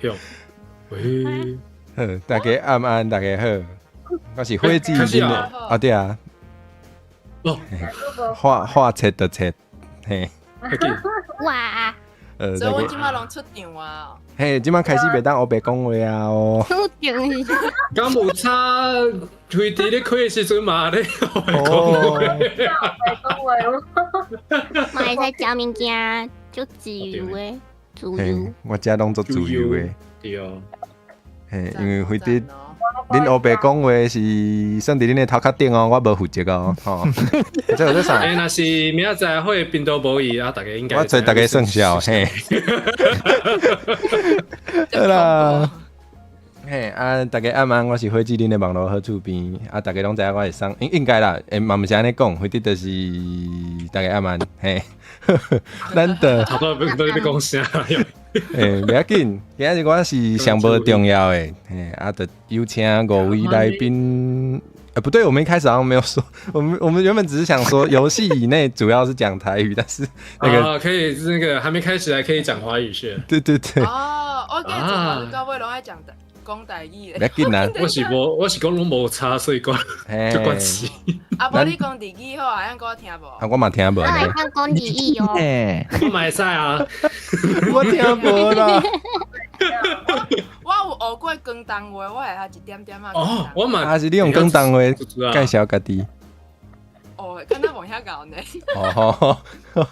哟，喂，好，大家暗安，大家好，我是火子开始啊恁的啊對啊，哦，話話切就切，嘿，快緊，哇，所以阮大家這馬攏出場啊。嘿，這馬開始袂當烏白講話啊哦，出場是敢有差？開佇咧開的時陣嘛咧，哦，講話嘛會使食物件，足自由的，自由嘿。，我遮攏足自由的，對哦，嘿，因為非得讚哦恁烏白講話是算佇恁的頭殼頂哦，我無負責哦，吼，這有這啥？欸，若是明仔載會頻道無伊啊，大家應該我揣大家算數，嘿。好啦，嘿啊，大家暗安，我是火子恁的網路好厝邊啊，大家攏知影我是啥，應應該啦，欸嘛毋是按呢講，非得就是大家暗安，嘿，咱的差不多都咧講啥？欸，袂要緊，今仔日我是上無重要的，嘿啊，就有請五位來賓。欸，不對，我們一開始好像沒有說，我們原本只是想說遊戲以內主要是講台語，但是那個，啊，可以，那個還沒開始，還可以講華語是？對對對，哦，我記得從頭到尾攏愛講講台語袂咧。要緊啦，我是無，我是講攏無差，所以講嘿就關係。啊，無你講日語好啊，按我聽無？啊，我嘛聽無我會呢，當講日語哦。欸我嘛會使啊，我聽無啦。我有學過廣東話，我會曉一點點仔。哦，我嘛啊，是你用廣東話介紹家己。哦，敢若無遐𠢕呢。哦，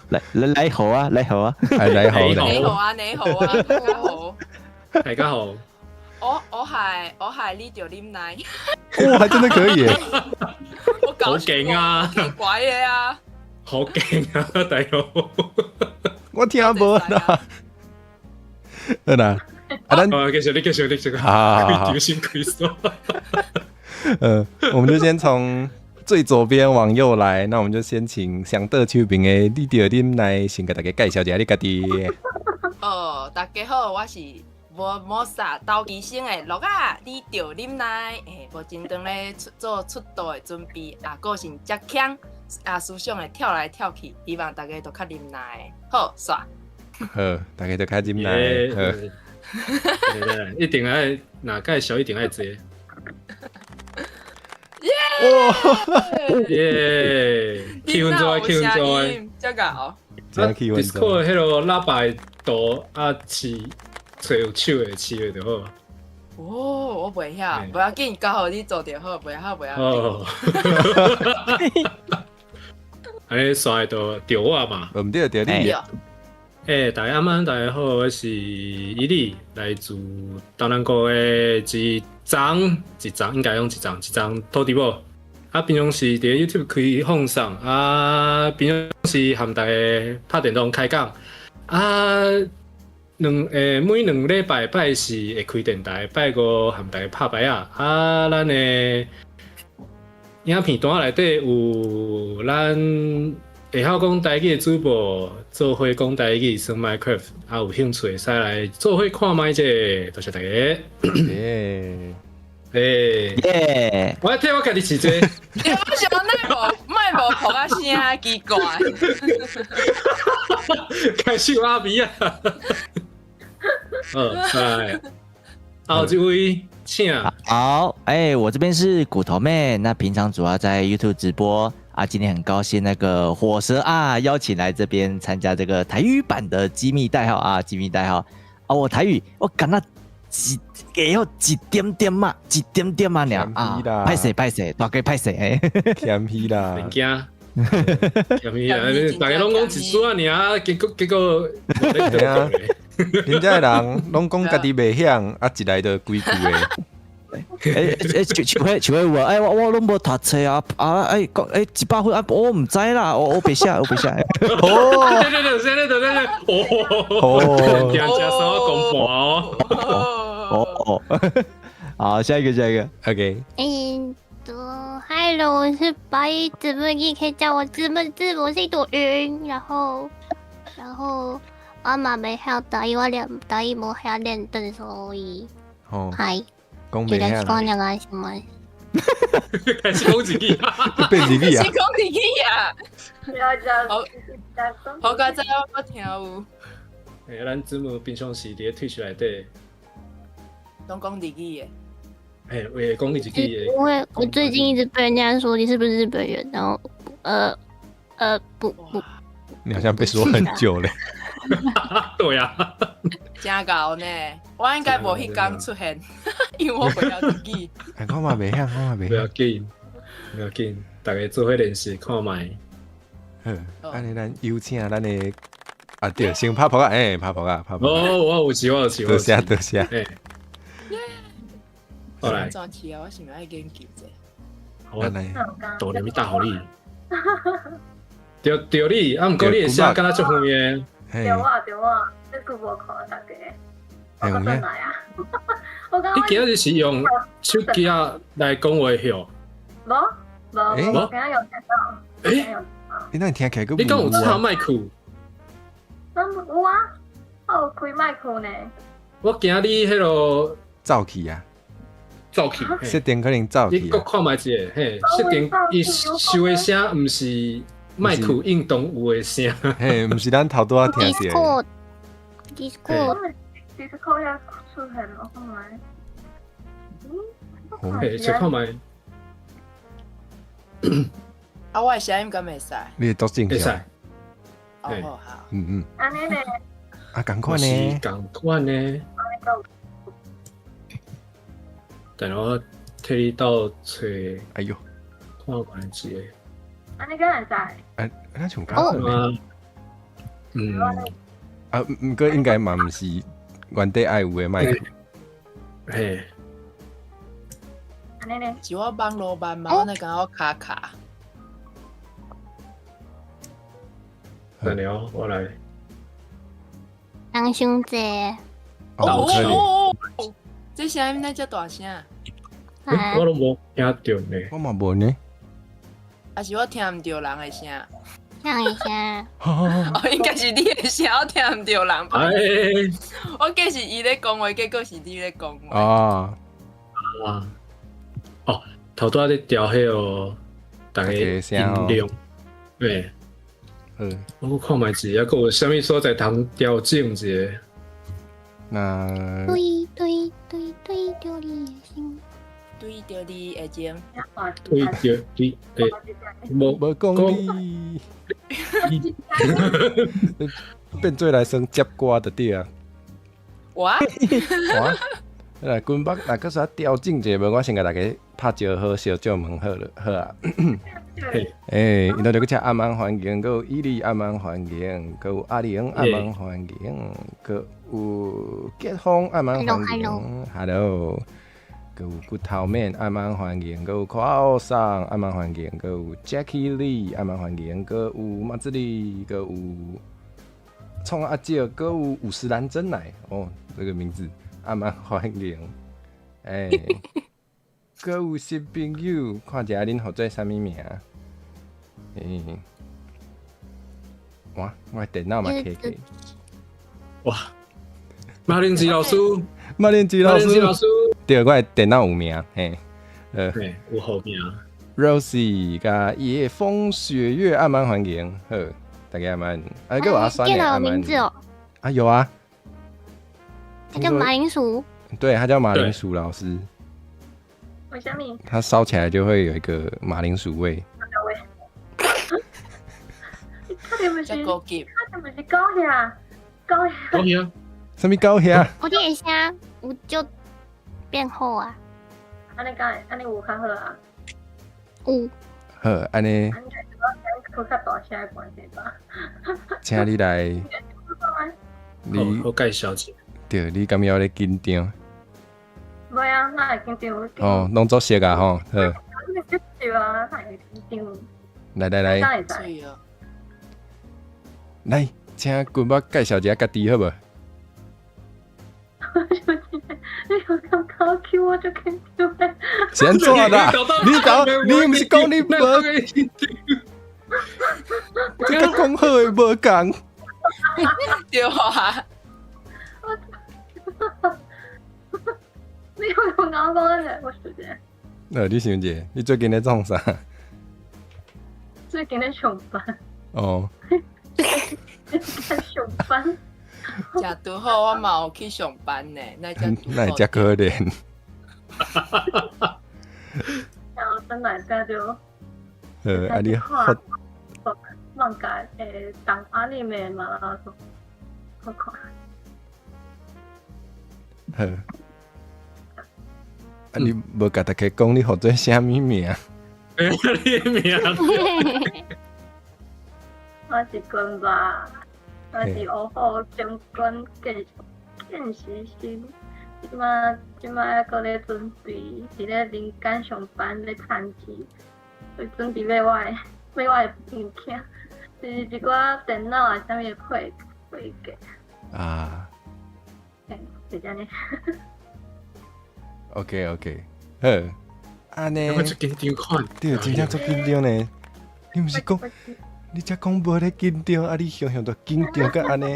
來來來好啊，來好啊，來來好來來你好啊，你好啊，大家好。大家好，我係你著啉奶，哇，還真的可以耶！我搞好勁啊奇怪的啊！好勁啊，大佬。我聽無啦。好啦，啊，咱啊，繼續，你繼續，你繼續。好好好丟心虧說。我們就先從最左邊往右來，那我們就先請上倒手邊的你著啉來先共大家介紹一下你家己。哦，大家好，我是無魔煞鬥雞星的樂仔，你著啉奶，欸，目前當咧出做出道的準備，啊，個性遮強，啊，思想會跳來跳去，希望大家都較忍耐。好，煞。好，大家都較忍耐。好，對對，一定愛，若介紹一定愛這個。哇！耶！氣氛做，氣氛做。遮𠢕。真氣氛 Discord 彼個喇叭的圖啊，飼揣有手的飼的就好。哦，我袂曉，無要緊，交予你做就好，袂曉袂要緊。哦。按呢煞就著我嘛。毋對，著你。欸，大家暗安，大家好，我是伊利，來自東南國的一欉一欉，應該講一欉一欉土地母。啊，平常時佇 YouTube 開放送，啊，平常時和大家拍電動開講。啊，兩欸每2禮拜拜四會開電台，拜五和大家拍牌仔。啊，咱的影片單內底有咱會曉講台語的主播做伙講台語，耍 Minecraft，啊，有興趣會使來做伙看覓者，多謝大家。耶！欸，耶！我替我家己飼這個。我想莫無莫無噗仔聲，奇怪。開始阿比啊！嗯，來，後一位，請。好，欸，我這邊是骨頭妹，那平常主要在 YouTube 直播啊。今天很高興，那個火蛇啊邀請來這邊參加這個台語版的機密代號啊，機密代號啊，我台語我敢若一會曉一點點嘛，一點點嘛爾啊，歹勢歹勢，大家歹勢嘿，謙虛啦，免驚，謙虛啦，大家攏講一句仔爾，結果，對啊，恁遮的人攏講家己袂曉，啊一來就規句的。欸欸，像彼有啊，欸我攏無讀冊啊，啊欸講欸100分啊，我毋知啦，我白寫我白寫。哦，對對對，對對對對，哦哦，定食三公盤哦。哦哦，好，下一個下一個，OK。嗯，Hello，我是白子木，你可以叫我子木子，我是一朵雲。然後我嘛袂曉台語，我連台語無遐認真，所以，嗨。講袂曉。よろしくお願いします。開始講自己，變自己啊！是講自己啊！好，好佳哉，我聽有。欸，咱子木平常時佇咧 Twitch 內底，攏講日語的。嘿，會講日語的。因為我最近一直被人家說你是不是日本人，然後不不，你好像被說很久嘞。對啊，真𠢕呢，我應該無彼工出現，因為我袂曉日語。哎，我嘛袂曉，我嘛袂曉。不要緊，不要緊，大家做伙練習看覓。好，按呢咱有請咱的啊，對，先拍噗仔，欸，拍噗仔，拍噗仔。哦，我有試，我有試。多謝多謝。欸，好來。怎試啊？我是毋愛研究者。我倒入去打予你。對對你，啊，毋過你的聲敢若足遠的。對啊對啊，這久無看大家。我閣轉來啊！我剛你今日是用手機仔來講話曉？無無，我今日用電腦。欸，你哪聽起來閣？你敢有插麥克？有啊，我有開麥克呢。我驚你彼囉走去啊！走去，設定可能走去。你閣看覓一下，嘿，設定伊收的聲毋是麥克應當有的聲，嘿，毋是咱頭拄仔聽著。 Discord，Discord。 Discord 遐出現我看覓。嗯，嘿，試看覓。啊，我的聲音敢會使？你會讀正會使。哦，好。嗯嗯。按呢呢？啊，仝款呢？仝款呢？等我替你鬥揣。哎喲，看關一下。按呢敢會使？哎，咱像講哦。嗯。啊，毋過應該嘛毋是原底愛有的麥克。嘿。按呢呢？是我網路慢嗎？我那感覺我卡卡。等下我來。人傷濟。哦，可能。這聲音哪遮大聲？我攏無聽著呢。我嘛無呢。還是我聽毋著人的聲？聽一下。哦，應該是你的聲，我聽毋著人。哎，我計是伊咧講話，結果是你咧講話。啊啊！哦，頭拄仔咧調彼個，逐个音量。對。我看覓一下，閣有啥物所在通調整一下？那對對對對著你的心，對著你的情，對著你的無無講你，變做來算接歌就對啊。我我來軍北，若閣煞調整一下，無我先共大家拍招呼，相借問好了，好啊。欸，𪜶就閣遮暗暗環境，閣有伊利暗暗環境，閣有阿玲暗暗環境，閣有杰峰暗暗環境，Hello，閣有骨頭面暗暗環境，閣有可奧桑暗暗環境，閣有 Jackie Lee 暗暗環境，閣有馬子里，閣有創阿姐，閣有五十嵐真奶哦，這個名字暗暗環境，欸，閣有新朋友，看一下恁號做啥物名？欸，哇，我的電腦嘛開開。哇，馬鈴薯老師，馬鈴薯老師，對，我的電腦有名，嘿，對，有好名。 Rosie 佮夜風雪月暗暗環境，好，大家暗暗，啊，閣有阿酸的暗名字哦，啊有啊，他叫馬鈴薯，對，他叫馬鈴薯老師。為啥物？它燒起來就會有一個馬鈴薯味。他這毋是，他這毋是狗兄，狗狗兄，啥物狗兄？我的聲有就變厚啊。按呢敢會，按呢有較好啊？有。好，按呢。較大聲的關係吧。請你來。你好介紹一下。對，你敢有咧緊張？袂啊，哪會緊張？哦，攏做熟啊吼，好。對啊，哪會緊張？來來來。來，請君寶介紹一下家己好無？你有咁高 Q 我就緊張的。是按怎啦？你講，你毋是講你無？這個講好的無仝。對啊。你有咁講講我時間。你想者，你最近咧創啥？最近咧上班。哦。在上班。食拄好，我嘛有去上班呢。那才那会遮可怜。然后转来才就。啊你好。漫画动阿尼美嘛，好看。好。啊你无共大家讲你号做啥物名？你名？我是军吧，我是乌虎将军见见习生，这马还阁咧准备，伫咧人间上班咧趁钱，准备买我的物件，就是一寡电脑啊，啥物的配件。啊。嘿，是按呢。 OK OK，好，按呢。我足紧张款，对，真正足紧张呢。你毋是讲，你才讲无咧紧张，啊你雄雄都紧张甲按呢。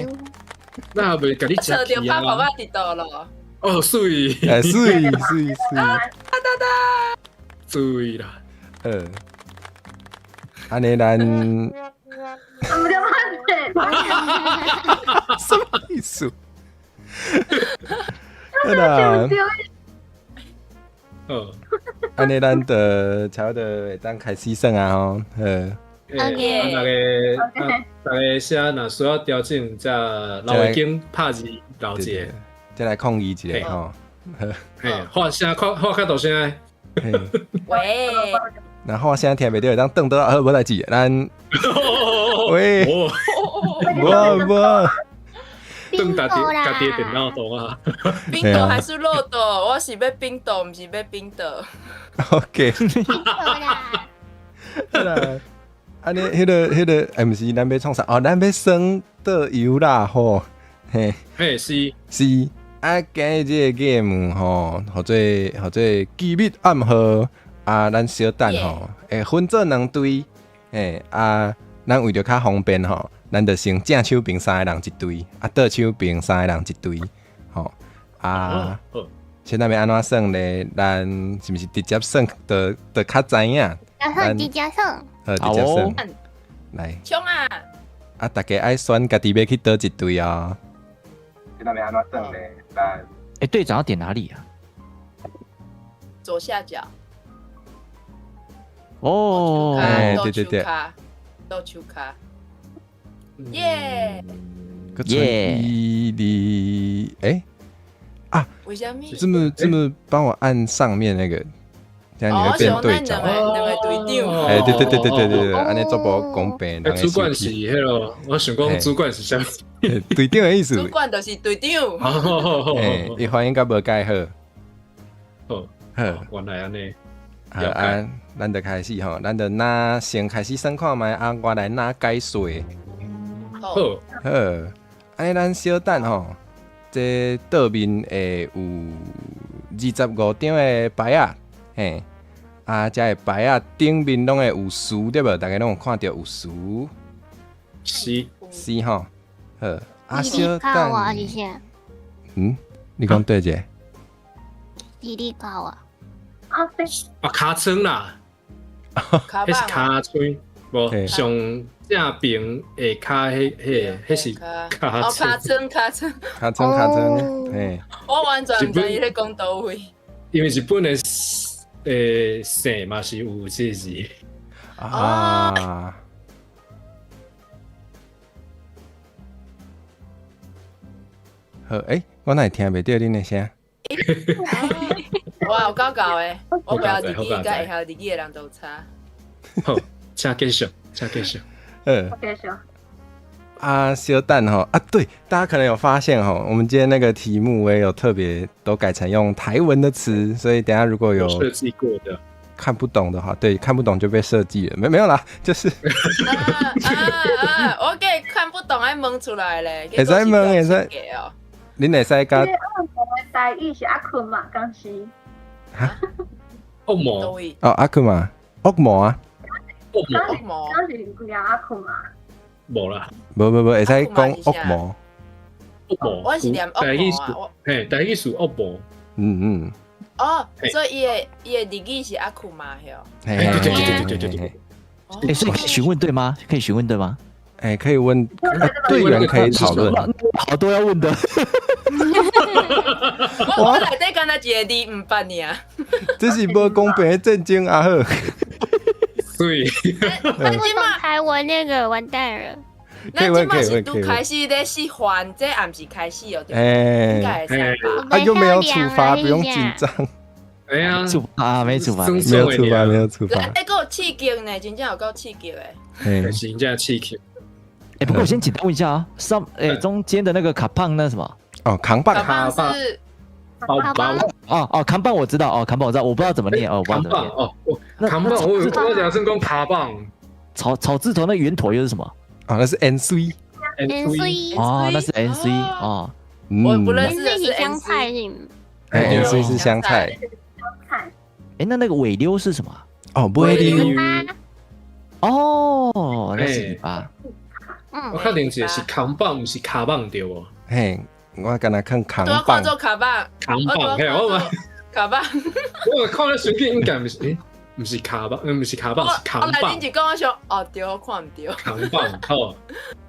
那袂共你食去啊？拍婆仔伫倒咯。哦，媠，哎，媠媠媠。哒哒哒。媠啦。好。按呢咱。毋对，慢点。什么意思？对啦。哦，按呢咱就差不多会当开始算啊吼，好。 OK。大家声若需要调整，才老会经拍字留一下，再来抗议一下吼。嘿，喊声较喊较大声。喂。若喊声听袂著，会当转倒好无代志，咱。喂。无无。转家己家己电脑度啊。冰豆还是漏豆？我是欲冰豆，毋是欲冰豆。 OK。冰豆啦。啦。按呢，彼个，欸，毋是，咱欲创啥？哦，咱欲耍桌游啦，吼，嘿，嘿，是是，啊，今日这个 game 吼，号做机密暗号啊，咱小等吼，会分做两队，嘿，啊，咱为著较方便吼，咱就先正手边三个人一队，啊，倒手边三个人一队，吼，啊，现在欲按怎耍咧？咱是毋是直接耍，就较知影？咱直接耍。好，直接耍。来。冲啊！啊，大家爱选家己欲去佗一队哦。现在欲按怎耍咧？来。欸，队长要点哪里啊？左下角。哦，哎，对对对。倒手跤。耶！耶！一、二，欸，啊！为什么？这么帮我按上面那个？这样你会变队长。两个队长。哎，对对对对对对对，按呢足无公平。主管是彼个，我想讲主管是啥？队长的意思。主管就是队长。哎，伊反应较无盖好。好，好，原来按呢。好啊，咱就开始吼，咱就若先开始算看觅啊，我来若解说。好，好，按呢咱小等吼，这桌面会有25张的牌仔，嘿，啊，这个牌仔顶面拢会有词，对无？大家拢有看著有词。是是吼，好，啊，小等。嗯，你讲对者？是你教啊？啊，尻川啦，彼是尻川，无上正边下跤，彼是尻川。哦，尻川，尻川，尻川，尻川，嘿。我完全毋知伊咧讲佗位。因为日本的姓嘛是有这个字。啊。好，欸，我哪会听袂著恁的声？我有够够的，我袂晓日语，佮会晓日语的人都有差。好，请继续，请继续。继续。啊，小等吼啊，对，大家可能有发现吼，我们今天那个题目我也有特别都改成用台文的词，所以等下如果有设计过的看不懂的话，对，看不懂就被设计了，没有啦，就是啊，我给看不懂爱问出来咧，会使问，会使，恁会使共？台语是阿坤嘛，敢是？哈？恶魔哦，阿坤嘛，恶魔啊？恶魔，敢是叫阿坤嘛？无啦，无无无，会使讲恶魔。恶魔，我是念恶魔啊。嘿，台语是恶魔。嗯嗯。哦，所以伊的日语是阿库玛哟。对对对对对对对。欸，所以可以询问对吗？可以询问对吗？哎，可以問，隊員可以討論。好多要問的。我內底敢若一个字毋捌爾。這是無公平的戰爭啊！好，對，不懂台文那個完蛋了。咱這馬是拄開始咧示範，這也毋是開始哦，欸，應該會使吧？啊，又沒有處罰，不用緊張。哎呀，處罰沒處罰，沒有處罰，沒有處罰。欸，閣有刺激呢，真正有夠刺激的。嘿，真正刺激。欸，不過我先簡單問一下啊，上欸中間的那個卡胖那什麼？哦，扛棒，扛棒是包包。哦哦，扛棒我知道，哦，扛棒我知道，我不知道怎麼念哦，我不知道怎麼念。哦，扛棒，我講是講卡棒。草字頭那圓頭又是什麼？哦，那是 N C。 N C。哦，那是 N C 哦。我不認識的是香菜，N C 是香菜。哎，那個尾溜是什麼？哦，尾溜。哦，那是尾巴。我確定是扛棒，毋是卡棒對無？嘿，我敢若看扛棒。我做卡棒。扛棒，嘿，我卡棒。我看咧相片應該毋是，欸，毋是卡棒，毋是卡棒，是扛棒。我來頂一講，我想，哦，對，我看毋著。扛棒，好。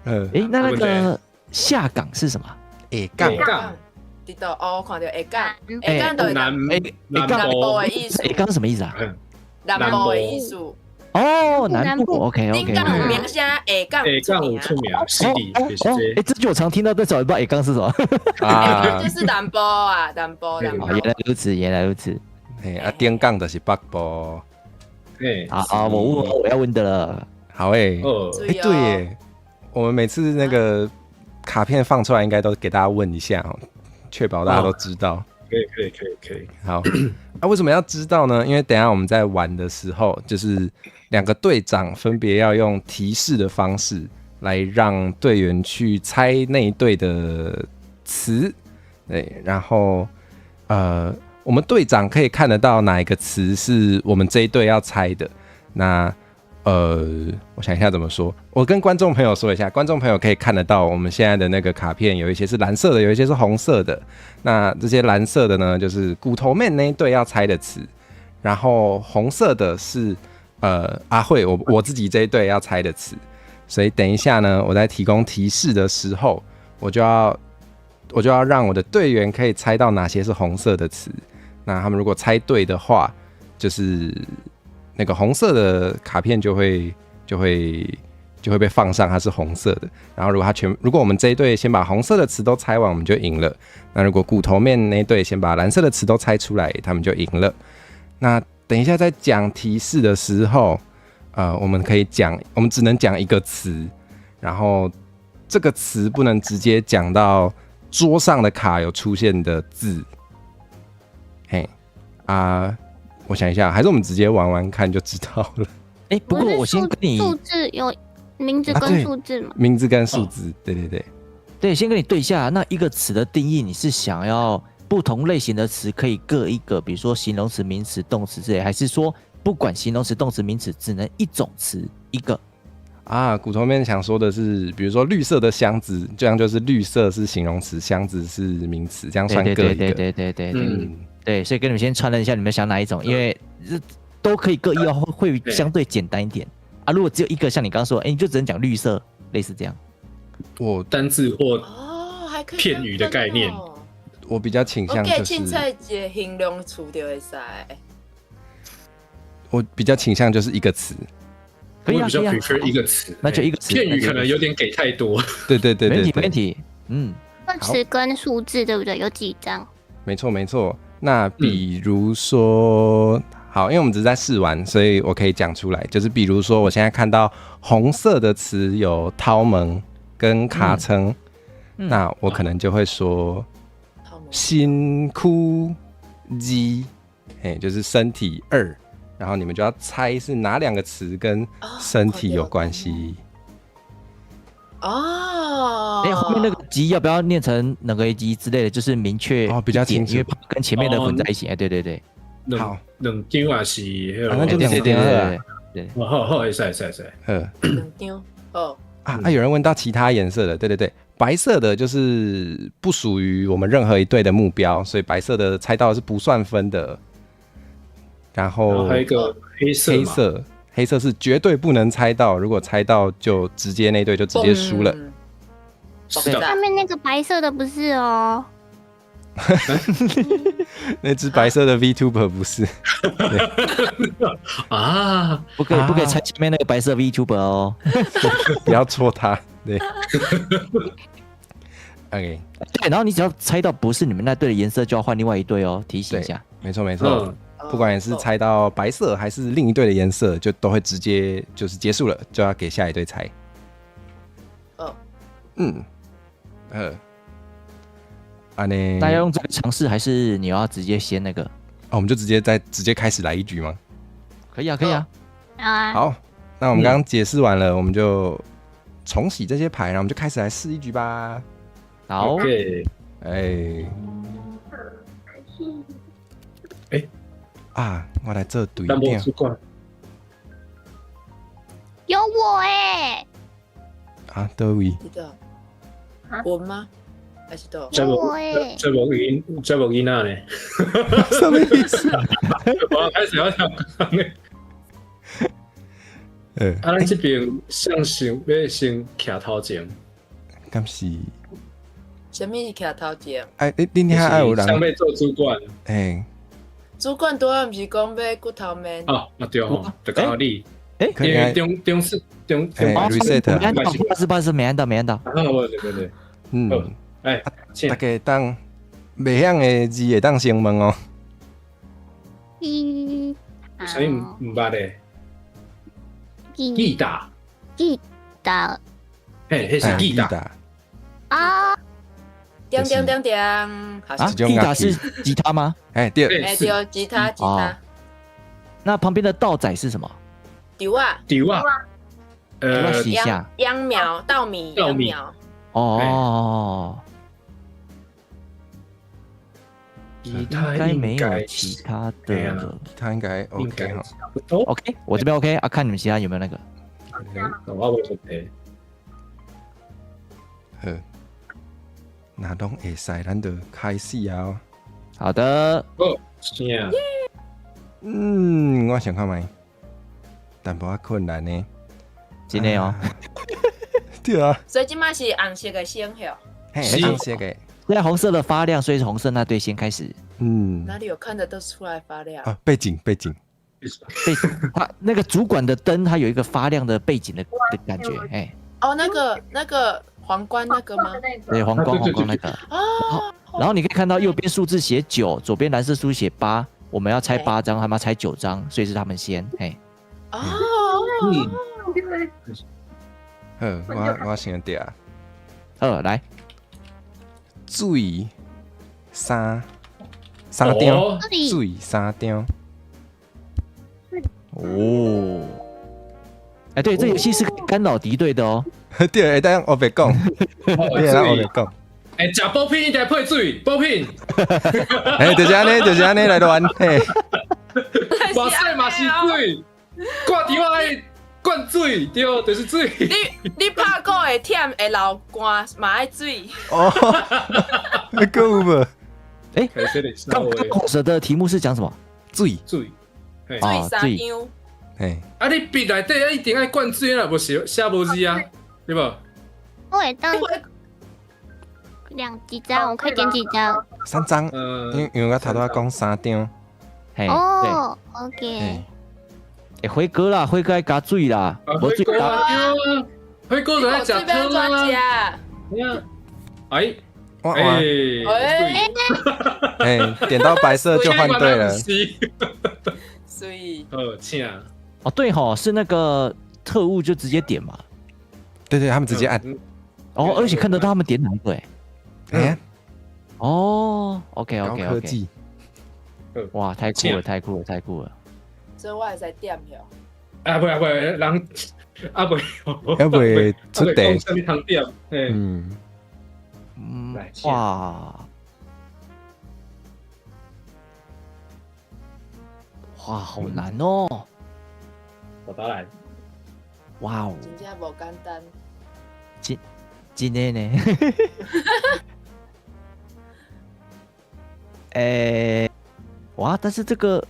欸，那個下崗是什麼？下崗。崗。佇倒哦，我看著下崗，下崗就是南部的意思。下崗什麼意思啊？南部的意思。哦，南部，OK OK。頂港有名聲，下崗下崗有出名，是的，就是這。欸，這句我常聽到，但是我不知道下崗是什麼。下崗就是南部啊，南部，南部。原來如此，原來如此。嘿，啊，頂港就是北部。欸，好啊，我問我要問的了。好欸，欸，對耶，我們每次那個卡片放出來，應該都給大家問一下哦，確保大家都知道。可以，可以，可以，可以。好，啊，為什麼要知道呢？因為等一下我們在玩的時候，就是兩個隊長分別要用提示的方式來讓隊員去猜那一隊的詞，對，然後我們隊長可以看得到哪一個詞是我們這一隊要猜的。那我想一下怎麼說，我跟觀眾朋友說一下，觀眾朋友可以看得到我們現在的那個卡片，有一些是藍色的，有一些是紅色的。那這些藍色的呢，就是骨頭面那一隊要猜的詞，然後紅色的是阿慧我自己這一隊要猜的詞。所以等一下呢，我在提供提示的時候，我就要讓我的隊員可以猜到哪些是紅色的詞。那他們如果猜對的話，就是那個紅色的卡片就會被放上，它是紅色的。然後如果我們這一隊先把紅色的詞都猜完，我們就贏了。那如果骨頭面那一隊先把藍色的詞都猜出來，他們就贏了。那等一下在講提示的時候，我們可以講，我們只能講一個詞，然後這個詞不能直接講到桌上的卡有出現的字。嘿啊。我想一下，還是我們直接玩玩看就知道了。欸，不過我先跟你數字有名字跟數字嗎？名字跟數字，對對對，對，先跟你對一下。那一個詞的定義，你是想要不同類型的詞可以各一個，比如說形容詞、名詞、動詞之類，還是說不管形容詞、動詞、名詞，只能一種詞一個？啊，骨頭面想說的是，比如說綠色的箱子，這樣就是綠色是形容詞，箱子是名詞，這樣算各一個。對對對對對對，嗯。對，所以跟你們先串了一下，你們想哪一種？因為都可以各一哦，會相對簡單一點啊。如果只有一個，像你剛剛說，欸，你就只能講綠色，類似這樣。我單字或片語的概念，我比較傾向就是。我凊彩一個形容詞就會使。我比較傾向就是一個詞，我比較 prefer 一個詞，那就一個詞。片語可能有點給太多。對對對對，沒問題，沒問題。嗯，詞跟數字對不對？有幾張？沒錯，沒錯。那比如說，好，因為我們只是在試玩，所以我可以講出來。就是比如說，我現在看到紅色的詞有頭毛跟尻川，那我可能就會說身軀二，嘿，就是身體二，然後你們就要猜是哪兩個詞跟身體有關係。哦，哎，後面那個“雞”要不要念成哪個“雞”之類的？就是明確哦，比較清楚，因為跟前面的混在一起。哎，對對對，好，兩張也是，那就兩張對對。好好，會使會使會使。嗯，兩張，好。啊，有人問到其他顏色的，對對對，白色的就是不屬於我們任何一隊的目標，所以白色的猜到的是不算分的。然後還有一個黑色，黑色，黑色是绝对不能猜到，如果猜到就直接那队就直接输了。是的，上面那个白色的不是哦。那只白色的 VTuber 不是。啊，不可以，不可以猜前面那个白色 VTuber 哦，不要戳他。对。OK。对，然后你只要猜到不是你们那队的颜色，就要换另外一队哦，提醒一下。没错没错，不管是猜到白色还是另一队的颜色，就都会直接就是结束了，就要给下一队猜。哦。按呢，大家用这个尝试，还是你要直接先那个？哦，我们就直接再直接开始来一局吗？可以啊，可以啊。啊。好，那我们刚刚解释完了，我们就重洗这些牌，然后我们就开始来试一局吧。好。哎。哎。啊，我来做队长。有我哎。啊，佗位？我嗎？還是倒？這無這無囡，這無囡仔呢？什麼意思？我開始要講呢。啊，咱這邊誰先欲先徛頭前？敢是？啥物是徛頭前？哎，你恁遐愛有人？誰欲做主管？哎，主管拄仔毋是講欲骨頭面？哦，啊對吼，就剛好你。哎，因為中中是中中 reset，沒按到，不是沒按到，沒按到。啊，對對對，嗯。哎，大家當袂曉的字會當先問哦。嗯，啥物毋捌的？吉他，吉他，嘿，彼是吉他。啊！點點點點，啊，吉他是吉他嗎？哎，對，哎對，吉他吉他。那旁邊的稻仔是什麼？稻仔，稻仔，秧秧苗，稻米，秧苗。哦。其他應該沒有其他的了，其他應該 OK 哈。 OK，我這邊 OK 啊，看你們其他有沒有那個。我無問題。好，若攏會使，咱就開始啊。好的。好，請。嗯，我想看覓，淡薄仔困難呢。真的哦。對啊。所以這擺是紅色的先吼。嘿，紅色的。現在紅色的發亮，所以是紅色那隊先開始。嗯，哪裡有看得都出來發亮啊？背景背景背景，他那個主管的燈，它有一個發亮的背景的感覺，哎。哦，那個皇冠那個嗎？對，皇冠那個。哦。然後你可以看到右邊數字寫9，左邊藍色數寫8，我們要猜8張，他們要猜9張，所以是他們先，哎。哦。嗯。好，我先對啊。好，來。水三張，水三張。哦，哎，對，這遊戲是干擾敵對的哦。對，會當烏白講，會當烏白講。哎，食補品一定配水，補品。哎，就是按呢，就是按呢來亂。嘿，目屎嘛是水，掛電話愛灌水，對，就是水。你拍鼓會忝會流汗，嘛愛水。哦，閣有無？哎，剛剛紅色的題目是講什麼？水水，水三張。嘿，啊，你筆內底一定愛灌水啦，無寫寫無字啊，對無？我會當兩幾張，我可以點幾張？三張，因為我頭拄仔講三張。哦，OK。欸，輝哥啦，輝哥愛加水啦，無水啊，輝哥就愛食湯啊。哎，哎，哎，點到白色就換隊了。所以，請。哦，對吼，是那個特務就直接點嘛。對對，他們直接按。哦，而且看得到他們點哪一個哎。哎。哦，OK OK 高科技。哇，太酷了，太酷了，太酷了。所以我會使點喲。啊，袂啊袂，人啊袂，啊袂出題。啥物通點？嗯嗯，哇哇，好難哦！我打來。哇哦！真正無簡單。真的呢？欸，哇！但是這個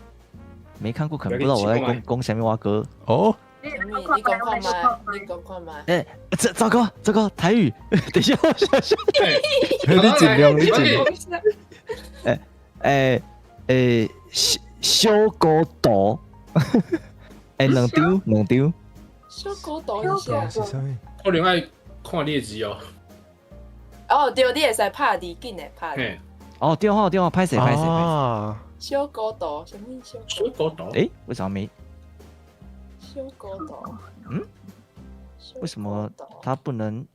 沒看過可能不知道我在講講啥物碗糕。哦，你你講看覓，你講看覓。欸，這糟糕糟糕，台語，等一下我想想。你盡量，你盡量。欸欸，小小孤獨。欸，兩張兩張。小孤獨是啥？是啥物？可能愛看你的字哦。哦，對，你會使拍字，緊來拍字。哦，電話電話，歹勢歹勢歹勢。小孤獨，啥物小小孤獨？欸，為什麼沒？小孤獨。嗯？為什麼他不能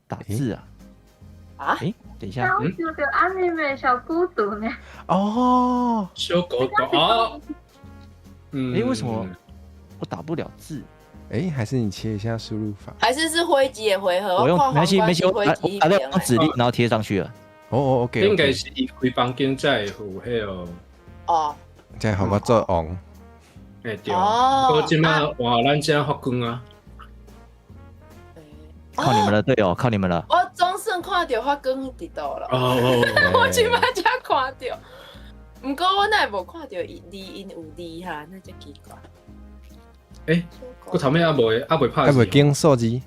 打字啊？啊？欸，等一下。我想著安尼的小孤獨呢。哦，小孤獨哦。嗯。欸，為什麼我打不了字？欸，還是你切一下輸入法？還是是灰機的回合？我用沒關係，沒關係，我打在指令，然後貼上去了。哦哦，OK。應該是伊開房間才會有彼個。哦。才予我做王。欸對。我這馬換咱這發光啊。靠你們了，隊友，靠你們了。我總算看著發光佇佗了。哦哦。我這馬才看著，毋過我哪會無看著伊字𪜶有字哈，那才奇怪。欸，骨頭妹還未還未拍，還未揀數字。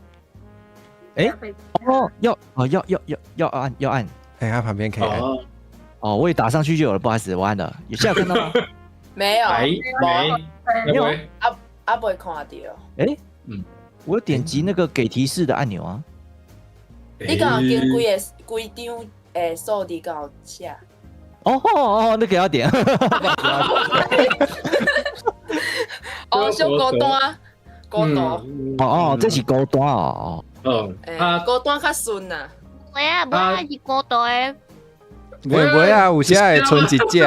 欸，哦，要哦要要要要按要按。欸，他旁邊可以按。哦，我也打上去就有了，不好意思，我按了。有現在看到嗎？沒有，沒沒有，啊未看著。欸，嗯，我有點擊那個給提示的按鈕啊。你敢有揀幾個幾張的數字敢有寫？哦哦哦，那個要點。哦，小孤單，孤獨。哦哦，這是孤單哦。嗯，啊，孤單較順啊。袂啊，袂啊，是孤獨的。袂袂啊，有時會賰一隻。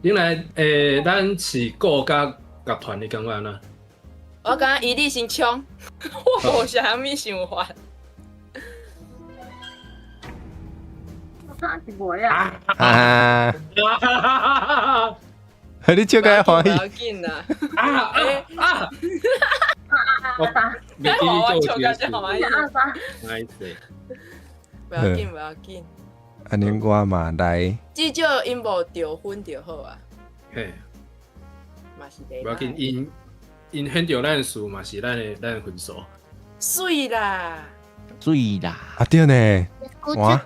原來欸，咱是顧甲樂團，你感覺按怎？我感覺伊你先衝，我無啥物想法。我看是袂啊。啊！你笑甲歡喜。無要緊啦。啊啊啊！我我笑甲這歡喜。無要緊，無要緊。按呢我嘛來。至少𪜶無著分就好啊。嘿。嘛是袂。無要緊，𪜶顯著咱的數嘛是咱的分數。媠啦！媠啦！啊對呢。哇！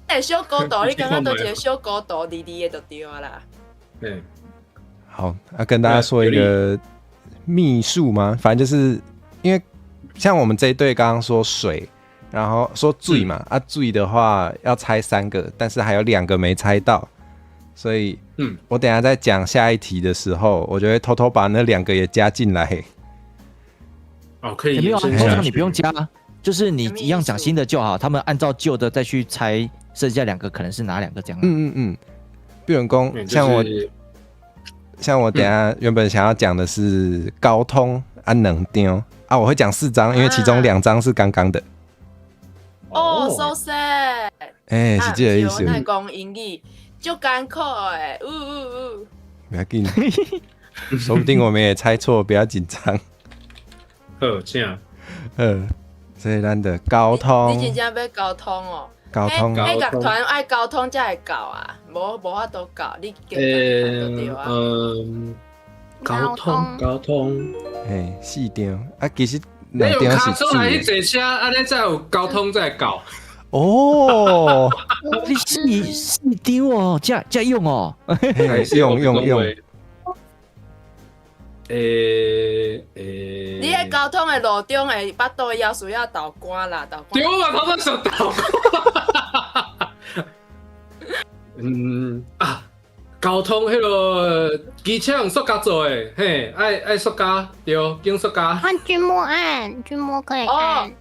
欸，小孤獨，你感覺佗一個小孤獨，離離的就對啊啦。嗯。好，啊，跟大家說一個秘術嗎？反正就是因為像我們這一隊剛剛說水，然後說水嘛，啊水的話要猜三個，但是還有兩個沒猜到，所以我等下在講下一題的時候，我就會偷偷把那兩個也加進來。哦，可以。沒有啊，通常你不用加，就是你一樣講新的就好，他們按照舊的再去猜，剩下兩個可能是哪兩個這樣。嗯嗯嗯，比如講，像我等下原本想要講的是高通啊兩張啊，我會講四張，因為其中兩張是剛剛的。哦，so sad。欸，是這個意思。我講英語足艱苦的，嗚嗚嗚。不要緊，說不定我們也猜錯，不要緊張。好，請。所以咱的高通。你真正欲溝通哦？溝通。彼樂團愛溝通才會到啊，無法度到，你就對啊。嗯，溝通溝通。嘿，四張啊，其實兩張是水。你坐車，按呢才有交通才會到。哦，你四張哦，這用哦，用用用。欸欸，你喺交通的路中的腹肚枵需要豆干啦，豆干。對，我嘛頭拄想豆干。嗯啊，交通彼个機車用塑膠做的，嘿，愛塑膠，對，揀塑膠。按君莫按，君莫可以按。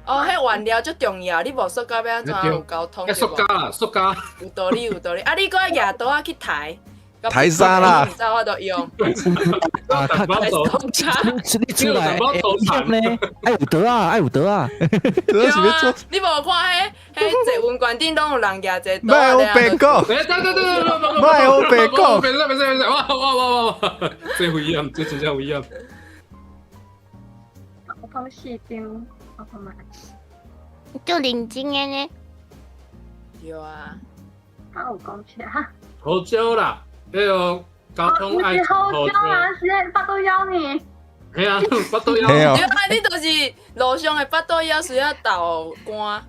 哦，彼原料足重要，你無塑膠欲按怎有交通？愛塑膠啦，塑膠。有道理，有道理。啊，你閣愛舉刀仔去刣？台沙啦，唔知我都用。啊，看你出來，呢？愛有德啊，愛有德啊！對啊，你無看彼坐雲館頂攏有人舉這莫烏白講，對對對對，莫烏白講，袂使袂使袂使，哇哇哇哇！這危險，這真正危險。我講四張，我看覓。足認真的呢。對啊。他有講啥？胡椒啦。那个交通愛不是好椒啊，是腹肚枵呢。嘿啊，腹肚枵。嘿哦對啊，你就是路上的腹肚枵需要豆乾，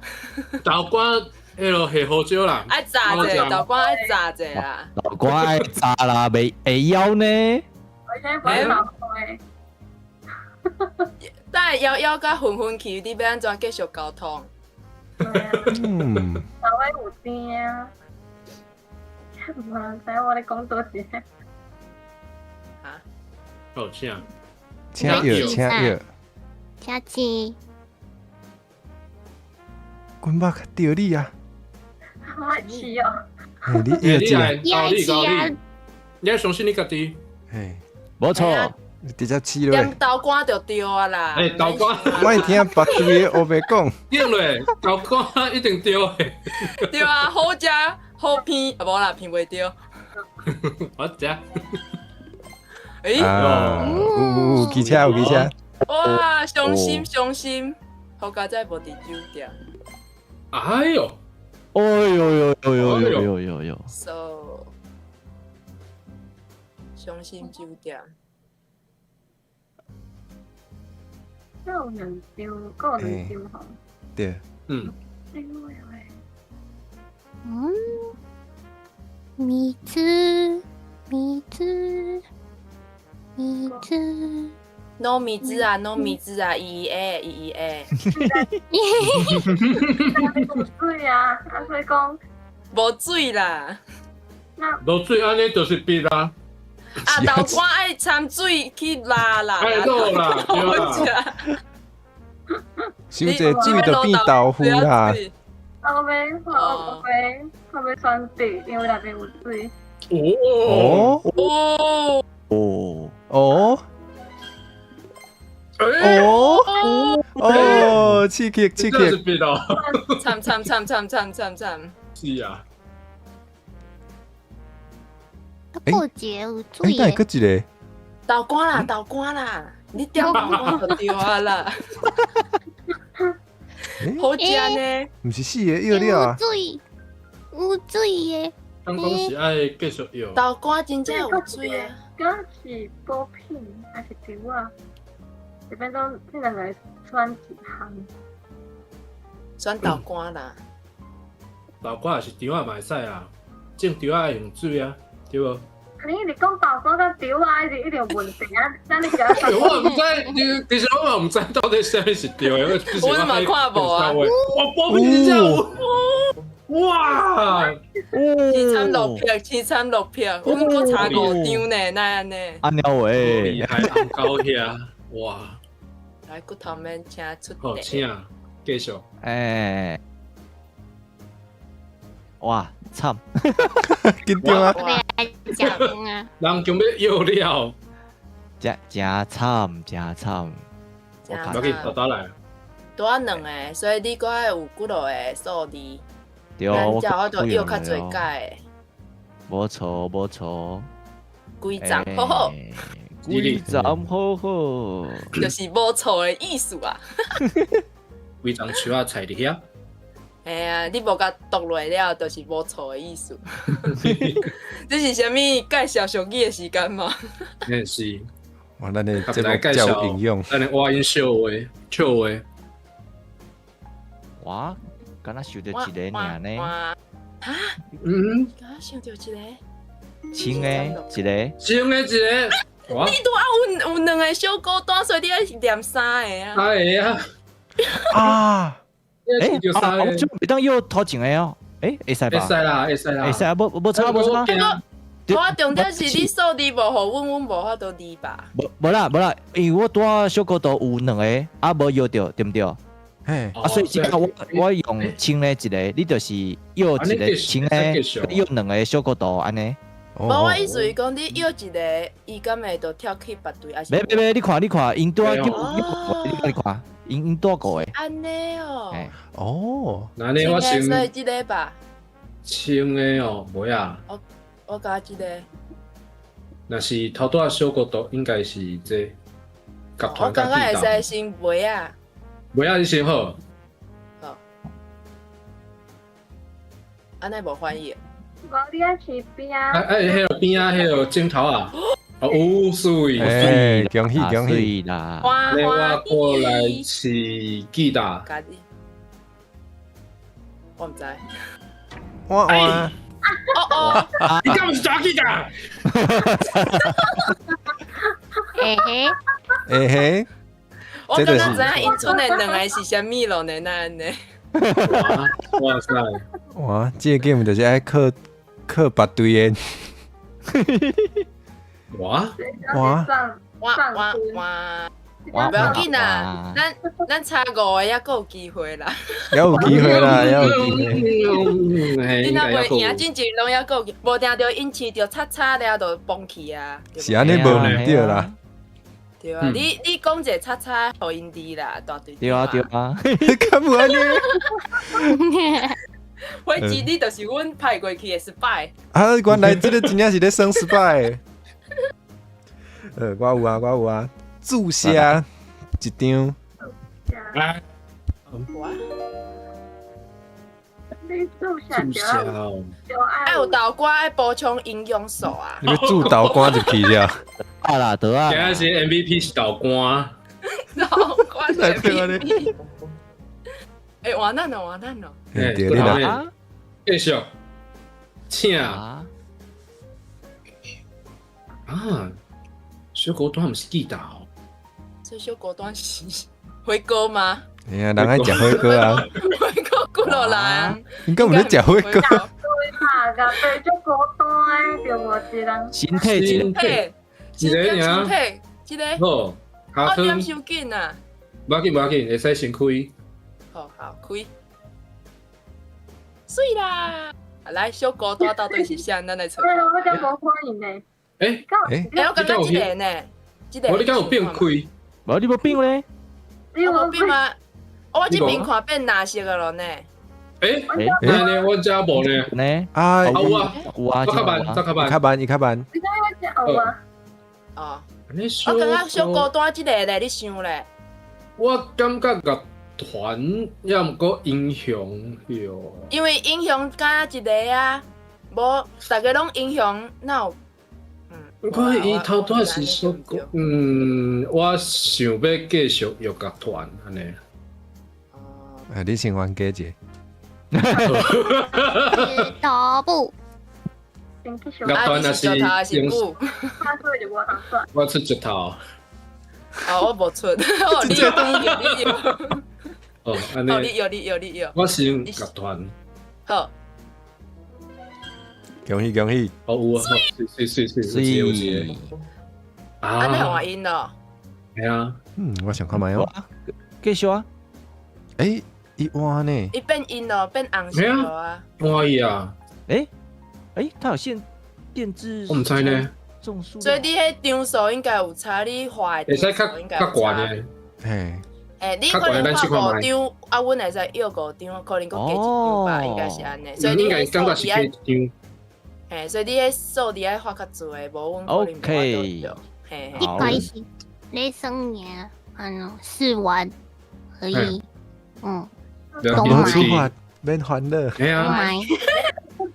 豆乾彼落下胡椒啦，愛炸者，豆乾愛炸者啦。豆乾愛炸啦，袂會枵呢。我現在不會豆乾。等下枵枵甲昏昏去，你欲按怎繼續交通？嗯，豆尾有甜啊。無人知我咧講倒一個。啊？哦，請。請藥，請藥。請錢。滾肉著你啊！我愛吃哦。嘿，你藥一個。你愛吃啊？你愛相信你家己。嘿，無錯。直接試落。點豆乾就對啊啦。欸，豆乾。莫聽別對的烏白講。點落，豆乾一定對的。對啊，好食好偏，啊無啦，偏袂對。我食。欸？啊，有有有機車有機車。哇，傷心傷心，好佳哉無佇酒店。哎喲！哎喲喲喲喲喲喲喲！ So，傷心酒店。這有兩張，閣有兩張吼。對。嗯。哎呦喂喂。嗯。米汁，米汁，米汁。糯米汁啊，糯米汁啊，一一 A，一一 A。有水啊，啊所以講無水啦。無水按呢就是筆啦。啊，豆乾愛摻水去拉啦。愛滷啦，對啦。傷濟水就變豆腐啦。後尾我後尾後尾選筆，因為內面有水。哦哦哦哦哦哦！刺激刺激！慘慘慘慘慘慘慘！是啊。過節有水。欸，閣一個。豆乾啦，豆乾啦，你點豆乾就對啊啦。好食呢。毋是四個藥了啊。有水，有水的。剛講是愛繼續藥。豆乾真正有水啊！敢是補品還是稻仔？這邊攏這兩個選一項。選豆乾啦。豆乾也是稻仔嘛會使啊，種稻仔愛用水啊，對無？你一直講豆乾佮稻仔，一直一直有問題啊！等你講。我毋知，其實我嘛毋知到底啥物是對的。我嘛看無啊！哇，補品真正有！哇！凄慘落魄，凄慘落魄，阮閣差五張呢，哪按呢？按呢喂，厲害，紅高遐，哇！來骨頭面請出好，請繼續。欸，哇，慘！緊張啊！講啊！人強欲藥了，真真慘，真慘。我無要緊，豆豆來。拄仔兩個，所以你閣愛有幾落個數字。對，我才有法度藥較濟改。無錯，無錯。規站好好，規站好好，就是無錯的意思啊。規叢樹仔菜佇遐。哎呀，你無共讀落了，就是無錯的意思。這是啥物介紹俗語的時間嗎？那是。哇，咱的節目較有營養。咱的挖因笑話，笑話。哇，敢若想著一個爾呢？哈？嗯？敢若想著一個？青的一個。青的一個。你拄仔有兩個小孤單，所以你愛念三個啊？三個啊！啊！欸，啊，我就袂當藥頭前的哦。欸，會使吧？會使啦，會使啦。會使啊，無無差無差。我重點是你數字無予阮，阮無法度離吧？無無啦無啦，因為我拄仔小孤獨有兩個，啊無藥著對毋對？嘿，啊所以這個我用青的一個，你就是藥一個青的，藥兩個小孤獨按呢。無，我意思是講你藥一個，伊敢會就跳去別隊？還是？袂袂袂，你看你看，𪜶拄仔叫你看，𪜶拄仔五個。按呢哦。哦，那呢我先。所以這個吧。青的哦，袂啊。我加這個。若是頭拄仔小孤獨，應該是這個。我感覺會使先袂啊。袂啊，你先好。好。按呢無反應。無你愛飼邊啊啊！彼个邊仔彼个枕頭啊，哦，有媠。哎，恭喜恭喜！喜啦！歡那我歡過來飼吉他。家己，我毋知。哇哇！哦哦，你敢毋是抓吉他？嘿嘿，欸嘿，我敢若知影𪜶賰的兩个是啥物咯呢？哪按呢？哇哇塞！哇，這個 game 就是愛靠靠別隊的。哇哇哇哇哇！哇無要緊啦，咱差五个猶閣有機會啦。猶有機會啦，猶有機會。你若袂贏，進前攏猶閣有機，無定著𪜶飼著叉叉了就崩去啊。是按呢無毋對啦。對啊，你講一个叉叉予𪜶佇啦，大隊對啊對啊，敢有按呢？火箭，你就是阮派過去的失敗。啊，原來這个真正是咧耍失敗。我有啊，我有啊，注射一張。啊！哇！你注射注射哦，愛有豆乾愛補充營養素啊！你欲注豆乾入去了。啊啦，對啊。今仔是 MVP 是豆乾。豆乾 MVP。欸，換咱咯，換咱咯。對你啦。繼續，請啊！小孤單毋是吉他哦。這小孤單是火鍋嗎？哎呀，人愛食火鍋啊！火鍋幾落人？你敢有咧食火鍋？對啦，共對足孤單的，就無一人。身體身體，一個爾。身體，這個。好，卡通。我點傷緊啊！無要緊，無要緊，會使先開。好好開。媠啦！來，小孤單到底是啥？咱來揣。對，我才無反應呢。欸欸，我感覺這个呢，這个。無你敢有變開？無你無變咧？你無變嗎？我這邊看變藍色的了呢。欸欸，呢，我遮無呢。呢？啊，有啊，有啊，我較慢，我較慢，較慢，伊較慢。你知影我遮有啊？哦。我感覺小孤單這个咧，你想咧？我感覺樂團抑毋過英雄喲。因為英雄敢若一个啊，無逐家攏英雄，哪有？我伊頭拄仔是說，我想欲繼續用樂團按呢。啊，你先冤家一下。頭部。樂團若是用，我出石頭。哦，我無出，哦，你有，你有，你有。哦，按呢。你有，你有，你有。我先樂團。好。恭喜恭喜！哦，有啊，媠媠媠媠，有一个。啊，按呢換𪜶咯。係啊。我想看覓哦。繼續啊。欸，伊換呢？伊變𪜶咯，變紅色咯啊。換伊啊。欸欸，它有限電子。我毋知呢。所以你彼張數應該有差，你畫的張數應該有差。嘿。欸，你可能畫五張，啊，阮會使約五張，可能閣加一張吧，應該是按呢。所以你彼數字愛，嘿，所以你彼數字愛畫較濟，無阮可能無法度對。嘿，一開始咧耍爾，試玩而已。嗯。無處罰，免煩惱。嘿啊。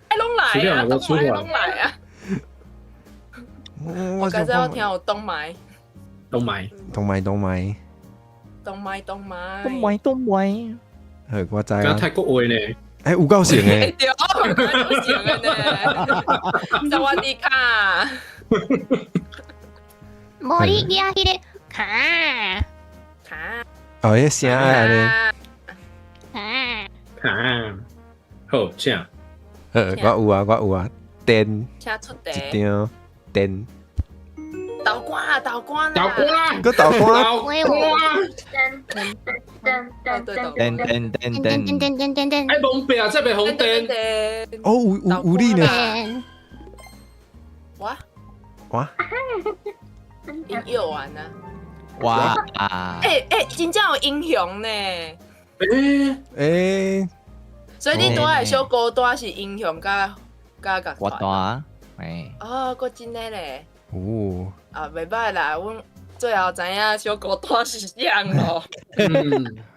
愛攏來啊，攏來啊。我剛才我聽有東買。東買。東買東買。東買東買。東買東買。好，我知啊。敢泰國話呢？欸，有夠像的。對，有夠像的呢。薩瓦迪卡。無你舉彼个卡卡。哦，彼个聲按呢。卡卡。好，請。好，我有啊，我有啊，電。請出題。一張電。豆乾啊，豆乾豆乾啦，閣豆乾。豆乾。噔噔噔噔噔噔噔噔噔。哎，蒙白啊，這袂紅燈。哦，有你呢。哇哇！𪜶藥丸啊！哇！欸欸，真正有英雄呢！欸欸！所以你拄仔小孤單是英雄佮佮樂團。團，欸。哦，閣真的咧。哦。啊，袂歹啦，阮最後知影小孤單是啥咯。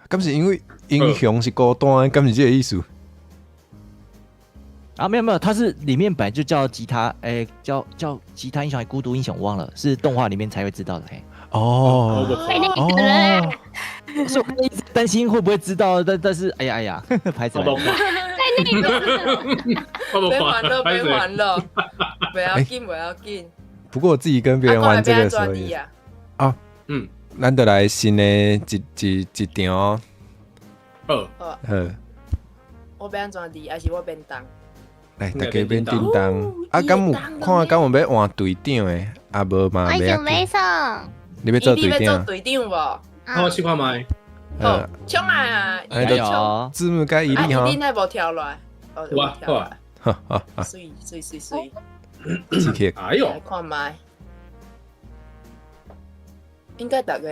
敢是因為英雄是孤單，敢是這个意思？啊，沒有沒有，它是裡面本來就叫吉他，欸，叫吉他英雄還孤獨英雄，我忘了，是動畫裡面才會知道的。嘿，哦太那個了啦，所以我一直擔心會不會知道，但是，哎呀哎呀，拍手。我無看，太那個了。我無別還看，了，歹別還勢。了，不要緊，不要緊。不過我自己跟別人玩這個時候也是啊，嗯，咱就來新的一場。好，好，好，我欲按怎離，還是我變動？來，大家免叮當。啊，敢有看敢有欲換隊長的？啊，無嘛，我袂想欲創。你欲做隊你欲做長？隊長無？我試看覓。好，衝啊！哎，加油！字母佮伊力吼。你那無跳落來？哦，有啊，好啊。哈哈哈！媠媠媠媠。刺激。哎喲，來看覓。應該逐個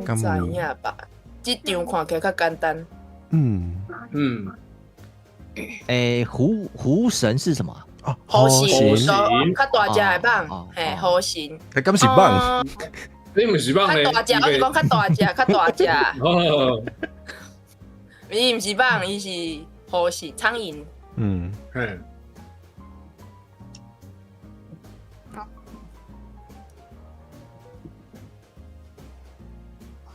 攏知影吧？這場看起來較簡單。嗯嗯。欸，湖神是什麼？哦，虎神，較大隻的蠓，嘿，虎神。欸，敢是蠓？你毋是蠓咧？較大隻，我是講較大隻，較大隻。哦。伊毋是蠓，伊是虎神，蒼蠅。嗯。嘿。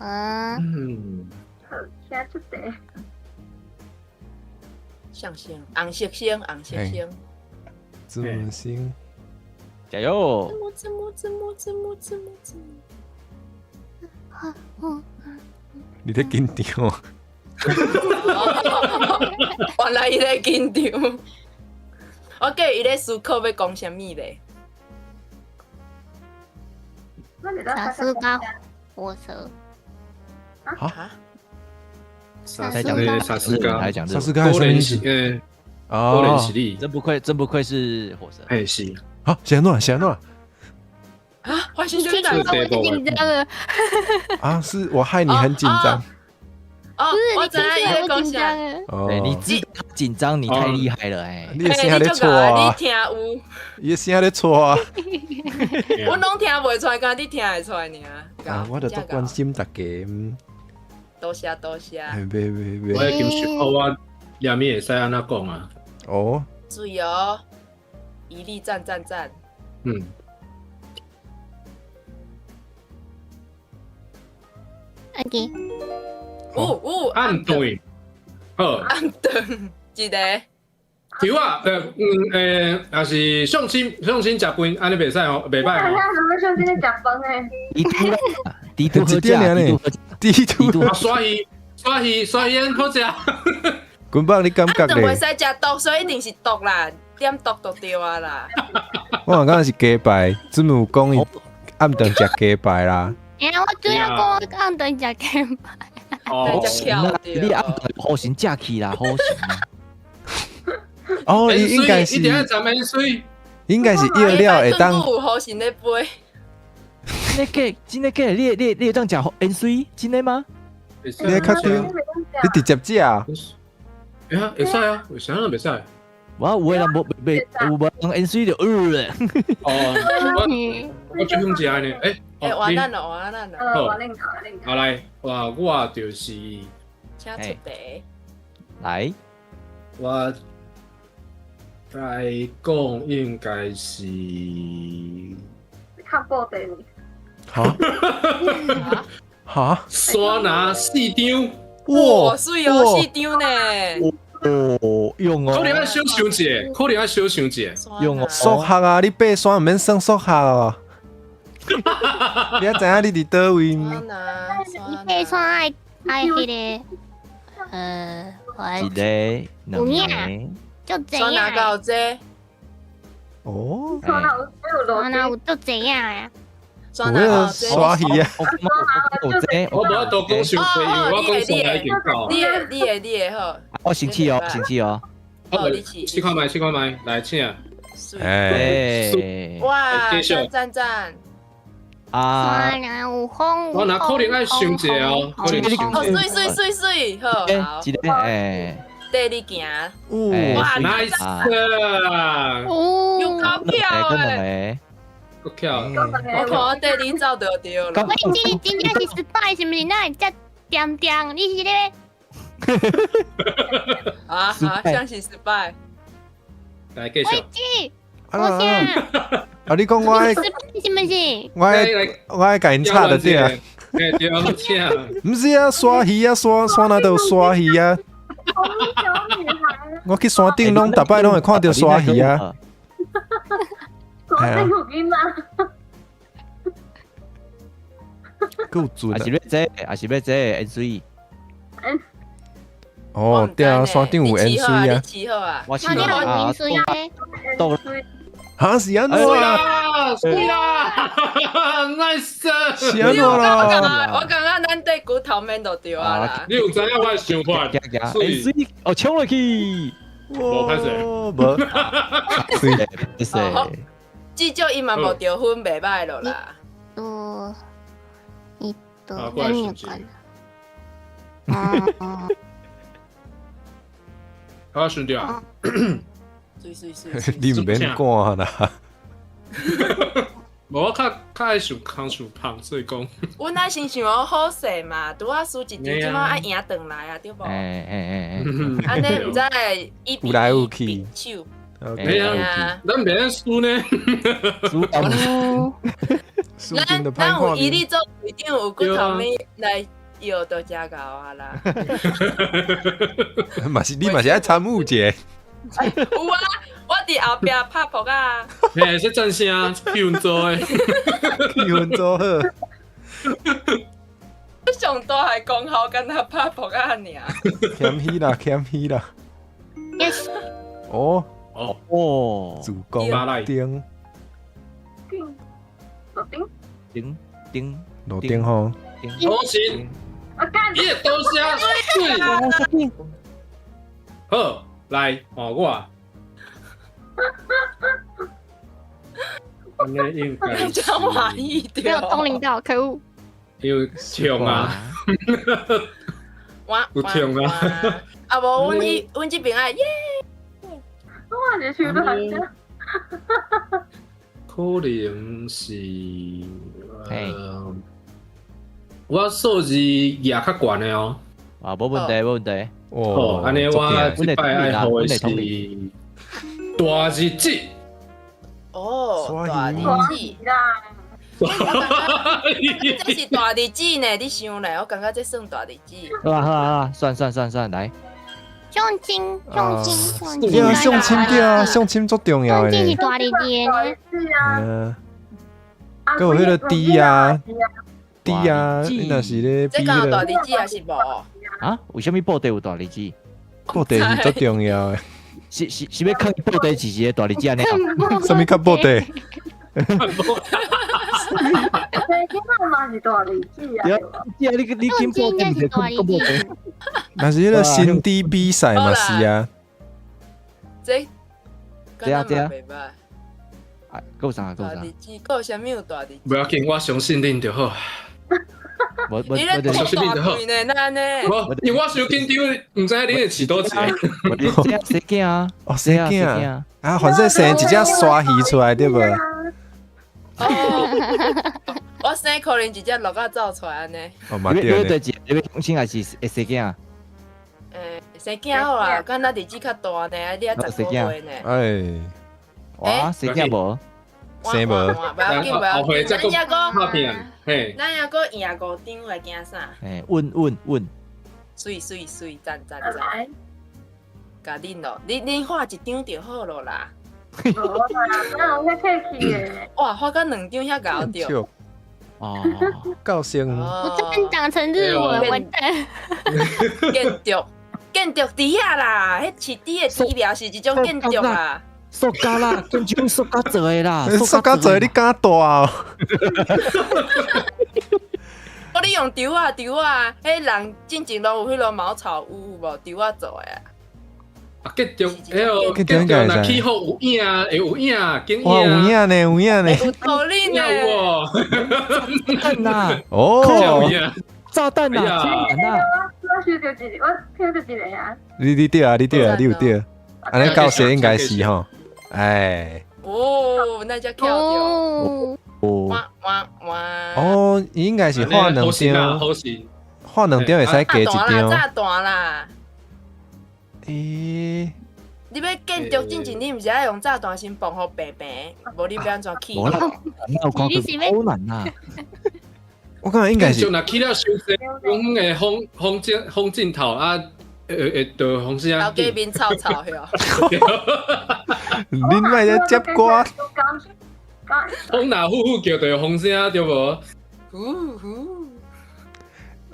嗯。好，請出題。上星，紅色星，紅色星。字母星，加油！字母字母字母字母字母。你咧緊張？原來伊咧緊張。我記伊咧思考欲講啥物咧。薩斯嘎火蛇。啊？薩斯嘎，薩斯嘎，薩斯嘎，可能是，可能是你，真不愧，真不愧是火蛇。嘿是。好，是按怎？是按怎？啊！我紧張，我緊張了。啊！是我害你很緊張。哦，不我是你緊張，我緊張了。哦，你知緊張，你太厲害了哎！你的聲在錯啊！你聽有？你的聲在錯啊！我攏聽袂出來，敢你聽會出來爾。啊！我就足關心大家。多謝多謝。別別別！我已經想好我兩面會使按怎講啊？哦。注意哦，一力讚讚讚。嗯。 OK。有有暗對，好。暗頓一個。對啊，也是相親相親食飯，按呢袂使哦，袂歹哦。那什麼相親咧食飯咧？低度低度喝酒，低度啊，刷魚刷魚刷魚好食。滾棒，你感覺咧？袂使食毒，所以一定是毒啦，點毒就對啊啦。我剛剛是雞排，姊妹講伊暗頓食雞排啦。哎呀，我主要講我暗頓食雞排。哦，你暗頓好神食去啦，好神。哦，伊應該是，應該是藥了會當。有好神咧飛。真的假？真的假？你會當食鹽水？真的嗎？你確定？你直接食啊？會啊，會使啊，為啥袂使？我有的人無袂有無人鹽水就呃。哦，我最想食呢，欸，欸，完蛋了，完蛋了。好，完蛋好來，哇，我就是，請出題。來，我來講應該是。看報地。哈？哈？山拿四張。哇，媠哦，四張呢。哦，用哦，可能愛小想一下，可能愛小想一下。用哦，數學啊，你爬山毋免算數學哦。你也知影你佇佗位？你爬山愛愛彼個，一個、兩個，就這山哪有這？哦，山哪有山哪有就這樣啊？山哪有這？刷魚啊！有這，我無法度講傷濟，因為我講山已經夠。你的、你的、你的好。我生氣哦，生氣哦。好，你試。試看覓，試看覓，來請。哎，哇，讚讚讚！啊！有風，我那可能愛想一下哦，可能想。哦，媠媠媠媠，好，好。一個哎，帶你行。哇，nice 啊！有夠巧的。夠巧。我看我帶你走就對了。喂，這個真正是失敗，是毋是？哪會遮恬恬？你是咧？啊啊，相信失敗。來繼續。喂，啊我先。啊！你講我愛是不是？我愛我愛共𪜶插就對啊。欸，對啊，請。毋是啊，鯊魚啊，山山哪都有鯊魚啊。小女孩。我去山頂攏逐擺攏會看著鯊魚啊。山頂有囡仔。夠準。還是欲這，還是欲這淹水。哦，對啊，山頂有淹水啊。啊。我試啊。到。哈是按怎啊？水啦，nice！是按怎啦？我感覺咱對骨頭面就對啊啦。你有知影我的想法？水，哦，衝落去！無歹勢，無。水，歹勢。至少伊嘛無著分，袂歹咯啦。多，一多，何かな？啊，兄弟啊！你毋免趕啦。無，我較較愛想空想芳，所以講。阮愛先想好好勢嘛，拄仔輸一場，這擺愛贏轉來啊，對無？欸欸欸欸。按呢毋知會一比有來有去。一手。對啊，咱袂使輸呢。輸啊！咱咱有伊咧做隊長，有骨頭尾來搖就真𠢕啊啦。嘛是你嘛是愛參與者。有啊，我佇後壁拍撲啊。嘿，這讚聲，氣氛組的，氣氛組好。上大漢功效，敢若拍撲仔爾。謙虛啦，謙虛啦。 Yes。哦哦哦，主攻頂頂，落頂頂頂落頂吼。好神。我幹。伊多謝水。好。來換我，按呢應該是。真滿意沒有通靈到，可惡。有唱啊，有唱啊。啊無，阮伊阮這邊愛耶。我也是覺得可能是，我數字也較懸的哦。啊，無問題，無問題。哦，按呢我這擺愛予的是大日子。哦，大日子。這是大日子呢，你想咧，我感覺這算大日子。好啊好啊好啊，算算算算來。相親，相親，相親。對啊，相親對啊，相親足重要的。相親是大日子呢。啊。閣有彼個豬啊，豬啊，你若是咧比這敢有大日子還是無？啊？為啥物布袋有大日子？布袋是足重要的。是是是欲囥布袋是一个大日子按呢？啥物較布袋？這嘛是大日子啊！對啊，你你揀布袋毋是揀布袋？若是彼個身體比賽嘛是啊。這，這啊這啊。啊，閣有啥？閣有啥？大日子，閣有啥物有大日子？無要緊，我相信恁就好。無無你咧相信恁就好。呢？那呢？無，因為我傷緊張，毋知恁會飼佗一個。這生囝啊！哦，生囝啊！啊，反正生一隻鯊魚出來對無？哦，我生可能一隻鹿仔走出來按呢。哦，嘛對你對一，你欲相親還是會生囝？欸，生囝好啦，敢若日子較大呢，你才十五歲呢。哎，哇，生囝無？生無？無要緊，無要緊。咱抑閣拍片，嘿。咱抑閣贏五張，會驚啥？欸，穩穩穩。媠媠媠，讚讚讚。共恁咯，恁畫一張就好咯啦。無啦，哪有遐客氣的？哇，畫到兩張遐𠢕著。哦，夠生。我這邊講成日文，完蛋。建築，建築佇遐啦，彼飼豬的豬寮是一種建築啊。塑膠啦，建築塑膠做的啦，塑膠做的你敢大哦？我你用稻仔，稻仔，彼人進前攏有彼個茅草屋有無？稻仔做的。啊，建築，彼個建築若起好有影，會有影，景影。哇，有影呢，有影呢。有道理呢。炸彈呐！哦，炸彈呐！我收著一個，我聽著一個啊。你對啊，你對啊，你有對。按呢教學應該是吼，哎。哦，那才巧著。哦。哇哇哇！哦，應該是畫兩張，畫兩張會使加一張。炸彈啦！欸，你欲建築進前，你毋是愛用炸彈先磅予平平，無你欲按怎起？無啦，你有看過好難啊！我感覺應該是就若起了傷濟，講的風風鏡風鏡頭啊，會就風聲頭家面臭臭遐。恁莫咧接歌，風若呼呼叫就有風聲對無？呼呼。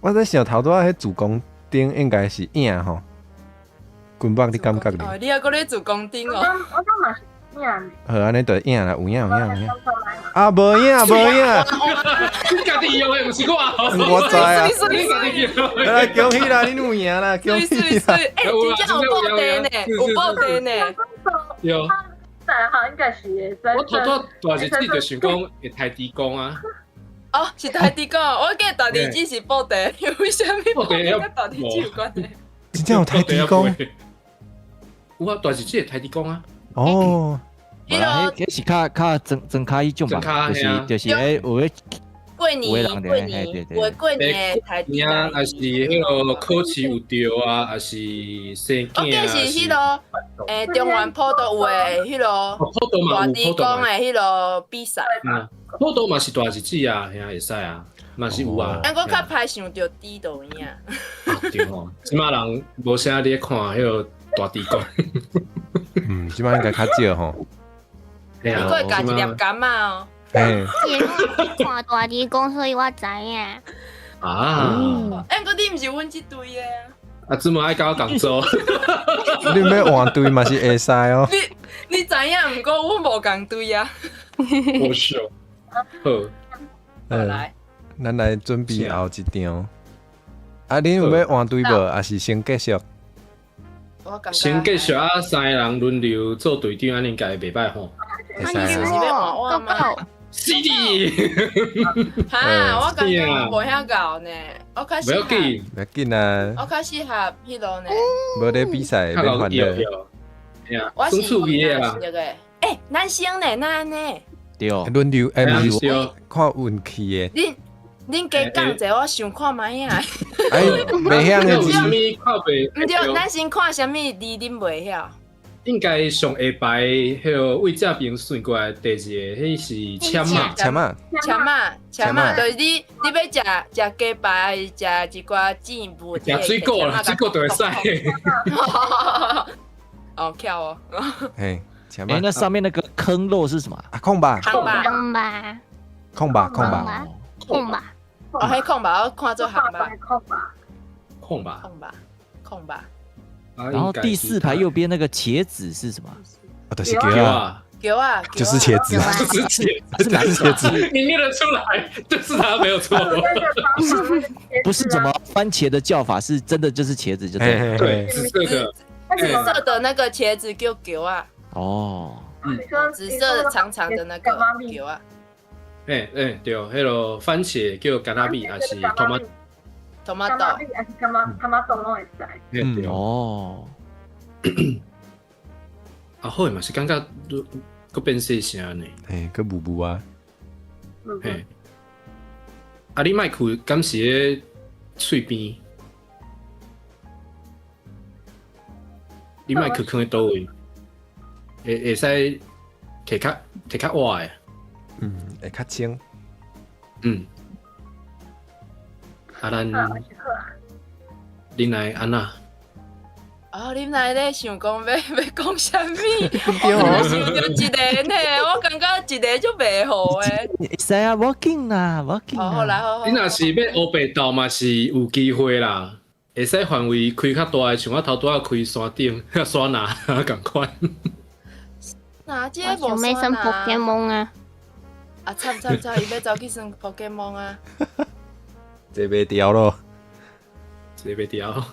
我在想頭拄仔彼主公頂應該是影吼，軍北你感覺咧？哦，你猶閣咧做公頂哦？我感嘛是影。好，按呢就影啦，有影有影有影。啊，無影無影。你家己用的，毋是我。我知啊。你家己用的。來，恭喜啦，你有贏啦，恭喜啦！欸，真正有報地呢，有報地呢。對。大號應該是的。我頭拄大日子就想講會大地公啊。哦，是大地公，我記得大地主是報地，為啥物報地佮大地主有關係？真正有大地公？有啊，大日子會大地公啊。哦。無啦，彼是較較莊莊跤彼種吧，就是彼有咧過年過年有過年的台啊，還是彼個考試有著啊，還是生囝啊。我記得是彼個，中原普渡有的彼個大地公的彼個比賽。普渡嘛是大日子啊，遐會使啊，嘛是有啊。但我較歹想著豬就有影。對吼，這馬人無啥咧看彼個大地公。嗯，這馬應該較少吼。你閣會加一粒柑仔哦。嘿，我看大地公，所以我知影。啊！欸，毋過你毋是阮這隊的啊。啊，這麼愛佮我仝組。你欲換隊嘛是會使哦。你知影，毋過阮無仝隊啊。好笑。好，來，咱來準備後一場。啊，恁有欲換隊無？抑是先繼續？先繼續啊！三个人輪流做隊長，按呢應該袂歹吼。會使啊！我夠。是的。哈，我感覺我無遐𠢕呢，我較適合。不要緊，不要緊啊！我較適合彼落呢。無咧比賽，免煩惱。我是趣味的啦。欸，咱先呢，哪按呢？對。輪流，欸，毋是看運氣的。恁加講者，我想看覓仔。哎，袂曉的字。毋對，咱先看啥物字恁袂曉。應該上下排彼個位這邊算過來，第二個彼是簽仔，簽仔，簽仔，簽仔，就是你欲食食雞排，還是食一寡煎物？食水果啦，水果就會使。哦，巧哦。嘿，簽仔。欸，那上面那個坑肉是什麼？啊，空白，空白，空白，空白，空白，空白。哦，彼空白，我看做紅白。空白，空白，空白，空白。然後第四排右邊那個茄子是什麼？啊，就是茄仔，茄仔，就是茄子，就是茄子，是哪茄子？你念得出來，就是它沒有錯。不是什麼番茄的叫法，是真的就是茄子，就對。對，紫色的，紫色的那個茄子叫茄仔。哦，紫色長長的那個茄仔。欸欸，對，彼個番茄叫橄欖米，還是 tomato？ tomato，還是 tomato 攏會使。嗯，哦。啊，好嘛是感覺閣變細聲呢。嘿，閣霧霧啊。嘿。啊，你麥克敢是咧喙邊？你麥克囥佇佗位？會使摕較摕較倚的。嗯，會較清。嗯。啊，咱恁來按怎？哦，恁來咧想講欲講啥物？我想著一个呢，我感覺一个就袂好的。會使啊，無要緊啦，無要緊。好來好。你若是欲烏白鬥嘛是有機會啦，會使範圍開較大的，像我頭拄仔開山頂、山林仝款。哪這個無我想欲耍寶可夢啊！啊慘慘慘！伊欲走去耍寶可夢啊！這袂牢咯，這袂牢。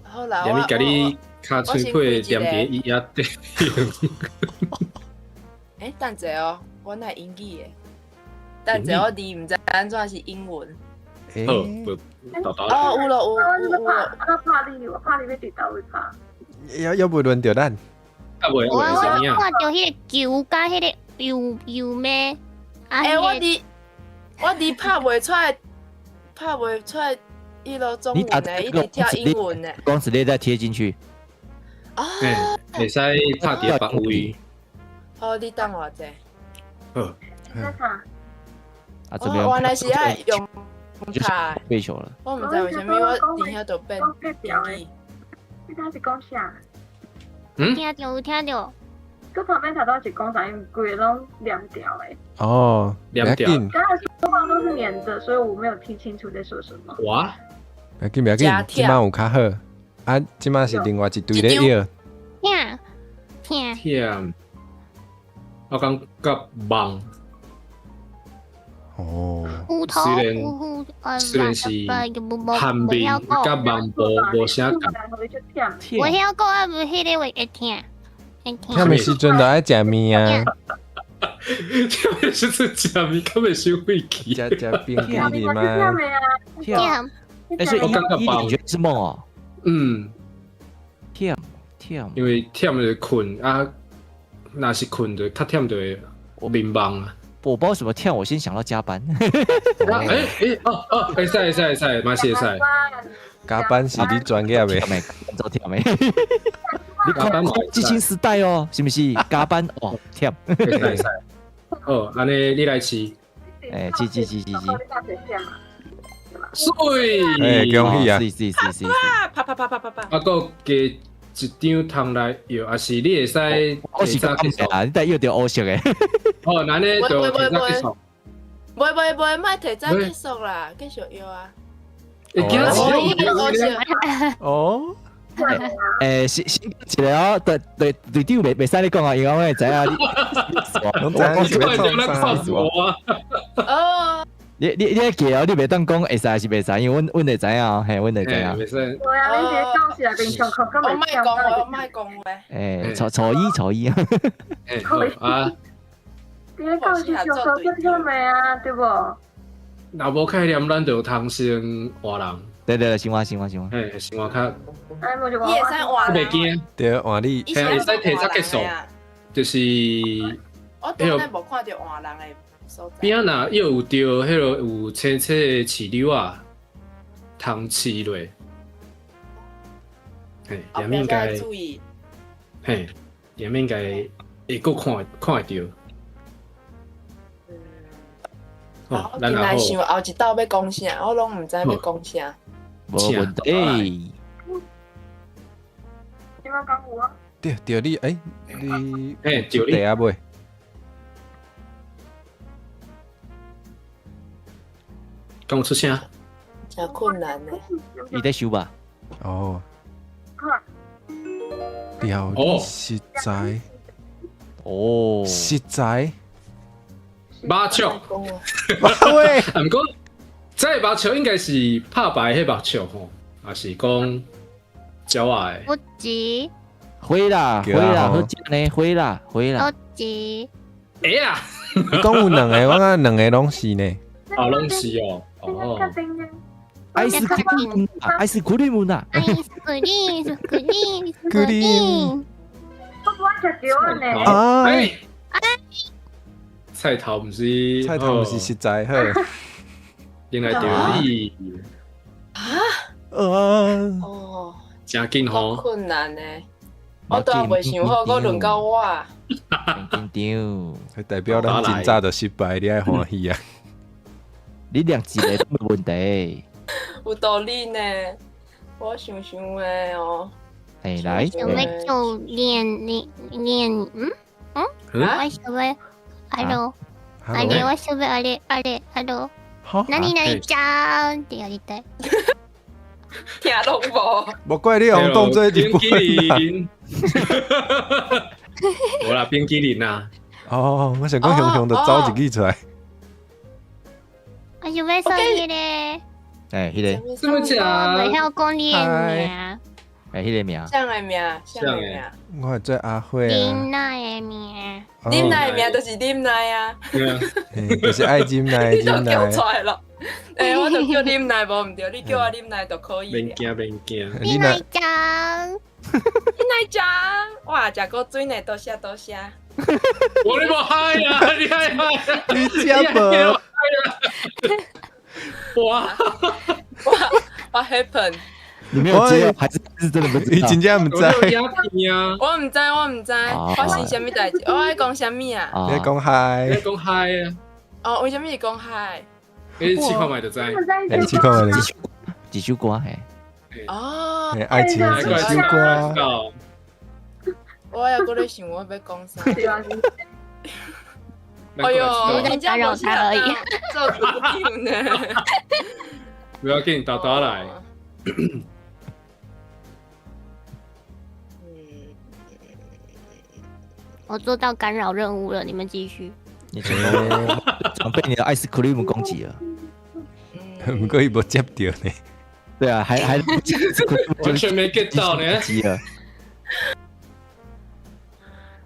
好啦，連你共你尻喙皮黏佇椅仔底。欸，等者哦，我哪英語的？等者我字毋知按怎是英文。好，哦，有咯，有有有。我拍你，我拍你欲佇佗位拍？猶未輪著咱。啊，未，我我看著彼個球佮彼個油油咩？欸，我字拍袂出來，拍袂出來。彼囉中文的，一直跳英文的。光子列再貼進去。啊，嘿，會使拍佇別位。好，你等我者。好，那啥？啊，這邊原來是愛用卡。背球了。我毋知為啥物我佇遐就變。你剛是講啥？嗯？聽著有聽著。佮旁邊頭都是講啥？因為規個攏黏掉的。哦，黏掉。剛才說話都是黏的，所以我沒有聽清楚在說什麼。哇！不要緊，不要緊，這擺有較好。啊，這擺是另外一隊咧搖。聽聽聽，我感覺夢。哦。雖然雖然是韓面佮夢無啥仝。我曉講啊，無彼个話會聽。忝的時陣就愛食麵啊。忝的時陣食麵，敢會傷火氣？食食冰淇淋嗎？忝。欸，所以伊你覺得是夢哦？嗯。忝忝。因為忝就睏啊，若是睏就較忝就會眠夢啊。我不知道什麼忝，我先想到加班。欸欸哦哦，會使會使會使，嘛是會使。加班是你專業的。做忝的。你看激情時代哦，是毋是？加班哦，忝。會使。好，按呢你來試。欸，試試試試試。媠。欸，恭喜啊！是是是是。啪啪啪啪啪啪。啊，閣加一張通來搖，還是你會使？我是講啊，你帶搖著烏色的。哦，那呢就提早結束。袂袂袂，莫提早結束啦，繼續搖啊。會驚死！哦。欸，先先一個哦，隊隊隊長袂袂使你講啊，因為我會知影你。攏知影你是欲創啥啊？哦。你記哦，你袂當講會使還是袂使，因為阮會知影哦，嘿，阮會知影。袂使。對啊，你這講是來平常課，我莫講話，我莫講話。欸，初一初一。欸，好啊。你講是上課最忝的啊，對無？若無概念，咱就通先換人。對對對，先換先換先換。嘿，先換較。你會使換人。袂驚。對，換你。嘿，會使提早結束。就是。我拄仔無看著換人的所在。邊仔若又有著彼个有青青的刺瘤仔，通刺落。嘿，下面應該。嘿，下面應該會閣看看會著。我今來想後一道欲講啥，我攏毋知欲講啥。無問題。你欲講有啊？對對，你欸，你欸，對你啊未？敢有出聲？誠困難呢。伊咧想吧？哦。料理食材。哦。食材。麻將，喂，毋過，這個麻將應該是拍牌彼麻將吼，還是講鳥仔的？不急。會啦，會啦，好食呢，會啦，會啦。不急。哎呀，你講有兩個，我感覺兩個攏是呢。啊，攏是哦，哦。愛斯クリーム，愛斯クリーム啦。愛斯クリーム，クリーム，クリーム。我不愛食蕎仔呢。啊。菜頭毋是，菜頭毋是實在好。原來著你。啊？哦。誠緊吼。困難呢。我拄仔袂想好，閣輪到我。緊張。代表咱真早就失敗，你愛歡喜啊！你兩一個都無問題。有道理呢，我想想的哦。欸，來。想欲做練練練，嗯嗯，我想欲。あの、あれはしゃべあれあれあの、何々ちゃんってやりたい。聽攏無。無怪你用當做日冰淇淋。無啦，冰淇淋啊。哦，我想講雄雄就走一句出來。我想欲說彼个。欸，彼个。什麼講？袂曉講你的名。欸，彼个名。啥个名？啥个名？我會做阿慧啊。啉奶的名。啉奶的名就是啉奶啊。就是愛啉奶，啉奶。你就叫出來咯。欸，我就叫啉奶，無毋對，你叫我啉奶就可以。免驚，免驚。啉奶醬。啉奶醬，哇，食過水呢，多謝多謝。我你無害啊！你害害，你食無？哇哇！What happened？你沒有接，還是是真的不知伊道？真正毋知。我有影片啊，我毋知，我毋知，發生啥物代誌？我愛講啥物啊？你講嗨，你講嗨啊！哦，為啥物是講嗨？你試看覓就知。你試看覓。一首歌嘿。哦。愛情的一首歌。我也閣咧想我欲講啥。哎喲，我在打擾他而已。做主張呢。不要緊，豆豆來。我做到干擾任務了，你們繼續。你成功，被你的 ice cream 攻擊了。毋過伊無接著呢。對啊，還完全沒 get 到呢。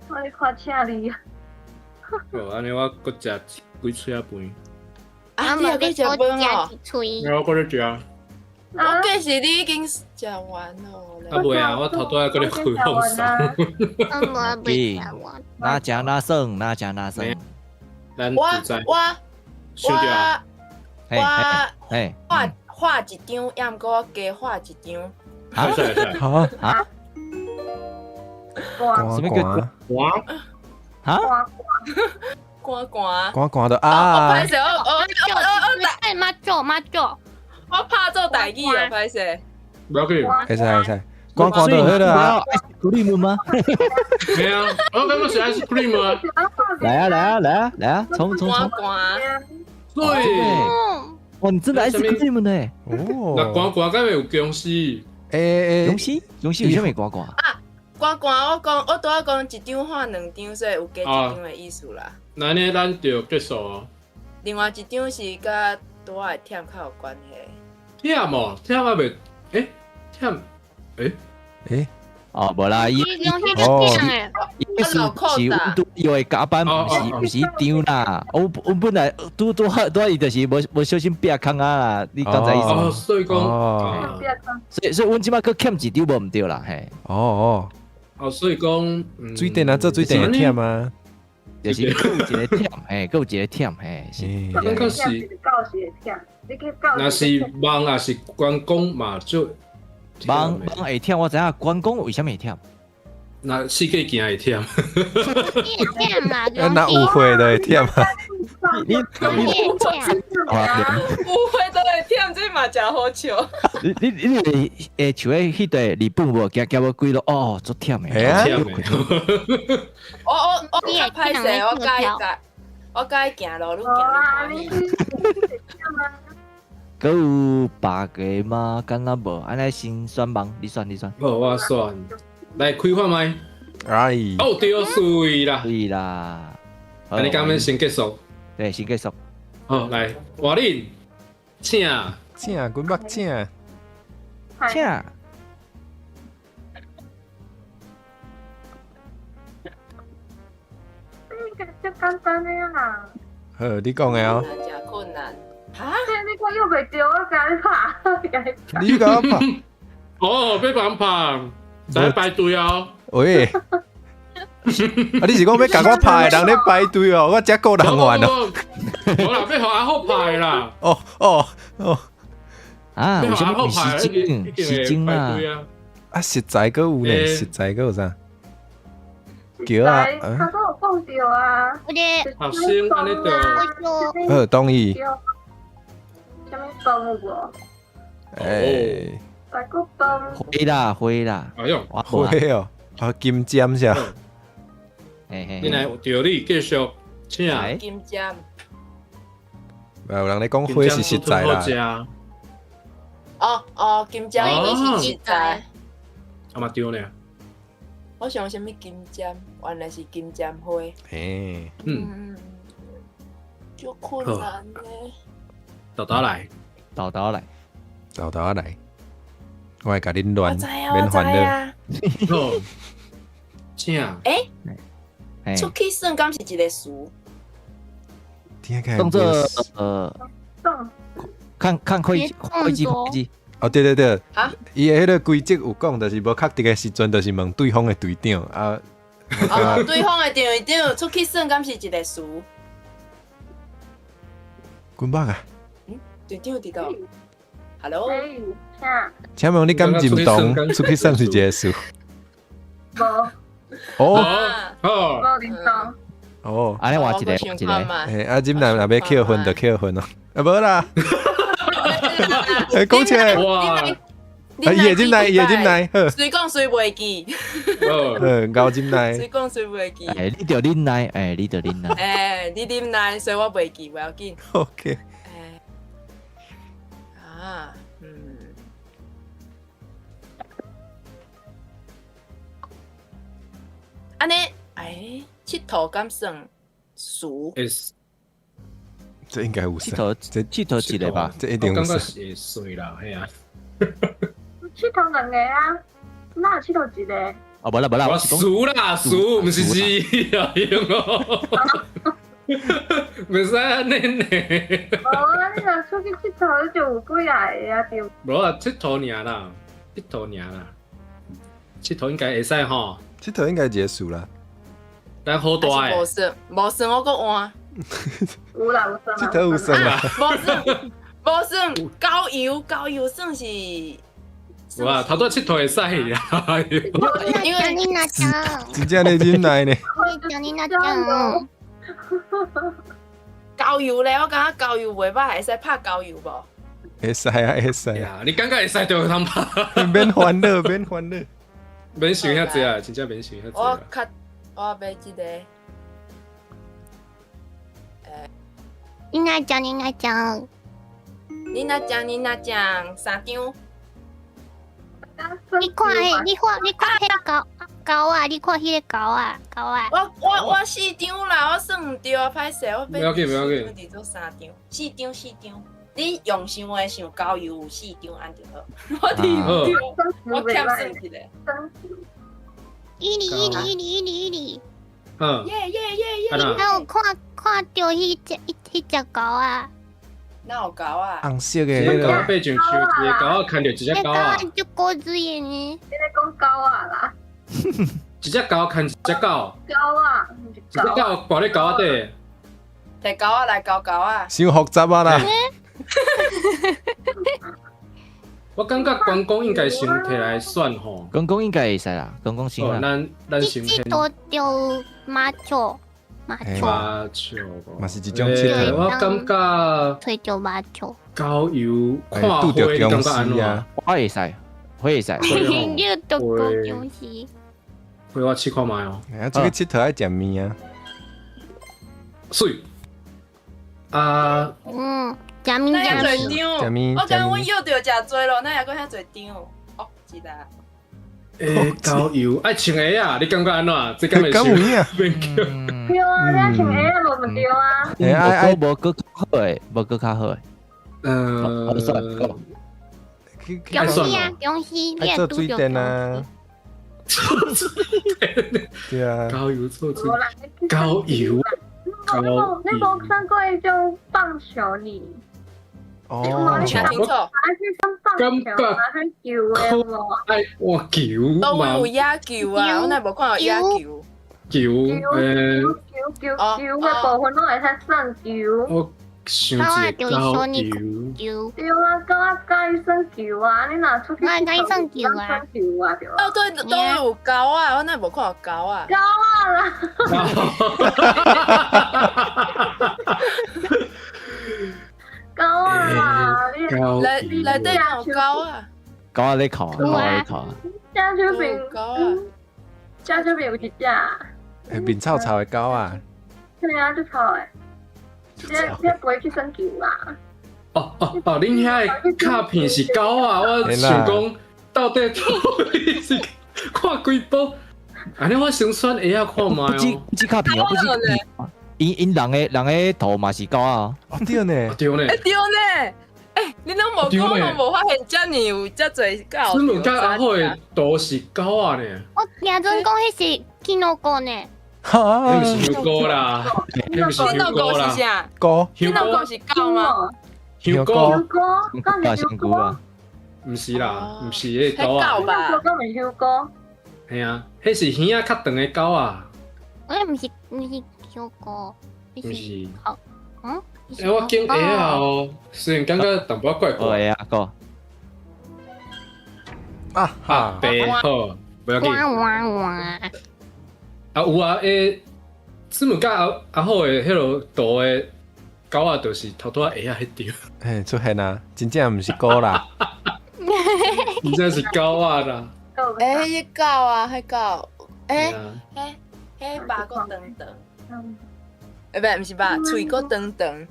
我咧看請你。哦，按呢我閣食幾喙仔飯。啊，你也閣食飯哦？我閣咧食。我計是你已經食完咯。啊袂啊，我頭拄仔閣咧開放送。我未食完。哪食哪算，哪食哪算。我我我我畫一張，抑毋過我加畫一張。啊啊！什麼叫寒？啊？寒寒寒寒的啊！歹勢，我我我我媽做媽做，我拍做代誌啊，歹勢。不要緊，會使會使，寒寒就好了啊。 cream 嗎？沒啊，我感覺是 ice cream 啊。來啊來啊來啊來啊，衝衝衝！對。哇，你真的 ice cream 呢？哦。那寒寒敢會有僵屍？欸，僵屍？僵屍有啥物寒寒？啊，寒寒，我講我拄仔講一張畫兩張，所以有加一張的意思啦。那呢，咱就結束哦。另外一張是佮拄仔的忝較有關係。忝哦，忝啊袂，欸，忝，欸，欸，哦，無啦，伊哦，意思是阮拄約的加班，毋是一張啦。我我本來拄拄拄伊就是無無小心壁空啊啦，你敢知意思？哦，所以講，所以阮這擺閣欠一張無毋對啦，嘿。哦哦，哦，所以講水電啊，做水電會忝啊，就是閣有一個忝，嘿，閣有一個忝，嘿，是。感覺是，若是網也是關公嘛，就。網網會忝，我知影關公為啥物會忝？那四界行會忝。會忝啦，那誤會就會忝啊！你你誤會都會忝，這嘛誠好笑。你你你會會像彼彼塊日本無？行行無幾路哦，足忝的。我我我較歹勢，我佮伊我佮伊行路，愈行愈歡喜。閣有別个嗎？敢若無？按呢先選網，你選你選。好，我選。來開看覓。哎。哦，對，媠啦。媠啦。按呢敢欲先結束。對，先結束。好，來，換恁，請。請，滾目請。請。這個足簡單的啦。好，你講的哦。誠困難。哈！你講又袂對，我共你拍。你共我拍？哦，欲共拍，在排隊哦。喂，啊！你是講欲共我拍的人咧排隊哦？我這個人員哦。無啦，欲予阿虎拍啦。哦哦哦！啊，欲予阿虎拍，時鐘時鐘啊！啊，實在閣有呢，實在閣有啥？叫啊！他都有講著啊。學生按呢就。好，同意。啥物飯有無？欸，排骨飯。會啦會啦。哎喲，會哦，啊金針是啊。嘿嘿。你來著你繼續，請。金針。有人咧講花是實在啦。哦哦，金針是實在。啊嘛對呢。我想啥物金針，原來是金針花。嘿。嗯。足困難呢。豆豆來，豆豆來，豆豆來，我會共恁亂，免煩惱。好，請。欸，出去耍敢是一個詞？動作看看會會計會計。哦，對對對，伊的彼個規則有講，就是無確定的時陣，就是問對方的隊長啊。哦，對方的隊長出去耍敢是一個詞？滾目啊！嗯，隊長佇佗？ Hello，哎，请请问你敢认同出去耍是一个事？无哦啊哦，无认同，哦，按呢换一个，换一个。欸啊，忍耐若欲扣分就扣分哦。啊，无啦，欸，讲起来，哇，啊，伊会忍耐，伊会忍耐，好，随讲随袂记，哦，好，𠢕忍耐随。讲随袂记。哎，你著忍耐，哎，你著忍耐。哎，你忍耐，所以我袂记，袂要紧。 OK，哎，啊，嗯，按呢，哎，𨑨迌敢算词？会这应该有𨑨迌，这𨑨迌一个吧。这一定我有算感觉是会算啦，嘿啊。𨑨迌两个啊，哪有𨑨迌一个？哦，無啦無啦，我我是講輸啦，輸，毋是字啊，用哦。袂使按呢呢。無啊，你若出去𨑨迌，你就有幾仔個啊，對。無啊，𨑨迌爾啦，𨑨迌爾啦，𨑨迌應該會使吼。𨑨迌應該一個事啦。咱好大的還是無算，無算我閣換。有啦，有算𨑨迌有算啦。無算，無算，郊遊郊遊算是。有啊，頭拄仔𨑨迌會使啦。因為你哪講？真正咧忍耐呢。你講你哪講？郊遊咧，我感覺郊遊袂歹，會使拍郊遊無？會使啊，會使啊。呀，你感覺會使就有通拍。免煩惱，免煩惱。免想遐濟啊，真正免想遐濟啊。我較我欲這個。你哪講？你哪講？你若講，你若講三張。你看彼，你看你看彼個狗狗啊！你看彼個狗啊，狗啊！我四張啦，我算毋對啊，歹勢，我不要緊，不要緊。伫做三張，四張四張。你用想的想郊遊有四張按就好。我佇毋對，我欠算一個。一里一里一里一里一里。嗯。耶耶耶耶！你敢有看看著彼隻彼隻狗啊？哪有狗啊？紅色的一个狗仔爬上樹，一个狗仔牽著一隻狗仔。足古錐的呢。你咧講狗仔啦？一隻狗牽一隻狗。狗仔，一隻狗掛咧狗仔底。提狗仔來咬狗仔。傷複雜啊啦！我感覺關公應該先提來選吼。關公應該會使啦，關公先啦。咱先。這都著麻雀，麻雀。麻雀，嘛是一種𨑨迌。我感覺。揣著麻雀。郊遊看花，你感覺按怎？我會使，我會使。你拄著僵屍。花我試看覓哦。啊，這個𨑨迌愛食麵啊。媠。啊。嗯。食麵食麵，食麵。我感覺阮約著誠濟咯，哪會閣遐濟張？哦，是啦。欸，郊遊愛穿鞋啊？你感覺按怎？這敢會敢有影？對啊，你愛穿鞋啊，無毋對啊。欸，無閣較好的，無閣較好的。算僵屍啊，僵屍，你做水電啊？做水電。對啊。郊遊做水。郊遊。你無你無算過彼種棒球呢？哦，聽清楚。啊，去算棒球啊，去球的無？愛換球。都有野球啊，我哪無看到野球。球，球球球球的部分攏會使算球。我想一個郊遊。對啊，狗仔佮意耍球啊，你若出去我佮意耍球啊。耍球啊，對啊。哦對，都有狗啊，我哪無看到狗啊。狗仔啦。狗仔啦，內內底有狗啊。狗仔咧哭，狗仔咧哭。正手邊狗啊，正手邊有一隻。欸，面臭臭的狗啊。對啊，足臭的。你你不會去耍球啦？哦哦哦！恁遐的卡片是狗啊！我想講到底到底是看幾部？按呢我先選鞋仔看覓哦。不止卡片哦，不止。𪜶𪜶人的人的圖嘛是狗啊。哦對呢，對呢。欸對呢，欸你攏無講，攏無發現遮爾有遮濟狗。孫文佮阿虎的圖是狗仔呢。我聽陣講彼是キノコ呢。哈，彼毋是香菇啦，彼毋是香菇啦。是啥？菇，キノコ是狗嗎？香菇，香菇，敢是香菇啊？毋是啦，毋是彼个狗仔。吧？敢毋是香菇？嘿啊，彼是耳仔較長的狗仔。欸，毋是毋是香菇，毋是。嗯？欸，我揀鞋仔哦，雖然感覺淡薄仔怪怪。鞋仔狗。啊哈，白好，不要紧。哇哇哇！啊有啊，欸，子母佮阿阿虎的彼落图的狗仔，就是头拄仔鞋仔彼张。嘿，出现啊，真正毋是狗啦，真正是狗仔啦。欸，彼狗啊，彼狗，欸，彼肉阁长长。欸，不，毋是肉，喙阁长长。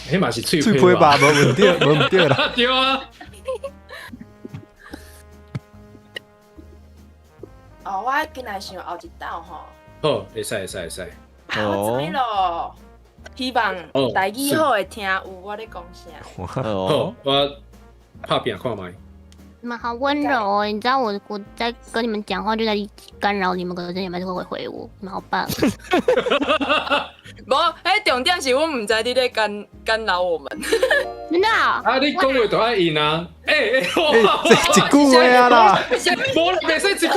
彼嘛是喙喙皮吧，无毋对，无毋对啦。对啊。哦，我今来想后一道吼。好，会使会使会使。啊，我知咯。希望台语好会听有我咧讲啥。好，我拍拼看觅。你们好温柔哦，你知道我在跟你们讲话就在干扰你们，可是你们还是会回我，你们好棒。无，彼重点是阮毋知你咧干扰我们。真的？啊，你讲话就爱应啊！欸欸，这一句话啊啦，无啦，袂使一句话，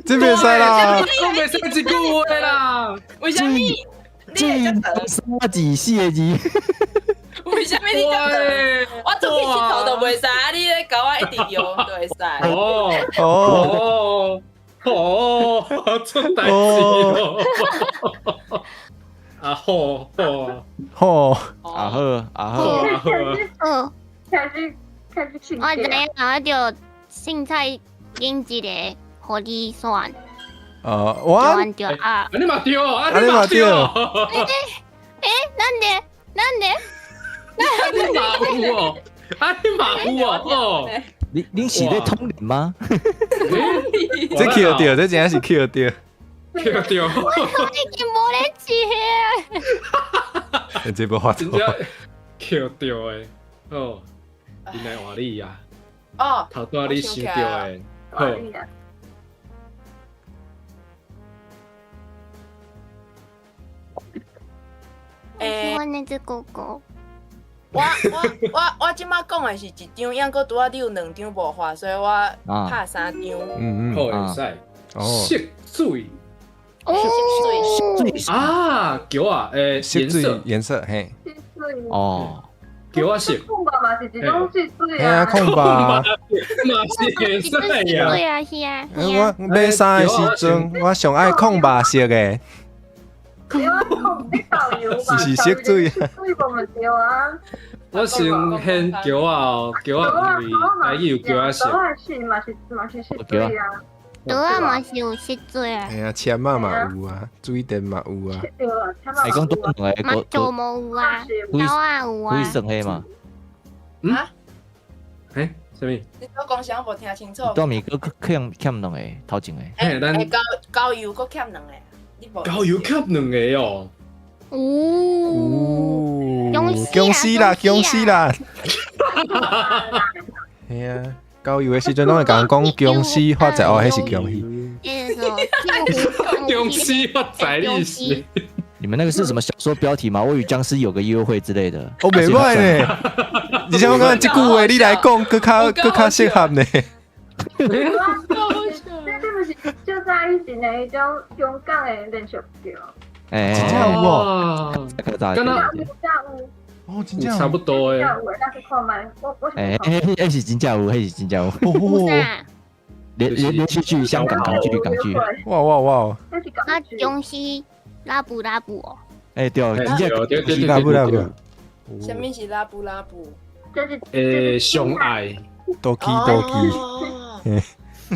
这袂使啦，讲袂使一句话啦。为啥物？这三字四个字。为啥物你遮长？我出去𨑨迌都袂使，啊！你咧共我一直摇就会使。哦哦哦，出代志哦！啊好好好，啊好啊好啊好。嗯，开始开始请。我知影，我就凊彩拣一个，予你选。哦，我对啊。啊你嘛对，啊你嘛对。欸，なんで？なんで？啊你嘛有哦，啊你嘛有哦，你是咧通灵吗？这 Q 掉，这真正是 Q 掉，Q 掉。我已经无咧接。这无法真正 Q 掉的哦，原来换你啊！哦，头拄仔你想著的，好。我喜欢那只狗狗。我这马讲的是一张，犹阁拄仔你有两张无画，所以我拍三张。嗯嗯，好会使。色水。哦，色水啊，桥仔，欸，颜色颜色嘿。哦，桥仔色。空白嘛是一种色水啊。嘿啊，空白嘛是颜色呀。对啊，是啊。我买衫的时阵，我上爱空白色的。是色水啊，水无毋对啊。我先掀桥仔哦，桥仔因为台语有桥仔色。桥仔是嘛是嘛是色水啊。桥仔嘛是有色水啊。嘿啊，签仔嘛有啊，水电嘛有啊。对啊，会讲多两个，嘛做无有啊，桥仔有啊。可以算彼嘛？啊？欸，啥物？你讲啥无听清楚？倒面阁欠欠两个，头前个。嘿，咱高油阁欠两个。高油欠两个哦。哦，恭喜啦，恭喜啦！嘿啊，交友的时阵拢会共人讲恭喜发财哦，彼是恭喜。恭喜发财意思。你们那个是什么小说标题吗？我与僵尸有个约会之类的。我袂歹呢，而且我感觉这句话你来讲，阁较阁较适合呢。这这毋是就在一起的一种香港的连续剧。欸，真正有哦，敢若哦，真正差不多诶。欸，彼是真正有，彼是真正有。连续剧，香港港剧，港剧。哇哇哇！啊，僵尸拉布拉布哦。欸，对，真正对拉布拉布。啥物是拉布拉布？欸，相爱。多基多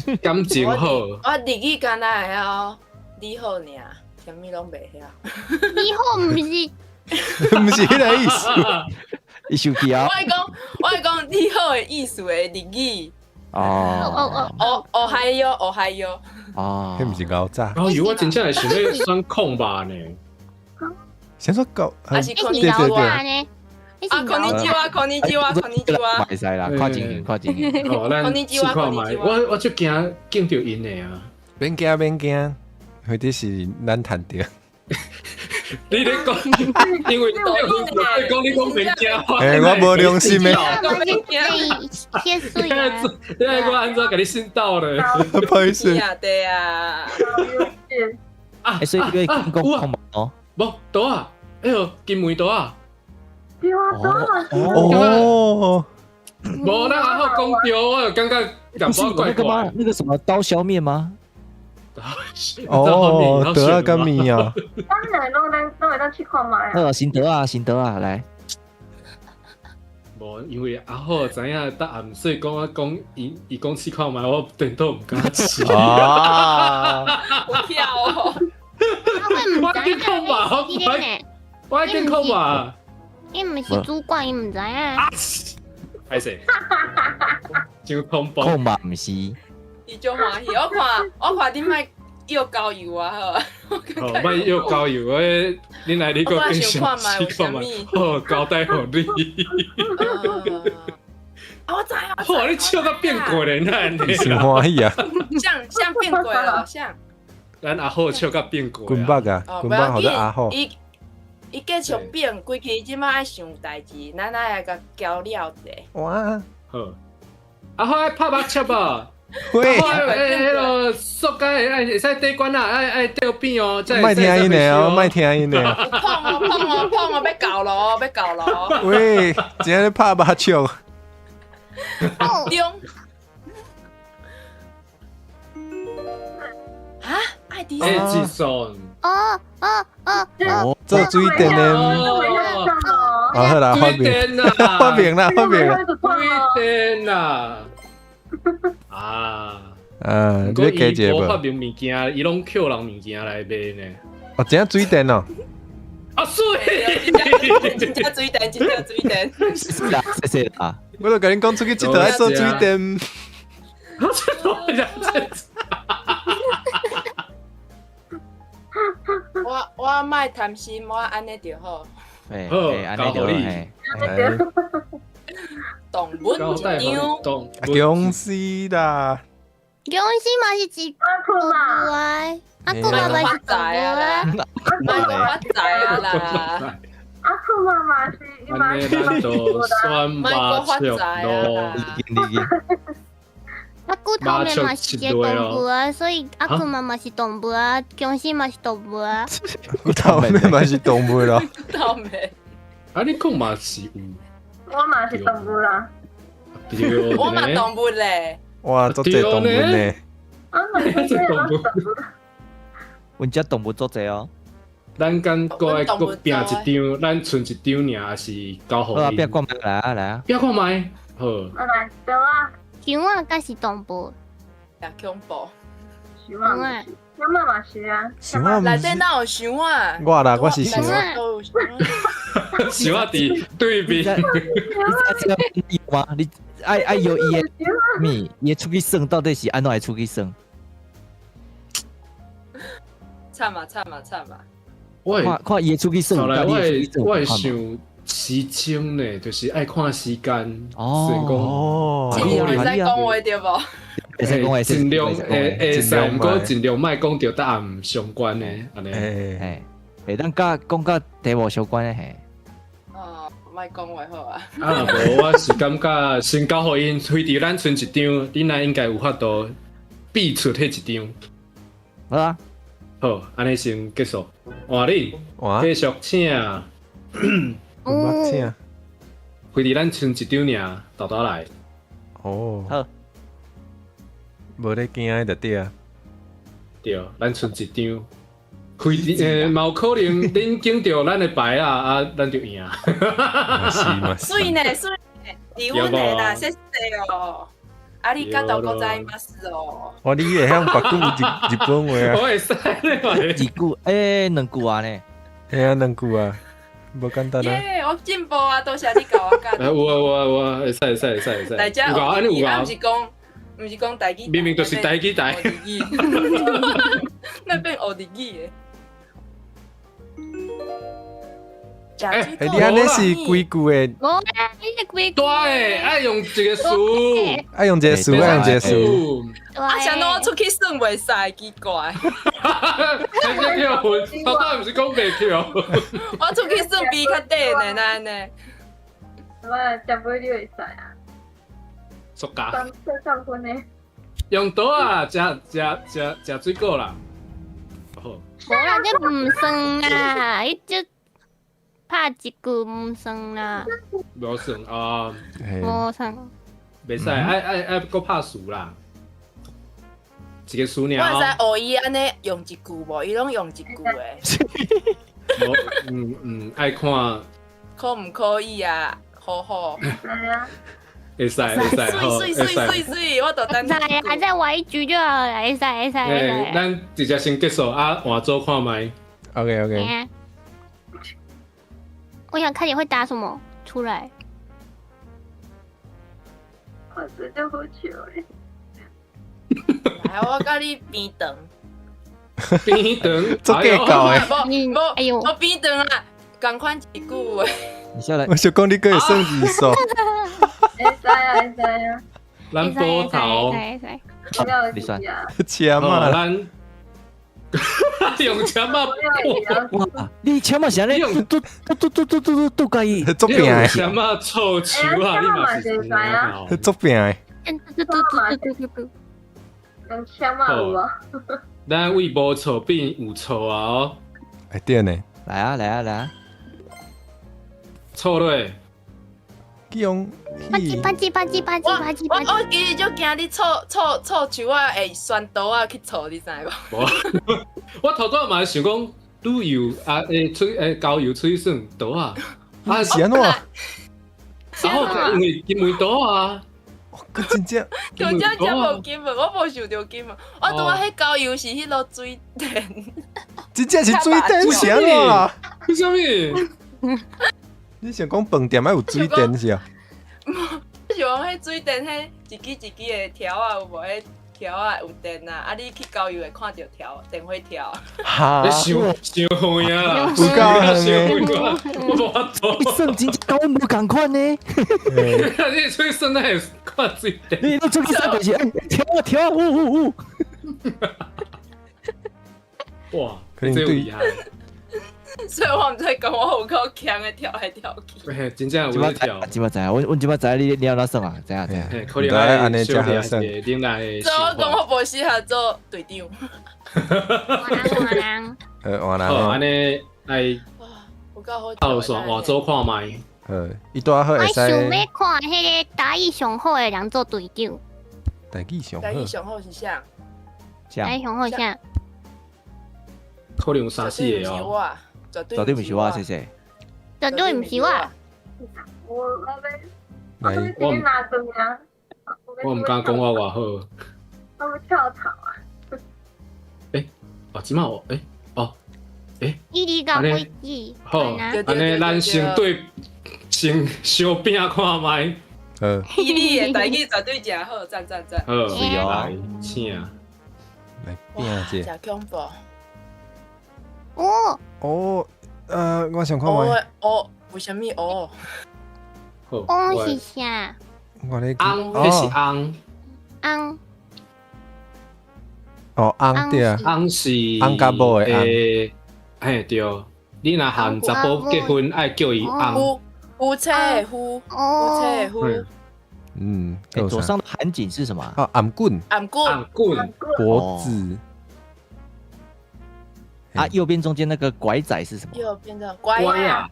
基。感情好。我日语敢若会晓你好尔。啥物拢袂晓。你好，毋是，毋是彼个意思。伊生气啊！我会讲你好的意思的日语。哦哦哦，哦嗨哟，哦嗨哟。哦，彼毋是牛仔。哦，哟，我真正会想欲选空白呢。先说狗，还是对对对。啊，こんにちは，こんにちは，こんにちは。袂使啦，看情形，看情形。哦，咱试看觅。我足惊见著𪜶的啊。免惊，免惊。或者是咱趁著。你咧讲，因为你讲你讲免惊。欸，我无良心的。你水啊！你爱我按怎共你信到咧？不好意思。对啊。啊，所以你讲空哦？无，桌仔，哎哟，金门桌仔。对啊，桌仔。哦。无，咱阿好讲对，我就感觉不是有那個嗎？那個什麼刀削麵嗎？哦，德啊跟麵啊。當然攏咱攏會當試看覓啊。行得啊，行得啊，來。無，因為阿虎知影答案，所以講我講伊伊講試看覓，我顛倒毋敢試。啊！有跳哦。我已經講嘛，我已經講嘛。伊毋是主管，伊毋知影。歹勢，真恐怖。控嘛毋是。伊足歡喜，我看我看你莫又高油啊，好。哦，莫又高油，我你來你閣變想試看覓，好交代予你。啊，我知啊。哇，你笑到變過咧，哪按呢？真歡喜啊！像像變過了，像。咱阿虎笑甲變過。滾北啊，滾北號做阿虎。伊伊繼續變，規氣這馬愛想代誌，咱愛來共交了者。哇！好，阿虎愛拍目笑無？喂，欸，彼个塑膠的愛會使底管啊，愛愛吊扁哦。莫聽𪜶的哦，莫聽𪜶的。碰哦碰哦碰哦，欲搞咯，欲搞咯。喂，真正咧拍目笑。中。啊？愛迪生。愛迪生。哦哦哦哦。做水電的。啊好啦，發明發明啦，發明啦。水電啦。啊，嗯，你加一個無發明物件，伊攏抾人物件來賣呢。哦，真正水電哦。啊水，真正水電，真正水電。謝啦，謝謝啦。我就共恁講出去𨑨迌愛做水電。我我莫貪心，我按呢就好。好，按呢就好。動物一張，僵屍啦！僵屍嘛是一動物啊，阿古媽媽是動物啊，莫發財啊啦！阿古媽媽是伊嘛是動物啦，莫發財啊啦！阿古頭面嘛是一個動物啊，所以阿古媽媽是動物啊，僵屍嘛是動物啊。骨頭面嘛是動物咯。頭面，啊你講嘛是有。我嘛是動物啦，我嘛動物咧。哇，足濟動物呢！我嘛是動物。阮遮動物足濟哦。咱敢閣愛閣拼一張，咱賰一張爾，還是交予好啊，拼看覓來啊來啊！拼看覓，好。我來，對啊。熊仔敢是動物？也恐怖。熊仔，我嘛嘛是啊。熊仔內底哪有熊仔？我啦，我是熊仔。熊仔佇對面。你知這個嗎？你愛愛有伊的物，伊出去耍到底是按怎會出去耍？慘啊慘啊慘啊！我看看伊出去耍，我會我會想時鐘呢，就是愛看時間。哦，會使講話對無？會使講話，盡量會會使，毋過盡量莫講著答案相關的，按呢。嘿，會當佮講佮題目相關的嘿。哦，莫講話好啊。啊，無，我是感覺先交予𪜶，非佇咱賰一張，恁若應該有法度避出彼一張。好啊。好，按呢先結束。換你，繼續請。我請。非佇咱賰一張爾，豆豆來。哦。好。無咧驚的就對啊。對，咱賰一張。開嘛有可能恁揀著咱的牌啊，啊，咱就贏。是嘛？媠呢，媠呢，禮物呢啦，謝謝哦。ありがとうございます哦。哇，你會曉別句日日本話啊？我會使咧，一句欸，兩句啊呢？嘿啊，兩句啊，無簡單啊。耶，我進步啊，多謝你教我教。有啊有啊有啊，會使會使會使會使。大家有啊，有啊，毋是講，毋是講台語，明明就是台語台。那變學日語的。欸，你按呢是幾句的？無啊，你是幾句？對，愛用一個詞，愛用一個詞，愛用一個詞。啊，啥我出去耍袂使，奇怪。真正叫混，頭拄毋是講袂叫。我出去耍比較短呢，哪按呢？我食杯你會使啊？塑膠。三分呢？用刀啊，食食食食水果啦。好。無啦，這毋算啦，伊這。拍一句毋算啦，無算啊，無算，袂使，愛愛愛閣拍詞啦，一個詞我爾會使學伊按呢用一句無？伊攏用一句的，無，嗯，愛看，可毋可以啊？好好，對啊，會使會使，好，媠會媠媠使。媠媠，我就等會使啊，再玩一局就好了，會使會使會使。咱直接先結束啊，換組看覓。 OK OK，欸我想看你會打什麼出來。我真的好笑的。來，我佮你變長。變長，足計較的。無無，哎呦無變長啊，仝款一句話。你下來我想講你閣會算字數，會使啊，會使啊。咱波頭，會使會使。不要你算急啊，簽啊，咱用簽仔，不要急啊。哇，你簽嘛是按呢？嘟嘟嘟嘟嘟嘟嘟嘟佮伊，足拼的，簽仔臭手啊，你嘛是足拼的。嘟嘟嘟嘟嘟嘟。用簽啊有無？咱為無錯變有錯啊！哦，會對呢，來啊來啊來啊！錯落，用吧唧吧唧吧唧吧唧吧唧我吧唧。我其實就驚你湊湊湊樹仔會旋刀仔去錯，你知無？無，我頭拄嘛想講旅遊啊，會出會郊遊出去耍倒啊，啊是按怎？然後因為倒啊，閣真正就這才無金文，我無想著金文。我拄仔彼郊遊是彼落水電，真正是水電是按怎啦？為啥物？你想講飯店愛有水電是啊？是講彼水電，彼一支一支的條仔有無？彼條仔有電啊！啊，你去郊遊會看著條電火條。哈你傷傷遠啊！有夠遠的，我無法度。你算真正佮阮無仝款呢？你出去耍哪會看水電？你都出去耍就是欸跳啊跳啊，嗚嗚嗚！哇，可能對這有厲害。所以我毋知講我有夠強的跳來跳去。嘿，真正有咧跳。這擺知影，阮這擺知你按怎耍啊？知影知影。嘿，可能愛小弟是恁來。所以我講我無適合做隊長。換人，換人。好，按呢來。有夠好。套線換組看覓。伊拄仔好會使。我想欲看彼个台語上好的人做隊長。台語上好。台語上好是啥？台語上好啥？可能有三四個哦。絕絕對毋是我，謝謝。絕對毋是我。我我欲拿轉啊！我毋敢講我偌好。我欲跳槽啊！欸，哦，這擺我欸，哦，欸。伊哩甲飛機。好，按呢咱先對，先相拼看覓。伊哩的台語絕對誠好，讚讚讚。好，是哦。來，請。來拼一下。誠恐怖。哦。哦，我想看覓。哦，為啥物哦？翁是啥？我咧翁，彼是翁。翁。哦，翁對啊。翁是翁佮某的翁。嘿對，你若和查埔結婚，愛叫伊翁。夫夫妻的夫，夫妻的夫。嗯，左上的韓景是什麼？哦，頷頸。頷頸。頷頸。脖子。啊，右邊中間那個拐仔是什麼？右邊的拐啊，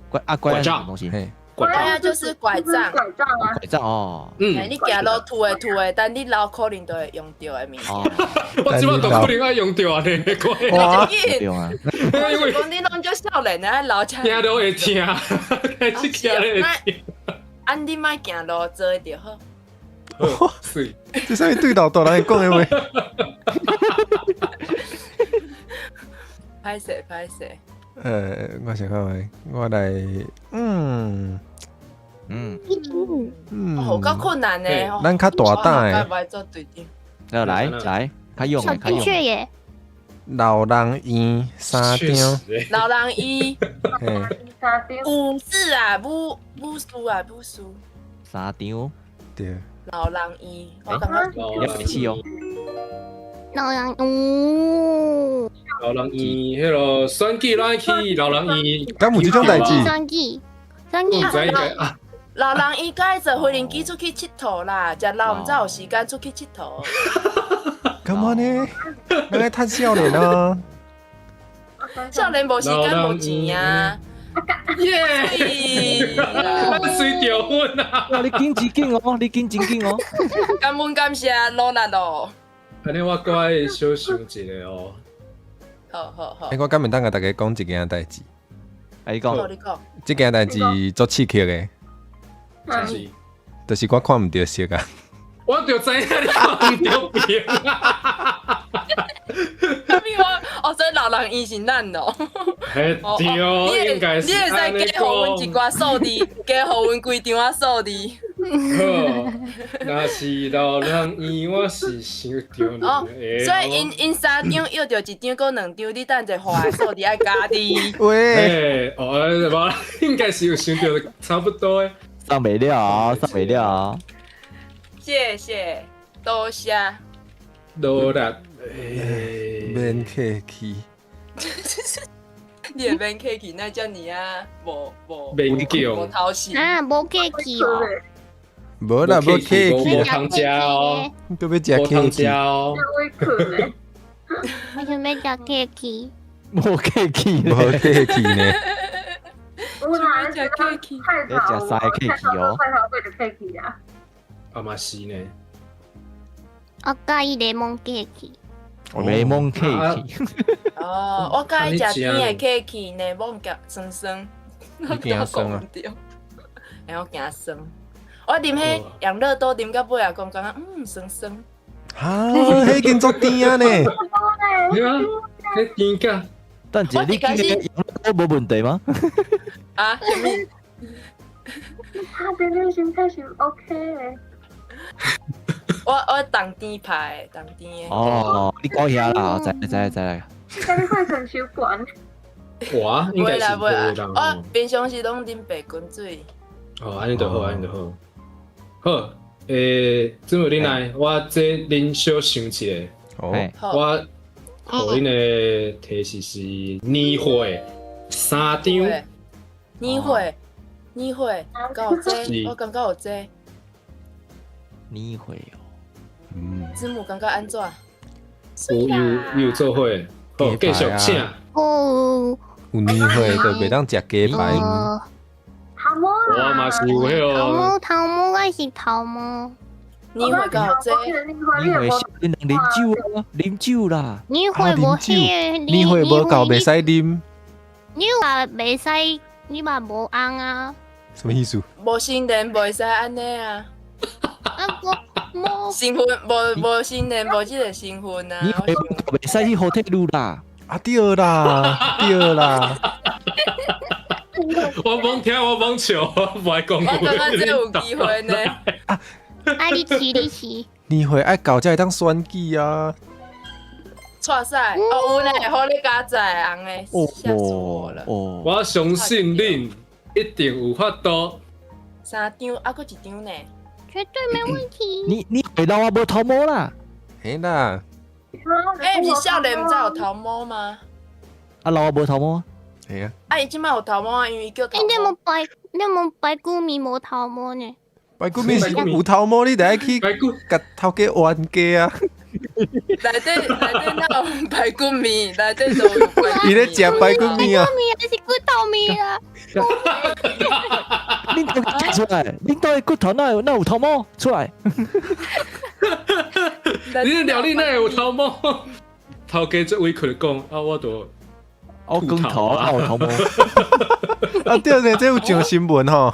拐啊拐什麼東西？拐杖就是拐杖，拐杖啊，拐杖哦。嗯，你行路吐的吐的，但你老可能都會用著的物件。我這擺都可能愛用著啊，呢個哇，用啊！因為講你攏足少年的，老車行路會疼，開始行路會疼。啊，你莫行路坐的就好。媠，這啥物對老大人講的話？歹勢歹勢。我想看覓，我來，嗯嗯嗯，哦，夠困難呢。咱較大膽的。來來，較勇的，較勇。的。老人院三張。老人院。武士啊，武武士啊，武士。三張。對。老人院，我感覺。要客氣哦。老人哦。老人院，彼个選舉咱去老人院，敢有這種代誌？選舉，選舉。啊！老人院該坐飛輪機出去𨑨迌啦，食老毋才有時間出去𨑨迌。幹嘛呢？咱愛趁少年啊！少年無時間無錢啊！耶！啦。咱隨著阮啊！哇，你緊真緊哦，你緊真緊哦。感恩感謝努力咯。按呢我閣愛小想一下哦。好好好欸，。我敢會當共大家講一件代誌，啊，你好，講，你講。這件代誌足刺激的，嗯是，就是我看毋著色啊。我就知影你看毋著爿啊！啥物我？哦，所以老人院是咱哦。嘿，對，應該是你會使按呢加予阮一寡數字，加予阮幾張仔數字。好，若是老人院，我是想著哦你。所以𪜶𪜶三張約著一張，閣兩張，你等一下畫的數字愛加字。喂，欸，哦，無，應該是有想著差不多的。上袂了，上袂了。謝謝，多謝。努力，欸，免客氣，你會免客氣，哪遮爾啊？無無勉無強，頭緒。啊，無客氣哦。無啦，無客氣，無通食哦，閣欲食無通食客氣。哦。委屈咧，我想欲食客氣。無客氣無客氣呢，有啦，食客氣菜你食三個客氣哦菜頭粿就客氣啊。啊嘛是呢，我佮意檸檬客氣。檸檬客氣。哦，我佮意食甜的客氣，檸檬夾酸酸。你驚酸啊？對，然後驚酸。我啉彼養樂多啉到尾啊，講感覺酸酸。哈，彼已經足甜啊呢。對啊，彼甜甲。等一下，你今日都無問題嗎？啊？啥物？他這個心態是 OK 的。我重甜派的，重甜的。哦，你講遐啦，知知知啦。你血糖傷懸。我應該是袂啦無啦。我平常時攏啉白滾水。哦，按呢就好，按呢就好。好，欸，子母恁來，我這恁小想一下。哦。我予恁的提示是年會三張。年會，年會，敢有這個？我感覺有這個。年會哦。嗯。子母感覺按怎？有有有做伙，好，繼續請。哦。有年會就袂當食雞排。頭毛啦。我嘛是有彼頭個。毛頭毛，還是頭毛？年會敢有這個？年會少年人啉酒啊，啉酒啦。年會無彼個，年會無夠袂使啉。你嘛袂使，你嘛無紅啊。什麼意思？無成年袂使按呢啊。啊無無。身份無無成年無這個身份啊。你會袂使去後退路啦。啊對啦，對啦。我罔聽，我罔笑，我無愛講。我感覺這有機會呢。啊！你試，你試。年會愛到才會當選舉啊！錯賽哦，有呢，予你加載紅的，嚇死我了。我相信恁一定有法度。三張，啊，閣一張呢？絕對沒問題。你會老啊無頭毛啦？嘿啦。欸，毋是少年毋才有頭毛嗎？啊，老啊無頭毛。係啊。啊，伊這擺有頭毛啊，因為伊叫頭毛。欸，你無白，你無白骨麵無頭毛呢？白骨麵是有頭毛，你得愛去共頭家冤家啊！內底內底哪有排骨麵？內底都有排骨麵。伊咧食排骨麵啊！排骨麵還是骨頭麵啊？恁都講出來，恁兜的骨頭哪有哪有頭毛出來？你料理哪會有頭毛？頭家足委屈的講，啊，我都我光頭啊，有頭毛。啊對呢，這有上新聞吼。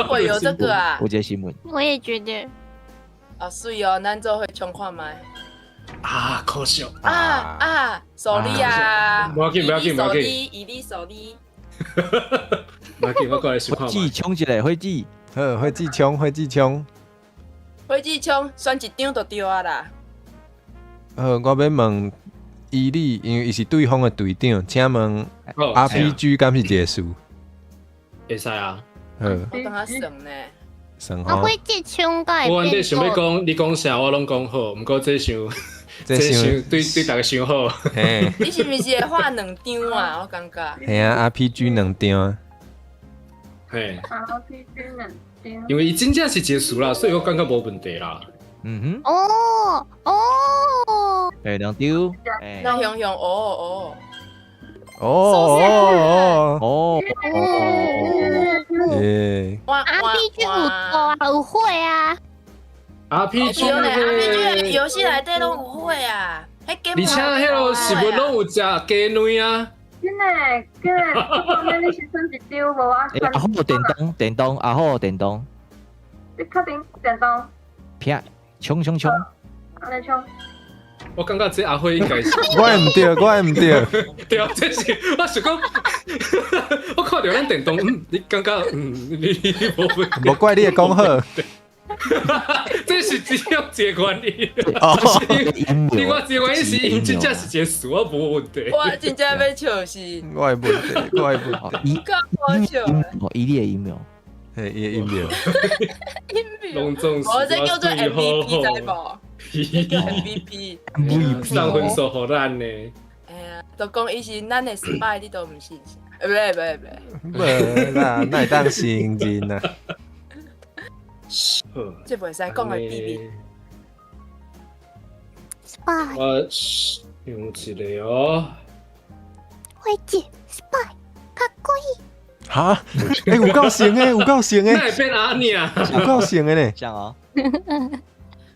會有這個啊？有這個新聞。我也覺得。啊，媠哦，咱做伙衝看覓。啊，可惜。啊啊，sorry 啊！無要緊，無要緊，無要緊。伊你 sorry。無要緊，我過來想看覓。火箭衝一個，火箭。好，火箭衝，火箭衝。火箭衝，選一張就對啊啦。好，我欲問伊你，因為伊是對方的隊長，請問 RPG 敢是一個詞？會使啊。好。我感覺算呢。算啊，火箭槍敢會我原底想欲講，你講啥我攏講好，毋過這傷，這傷對對逐家傷好。你是毋是會畫兩張啊？我感覺。嘿啊，RPG 兩張。嘿。 RPG 兩張。因為伊真正是一個詞啦，所以我感覺無問題啦。嗯哼。哦哦。欸，兩張。那雄雄哦哦。哦哦哦哦。耶，RPG 有刀啊，有火啊。 RPG 对咧，RPG 的游戏内底拢有火啊，彼而且彼个食物拢有食鸡卵啊。真的，真的，我讲你是选一张，无我欸，阿虎电动，电动，阿虎电动，你确定电动？啪，冲冲冲！按呢冲。我感觉这阿辉应该是，我会毋对，我会毋对。对啊，这是我想讲，我看著咱电动，你感觉，你無無怪你會講好。這是只有一個原因。哦，另外一個原因是因真正是一個事，我無問題。我真正欲笑死。我的問題，我的問題。夠好笑。哦，伊你的音樂。嘿，伊的音樂。音樂。攏總是我這叫做 MVP 知無？叫 MVP。送分數予咱呢。哎呀，都講伊是咱的失敗，你都毋信？欸，不對不對不對。無啦，哪會當承認啊？這袂使講的秘密。 Spy。我想一個哦。火箭 Spy，較過癮。哈？欸，有夠像的，有夠像的。哪會變阿尼啊？有夠像的呢。像哦。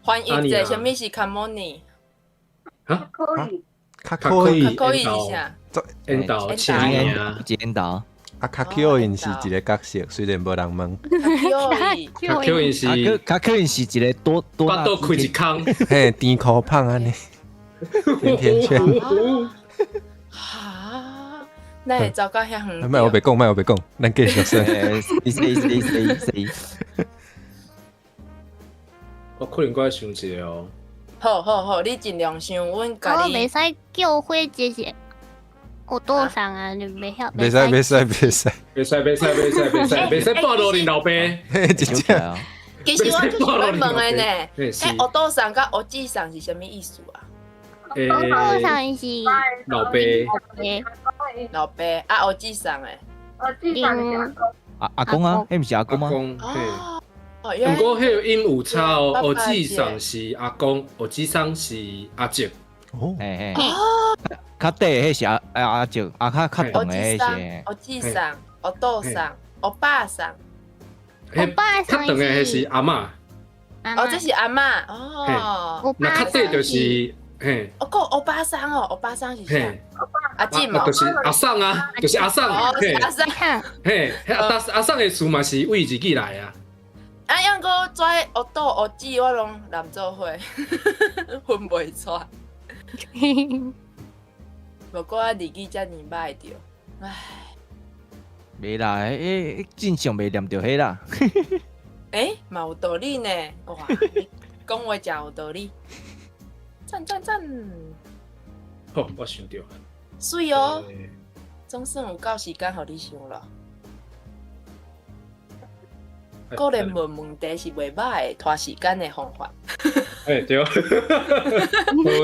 翻譯者，啥物是卡莫尼？哈？可以。較可以。較可以是啥？緣投，剪刀。啊，卡 Q 𪜶是一個角色，雖然無人問。卡 Q 𪜶是卡 Q 𪜶是一個多多腹肚開一空，嘿，甜箍胖按呢，甜甜圈。哈，那會走到遐遠？莫我袂講，莫我袂講，咱繼續說。 C C C C。我可能閣愛想一個哦。好好好，你盡量想，阮共你。我袂使叫火這是。お父さん啊，你袂曉。袂使袂使袂使。袂使袂使袂使袂使袂使暴露恁老爸。嘿，真正。其實我就是欲問的呢。欸，お父さん佮お姊さん是啥物意思啊？お父さん是老爸。老爸啊，お姊さん的。お姊さん是阿公。阿阿公啊，彼毋是阿公嗎？哦。毋過彼個音有差哦，お姊さん是阿公，お姊さん是阿叔。哦。嘿嘿。較短的彼是阿阿叔，啊較較長的彼是。お姊さん、お父さん、お爸さん。お爸較長的彼是阿嬤。哦，這是阿嬤哦。若較短就是嘿。哦，閣歐巴桑哦，歐巴桑是啥？阿姊嘛。就是阿桑啊，就是阿桑。哦，阿桑。嘿，阿阿桑的詞嘛是對日語來啊。啊，毋過遮お父お姊我攏連做伙，分袂出。無過我日語遮爾歹著，唉。袂啦，欸，正常袂念著彼啦。欸，嘛有道理呢，哇，你講話誠有道理。讚讚讚！好，我想著。媠哦，總算有夠時間予你想咯。果然問問題是袂歹的，拖時間的方法。欸，對。多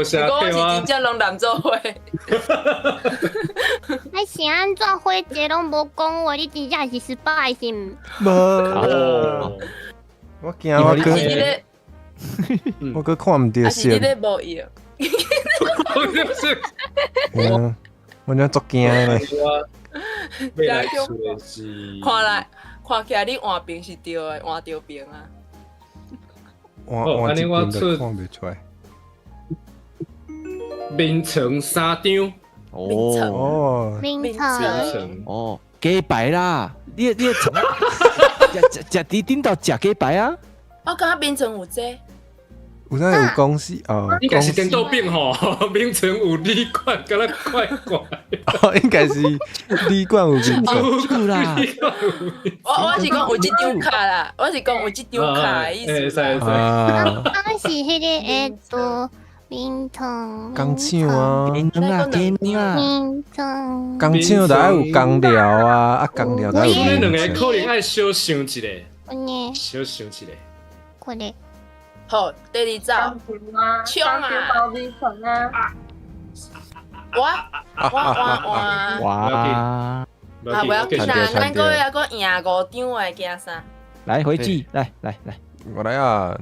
謝。我是真正攏連做伙。啊是按怎火箭攏無講話，你真正是失敗是毋？無。我驚我閣，我閣看毋著色。啊是你咧無用。嗯，我真足驚的。未來出的是。看來看起來你換邊是對的，換著邊啊。換換一邊就看袂出來。眠床三張。哦，眠床。哦，雞排啦，你你食食食佇頂頭食雞排啊？我感覺眠床有這。有啥有公司哦？應該是顛倒變吼，眠床有旅館，敢若怪怪。哦，應該是旅館有眠床啦。我是講有這張卡啦，我是講有這張卡的意思。啊，我是彼個眠床。工廠啊，雞卵啊，雞卵啊，眠床。工廠就愛有工寮啊，啊工寮就愛有這兩個可能愛小想一下，小想一下。これ。好，第二走，衝啊！我我我我哇！啊，不要緊啦，咱閣猶閣贏五張的，驚啥？來回記，來來來，我來啊，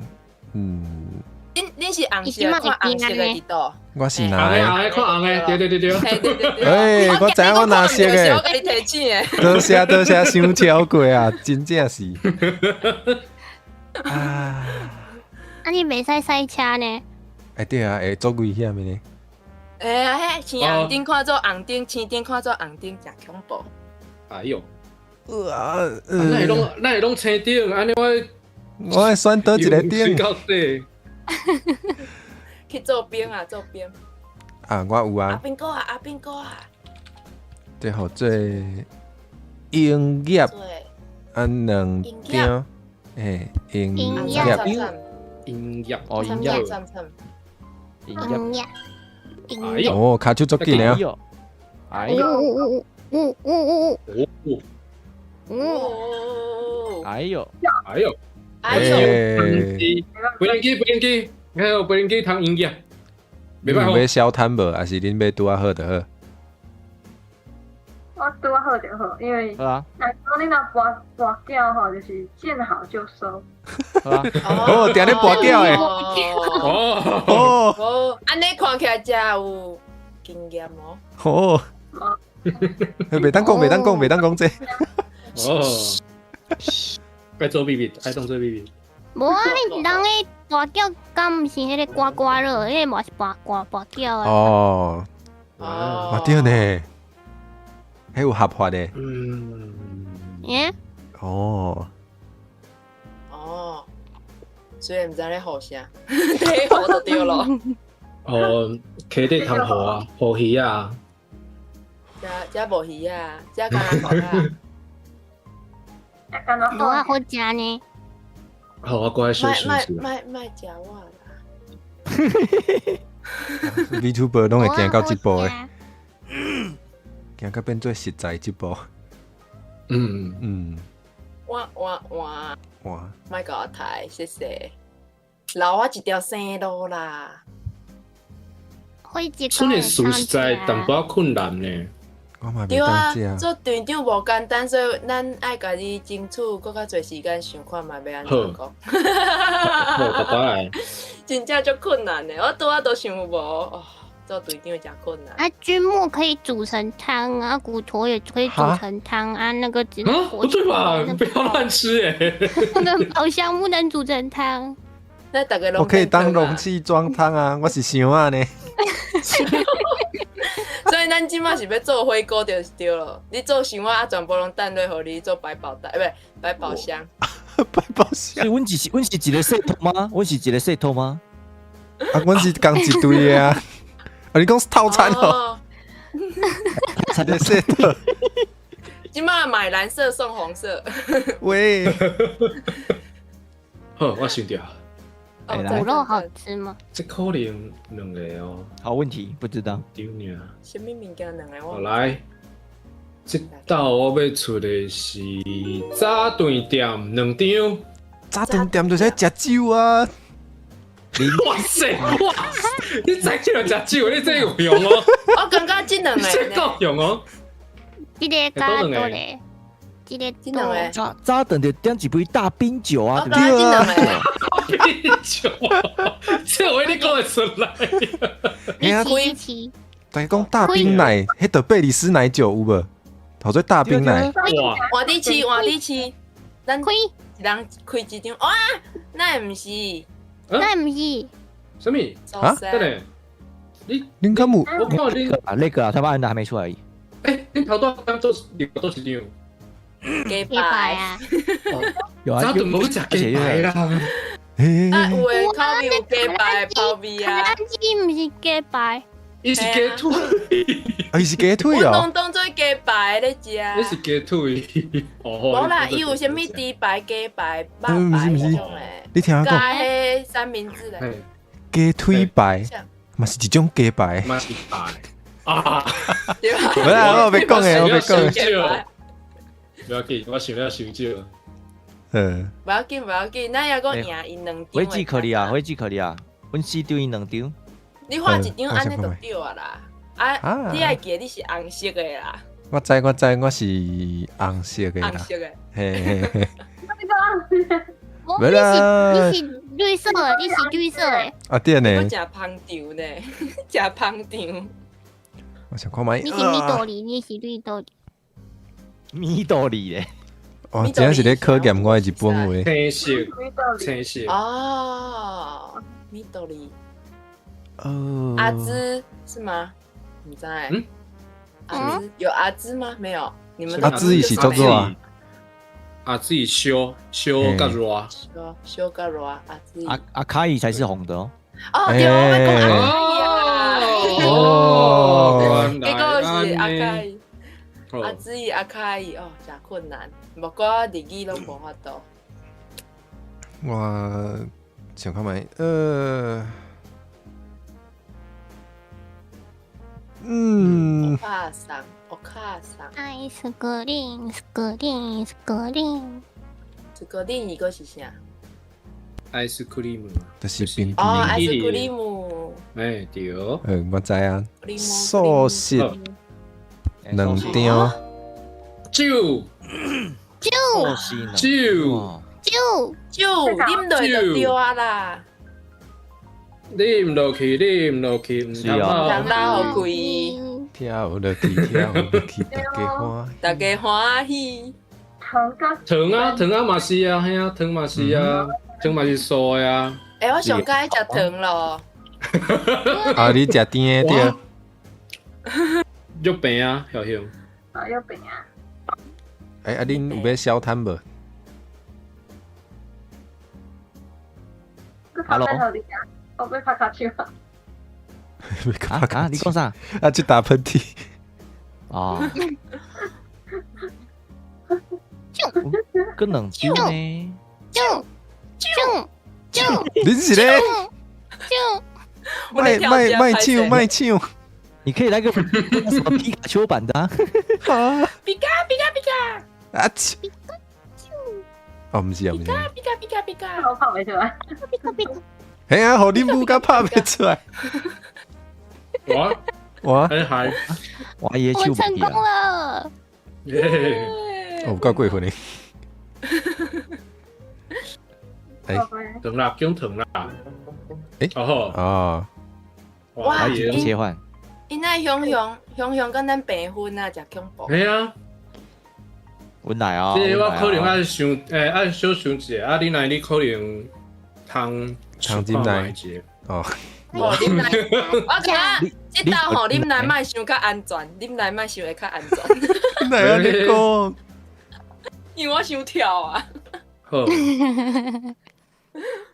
嗯。恁恁是紅色，看紅色的佇佗？我是紅哪的紅的看紅的，對對對對。嘿對對對。欸我知影我哪色的我共你提醒的。多謝多謝，傷超過啊，真正是。啊，啊，你袂使賽車呢？欸對啊，會足危險的呢。欸啊，彼青紅燈看做紅燈，青燈看做紅燈，誠恐怖。哎呦，啊，咱會攏咱會攏青燈，按呢我我會選佗一個燈到底。去做兵啊，做兵。啊，我有阿啊，兵哥啊，阿兵哥啊。這號做營業對。啊，兩張，欸，營業業。營業哦，營業，慘慘。營業，業，哎呦，哦，跤手足緊的啊。哎呦，嗚嗚嗚嗚嗚，哎呦，哎呦，哎呦，飛輪機，飛輪機，你看飛輪機通營業，袂歹恁有欲消攤無？還是恁欲拄仔好就好？我拄仔好就好，因為好啊，若講你若跋跋筊吼，就是見好就收。好啊，哦，定咧跋筊的。哦哦哦，按呢看起來誠有經驗哦。哦，袂當講，袂當講，袂當講這。哦，愛做秘密，愛當做秘密。無啊，人的大腳敢毋是彼個刮刮樂，彼個嘛是跋刮跋筊啊。哦，哦，嘛對呢，彼有合法的。嗯。耶。哦。哦，雖然毋知咧予啥，咧予就對咯。哦，溪底通魚啊，魚魚啊。遮遮無魚啊，遮敢若魚啊。無啊，好食呢。好，我過來試試。莫莫莫食我啦。 VTuber 攏會行到這步的，行到變做實在這步。嗯嗯。我我我哇！莫共我刣，謝謝。留我一條生路啦。出的事實在淡薄困難呢。我嘛對啊，做隊長無簡單，所以咱愛共你爭取閣較濟時間想看覓欲按怎講。好，拜拜。真正足困難的，我拄仔都想無，哦，做隊長誠困難。啊，菌木可以煮成湯啊，骨頭也可以煮成湯啊，那個只啊，不對吧？不要亂吃哎。那個寶箱不能煮成湯。那大家我可以當容器裝湯啊，我是想啊呢。所以咱這馬是欲做火鍋就是對咯。你做想啊，全部攏等落予你做百寶袋，不是百寶箱。百寶箱。所以阮是阮是一個 set 嗎？阮是一個 set 嗎？啊，阮是仝一隊的啊。啊，你講是套餐哦。一個 set。這馬買藍色送紅色。喂。好，我想著。滷肉好吃嗎？這可能兩個哦。好問題，不知道。丟爾。啥物物件兩個？我來，這道我欲出的是早頓店兩張。早頓店就是愛食酒啊！哇塞，哇！你早起來食酒，你這有用哦。我感覺這兩個，這夠用哦。這個加多咧，這個這兩個。早早頓就點一杯大冰酒啊！對啊。冰酒，這話你講會出來？一起，大家講大冰奶，彼就貝里斯奶酒有無？號做大冰奶。哇！換你試，換你試，咱開一人開一張。哇！那毋是？那毋是？啥物？啊？等下，你恁敢有？我看恁啊，那個啊，他們按的還沒出來而已。欸，恁頭拄仔做多一張？雞排啊！有啊，早頓無食雞排啦。啊，有的口味有雞排泡味啊。咱這毋是雞排，伊是雞腿，啊，伊是雞腿哦。我攏當做雞排咧食。你是雞腿。無啦，伊有啥物豬排、雞排、肉排彼種的。你聽我講。加彼三明治咧。雞腿排，嘛是一種雞排。嘛是排。啊！無啦，我欲講的，我欲講的。不要緊，我想了傷少。嗯。無要緊，無要緊，咱抑閣贏伊兩張。火雞可以啊，火雞可以啊，阮四張伊兩張。你畫一張按呢就對啊啦。啊，你愛記得你是紅色的啦。我知我知，我是紅色的啦。紅色的。嘿嘿嘿。你無，你是你是綠色的，你是綠色的。啊對呢我，食芳腸呢，食芳腸。我想看覓。你是緑，你是綠豆。米多里咧，哦，真正是咧考驗我的日本話。青色，青色。哦，緑。哦。阿茲是嗎？你在？嗯。阿茲有阿茲嗎？沒有。你們阿茲是做做啊？阿茲燒燒較熱，燒燒較熱。阿茲阿阿卡伊才是紅的哦。哦，對，我欲講阿卡伊啊。哦，結果是阿卡伊，阿茲阿卡伊哦，誠困難，無過日語攏無法度。我想看覓，嗯。我卡桑，我卡桑。愛斯格林，斯格林，斯格林。斯格林伊閣是啥？アイスクリーム。就是冰淇淋。哦，アイスクリーム。哎，對。我知啊。素食兩張。酒。酒。酒。酒。酒，啉落就對啊啦。啉落去，啉落去，毋通流開。跳落去，跳落去，大家歡喜。大家歡喜。糖糖啊，糖啊嘛是啊，嘿啊，糖嘛是啊，糖嘛是素的啊。欸，我上喜歡食糖咯。啊，你食甜的對。月餅啊，曉曉。啊，月餅啊。欸，啊，恁有欲消攤無？Hello。我欲拍卡丘啊！啊啊！你講啥？啊，去打噴嚏。哦。閣兩張呢？就就就。你是咧？就。賣賣賣唱賣唱！你可以來個什麼皮卡丘版的啊？皮卡皮卡皮卡！啊切！哦，毋是啊，毋是。皮卡皮卡皮卡皮卡！我拍袂出來。皮卡皮卡。嘿啊，予恁母甲拍袂出來。我我還我也我成功了。耶！哦，夠過分的。哎，糖啦，姜糖啦。欸，哦哦，哇，切換。𪜶愛雄雄雄雄佮咱平分啊，誠恐怖。嘿啊，阮來啊。這個我可能愛想，欸，愛小想一下。啊，你來，你可能通通進來哦。無啉來，我感覺這道吼啉來莫想較安全，啉來莫想會較安全。哪會按呢講？因為我傷跳啊。好。啊，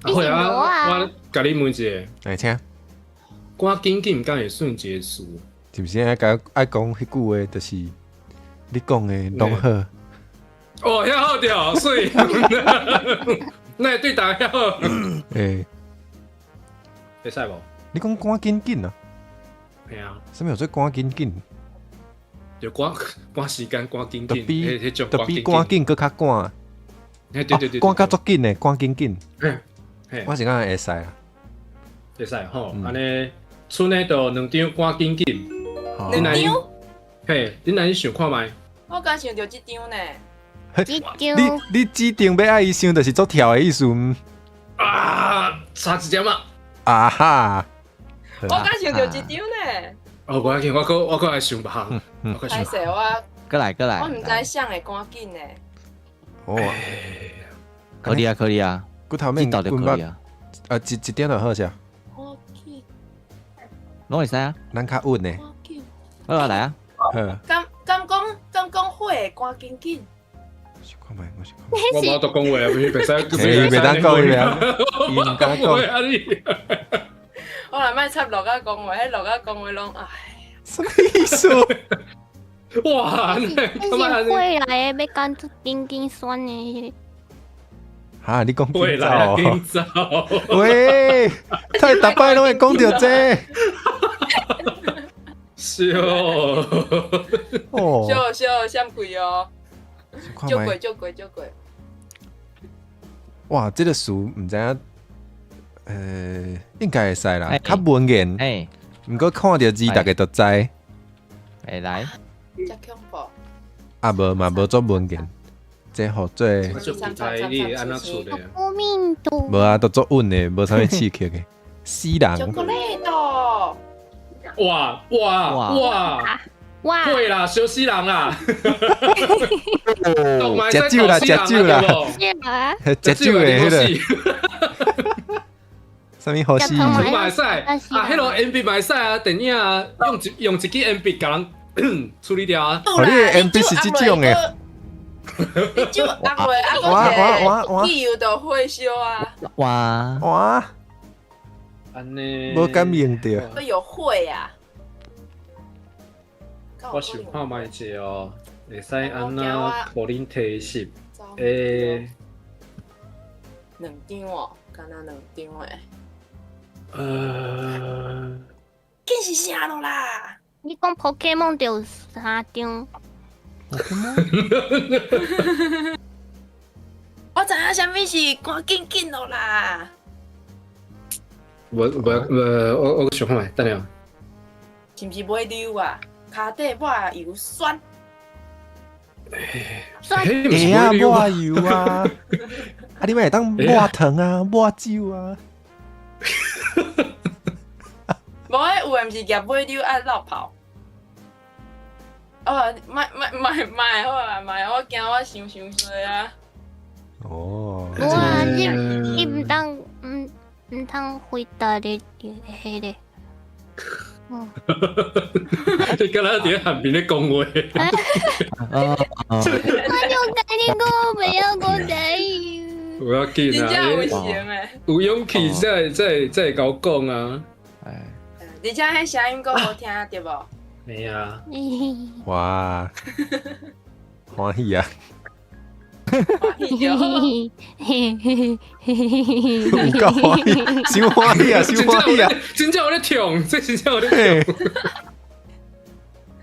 會啊，我共你問一下。來，請。趕緊緊敢會算一個詞？是毋是愛共愛講彼句話，就是你講的攏好。哦，遐好著，媠。那對答遐好。欸。會使無？你講趕緊緊啊？嘿啊。啥物叫做趕緊緊？就趕趕時間，趕緊緊，就比趕緊閣較趕。對對對，趕較足緊的，趕緊緊。我是感覺會使啊。會使吼，按呢，賰呢就兩張趕緊緊。兩張？嘿，你來想看覓？我敢想著這張呢。你你指定欲愛伊想，就是足跳的意思毋？啊，差一點仔。啊哈！我敢想著這張呢。哦，無要緊，我閣來想別項。歹勢我。閣來閣來。我毋知啥會趕緊呢。哦。可以啊，可以啊。骨頭面這道就可以啊。啊，一一點就好勢。攏會使啊。咱較穩呢。好啊，來啊。好。敢敢講敢講火會趕緊緊？想看覓，我想看。我無法度講話啊，袂使，袂當講話，伊毋敢講。我來莫插落仔講話，彼落仔講話攏唉。啥物意思？哇！那是火來的，欲趕出緊緊選的。哈！你講未來緊走？喂，太逐擺攏會講著這。是哦。哦。笑笑閃開哦。足過足過足過。哇！這個詞毋知影，應該會使啦，較文言。欸。毋過看著字，逐家就知。欸，來。遮恐怖。啊，無嘛，無做文言。這予做我就毋知你會按怎處理啊。高敏度。無啊，都足穩的，無啥物刺激的。死人，巧克力的，哇哇哇！哇！會啦，燒死人啦！食酒啦，食酒啦，食酒的彼个。啥物好死？嘛會使啊，彼个鉛筆嘛會使啊，電影啊，用一支鉛筆共人處理掉啊。哦，你的鉛筆是這種的。你酒壓落，啊，閣一個汽油就火燒啊！哇哇！按呢，無感應著。會有火啊！我想看覓者哦，會使按怎予恁提示？欸，兩張哦，敢若兩張的。緊是啥咯啦？你講 Pokemon 就有三張。我知影啥物是，趕緊緊咯啦！無無無，我想看覓，等下。是毋是尾溜啊？跤底抹油酸。酸。會啊，抹油啊！啊，你嘛會當抹糖啊，抹酒啊。無，彼有的毋是夾尾溜愛落泡。哦，莫莫莫莫好啊，莫，我驚我想傷濟啊。哦。哇，你毋當毋通回答你彼个。你敢若佇咧旁邊咧講話？我就共你講，袂曉講台語。無要緊啊，有勇氣才會才會共我講啊。而且彼聲音閣好聽，對無？沒啊。哇，歡喜啊！歡喜著好。有夠歡喜，傷歡喜啊，傷歡喜啊！真正有咧痛，這真正有咧痛。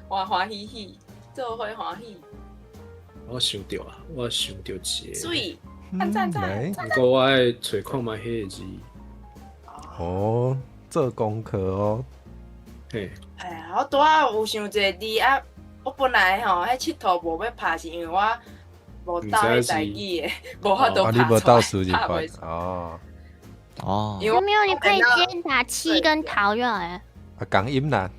歡歡喜喜，做伙歡喜。我想著啊，我想著一個。媠，讚讚讚！毋過我愛揣看覓彼个字。哦，做功課哦。嘿。哎呀，我拄仔有想一个字啊，我本來吼，彼佚佗無欲拍，是因為我無鬥彼台語的，無法度拍出來，拍袂出。哦哦。沒有，你可以先打七跟桃就好了。啊，共音啦。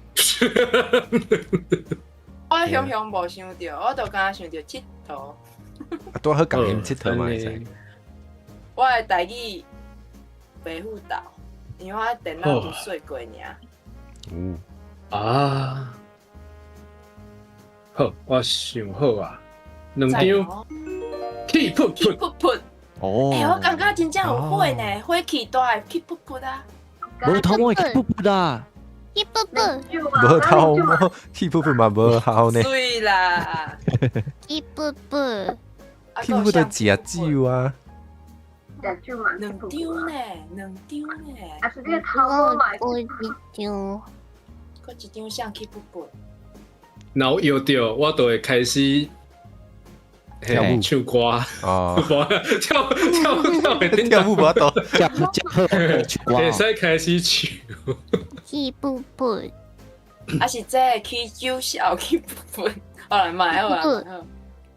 我雄雄無想著，我就敢若想著佚佗。啊，拄好共音佚佗嘛會使。我的台語白虎鬥，因為我電腦拄細過爾。有。啊，好，我想好啊，兩張，氣噗噗，氣噗噗。哦。欸，我感覺真正有火呢，火氣大會氣噗噗啊。無頭毛會氣噗噗啦。氣噗噗。無頭毛氣噗噗嘛無效呢。對啦。氣噗噗。氣噗噗就食酒啊。食酒嘛。兩張呢，兩張呢。啊，是你頭毛嘛？我一張。閣一張相氣噗噗。若有搖著，我就會開始跳舞唱歌哦，跳跳跳跳舞無法度，跳跳會使開始唱。氣噗噗。啊是這個起酒笑氣噗噗，好來莫好啊。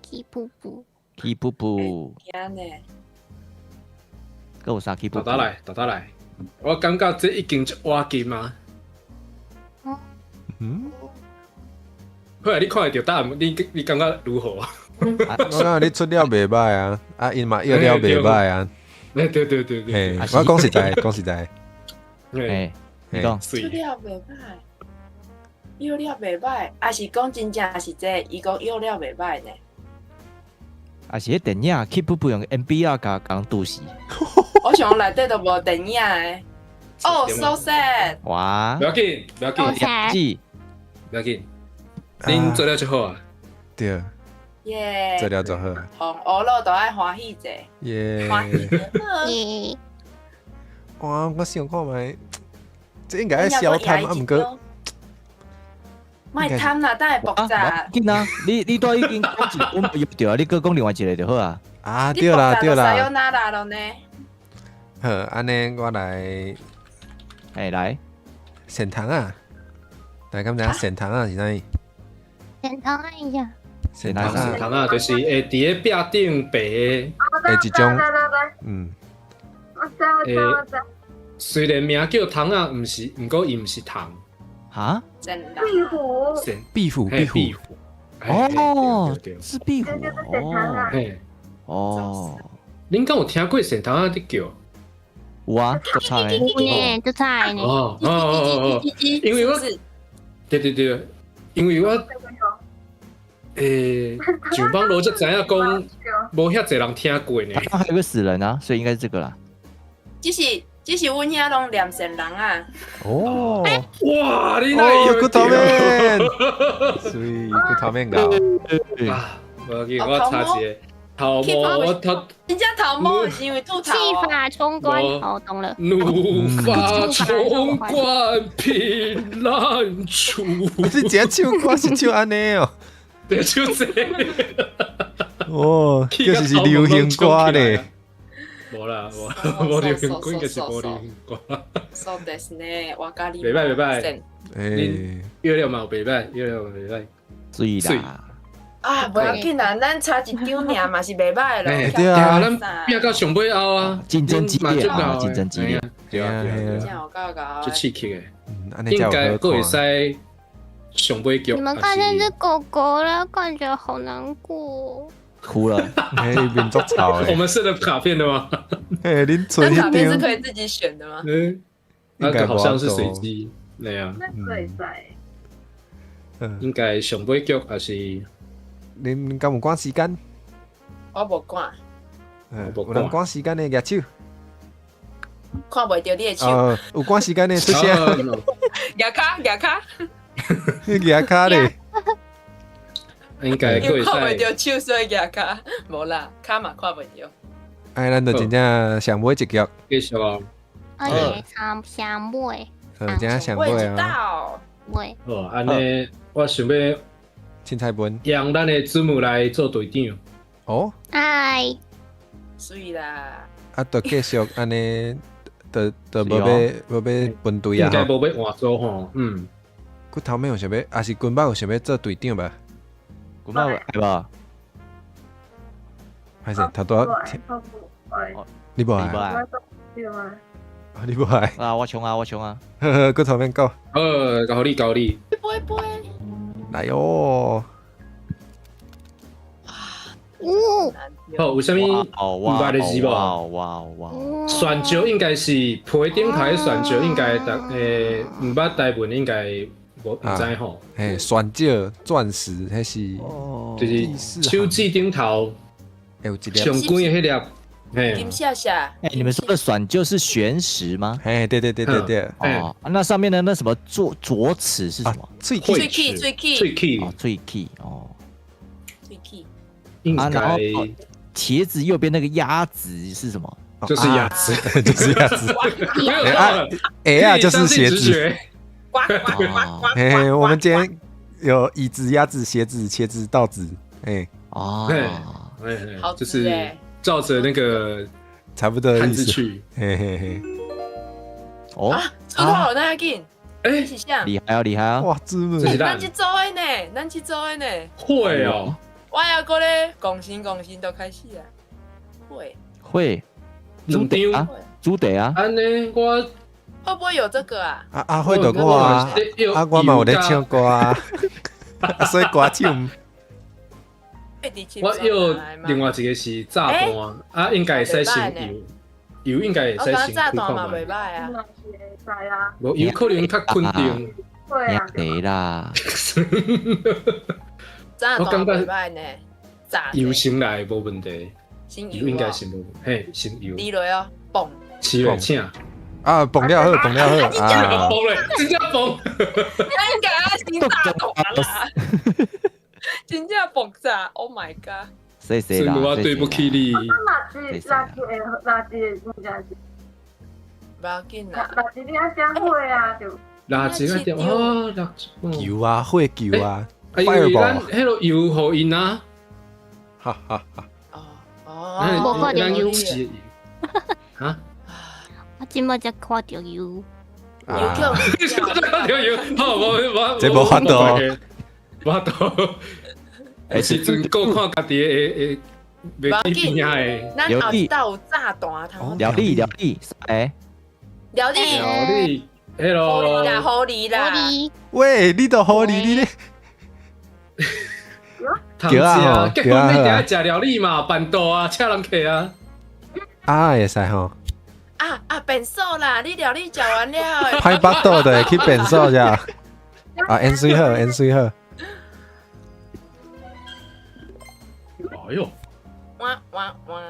氣噗噗。氣噗噗。驚呢？閣有啥氣噗噗？大大來，大大來，我感覺這已經足倚近啊。嗯，好啊，你看會著答案，你感覺如何？我感覺你出了袂歹啊，啊，𪜶嘛約了袂歹啊。對對對對對，我講實在，講實在，欸，你講出了袂歹，約了袂歹，啊是講真正是這個，伊講約了袂歹呢。啊是彼電影氣噗噗用 MBR 共人毒死。我想內底都無電影的。哦，so sad。哇！不要緊，不要緊，不要緊，恁做了就好啊。對。耶！做了就好。同學老都愛歡喜者。耶！歡喜者。哇！我想看覓，這應該愛消貪啊，毋過。莫貪啦，等下爆炸。緊啊！你都已經講一個，我無對啊，你閣講另外一個就好啊。啊，對啦對啦。さよなら了呢。好，按呢我來，欸來，蟮蟲啊，大家敢知影蟮蟲啊是啥物？蟮蟲啊呀。蟮虫仔，虫仔就是會佇咧壁頂爬的。欸一種，我知我知我知。雖然名叫蟲仔，毋是，毋過伊毋是蟲。哈？壁虎。壁虎，壁虎。哦，是壁虎。哦。哦。恁敢有聽過蟮蟲仔佇叫？有啊，足吵的。有呢，足吵的呢。哦哦哦哦，因為我，對對對，因為我，上網路才知影講，無遐濟人聽過呢。還有個死人啊，所以應該是這個啦。只是阮遐攏念善人啊。哦。哇，你哪會骨頭面？水骨頭面𠢕。啊，無要緊，我查一下。頭毛，我頭。人家頭毛是因為吐槽。氣髮衝冠，哦，懂了。怒髮衝冠，憑欄處。你這唱歌是唱按呢哦？對，唱這個。哦，這是流行歌咧。無啦，無流行歌，應該是無流行歌。そうですね，わかり。袂歹袂歹。欸，月亮嘛有袂歹，月亮嘛袂歹。水啦。啊，無要緊啦，咱差一張爾嘛是袂歹咯。對啊，咱拼到上尾後啊，競爭激烈啊，競爭激烈。對啊對啊，足刺激的。應該閣會使上尾局。你們看那隻狗狗啦，感覺好難過。哭了，欸，面足臭。我們設的卡片的嗎？欸，恁存卡片是可以自己選的嗎？嗯，那個好像是隨機那樣。那會使。應該上尾局還是？恁敢有趕時間？我無趕。有人趕時間的舉手。看袂著你的手。有趕時間的出聲。舉跤，舉跤。你舉跤咧？應該看袂著手，所以舉跤。無啦，跤嘛看袂著。哎，咱就真正上尾一局。繼續啊。哎，上上尾。真正上尾啊。尾。哦，按呢，我想欲。凊彩分，讓咱的子母來做隊長。哦，哎，水啦。啊，就繼續按呢，就就無欲無欲分隊啊。應該無欲換組吼，嗯。骨頭妹有想欲，抑是軍爸有想欲做隊長吧？軍爸愛無？還是頭拄你無愛？你無愛？啊，我衝啊，我衝啊！呵呵，骨頭妹講。交你交你。飛飛。來喲！好，有啥物毋捌的字無？哇哇哇！旋石應該是皮頂頭的旋石，應該逐毋捌台文應該無毋知吼。嘿，旋石、鑽石，彼是就是手指頂頭有一粒上懸的彼粒。金閃閃。欸，你們說的選就是玄石嗎？哎，對對對對對。哦，那上面的那什麼左左齒是什麼？喙齒，喙齒，喙齒，哦，喙齒，哦，喙齒。應該茄子右邊那個鴨子是什麼？就是鴨子，就是鴨子。哎呀，就是鞋子。哎，我們今天有椅子、鴨子、鞋子、茄子、稻子。哎，哦，好，就是。照着那個差不多漢字去，嘿嘿嘿。哦，出頭那要緊，欸，是啥？厲害哦，厲害哦！哇，真的，咱這組的呢，咱這組的呢。會哦。我還閣咧，共心共心都開始啊。會會，兩張啊，主題啊。按呢，我會不會有這個啊？啊啊，會的我啊，啊我嘛有咧唱歌啊，所以歌手。我要另外一個是炸彈啊，應該會使先油，油應該會使先開看覓。袂歹啊，無油可能較肯定。對啦。炸彈袂歹呢，炸油先來無問題，油應該是無，嘿，先油。滴落哦，嘣。是嘞，請。啊，嘣了好，嘣了好，啊，嘣嘞，真正嘣。應該先炸彈啦。真正爆炸！Oh my god！謝謝啦，我對不起你。垃圾垃圾的垃圾的應該是。無要緊啦。垃圾你愛點火啊？就。垃圾愛點哦，垃圾。球啊，火球啊，因為咱彼個油予𪜶啊。哈哈哈。哦哦。無看著油。哈？我這擺才看著油。油叫。看著油，好，我這無法度。無法度。有时阵顾看家己的会会袂记边仔的。咱后一道有炸弹通。料理料理，哎，料理料理，迄狐狸啦，狐狸啦。喂，你都狐狸你咧？通食，结婚你定食料理嘛，办桌啊，请人客啊。啊，会使吼。啊啊，变数啦！你料理食完了，歹腹肚就会去变数遮。啊，盐水好，盐水好。哎哟！哇哇哇！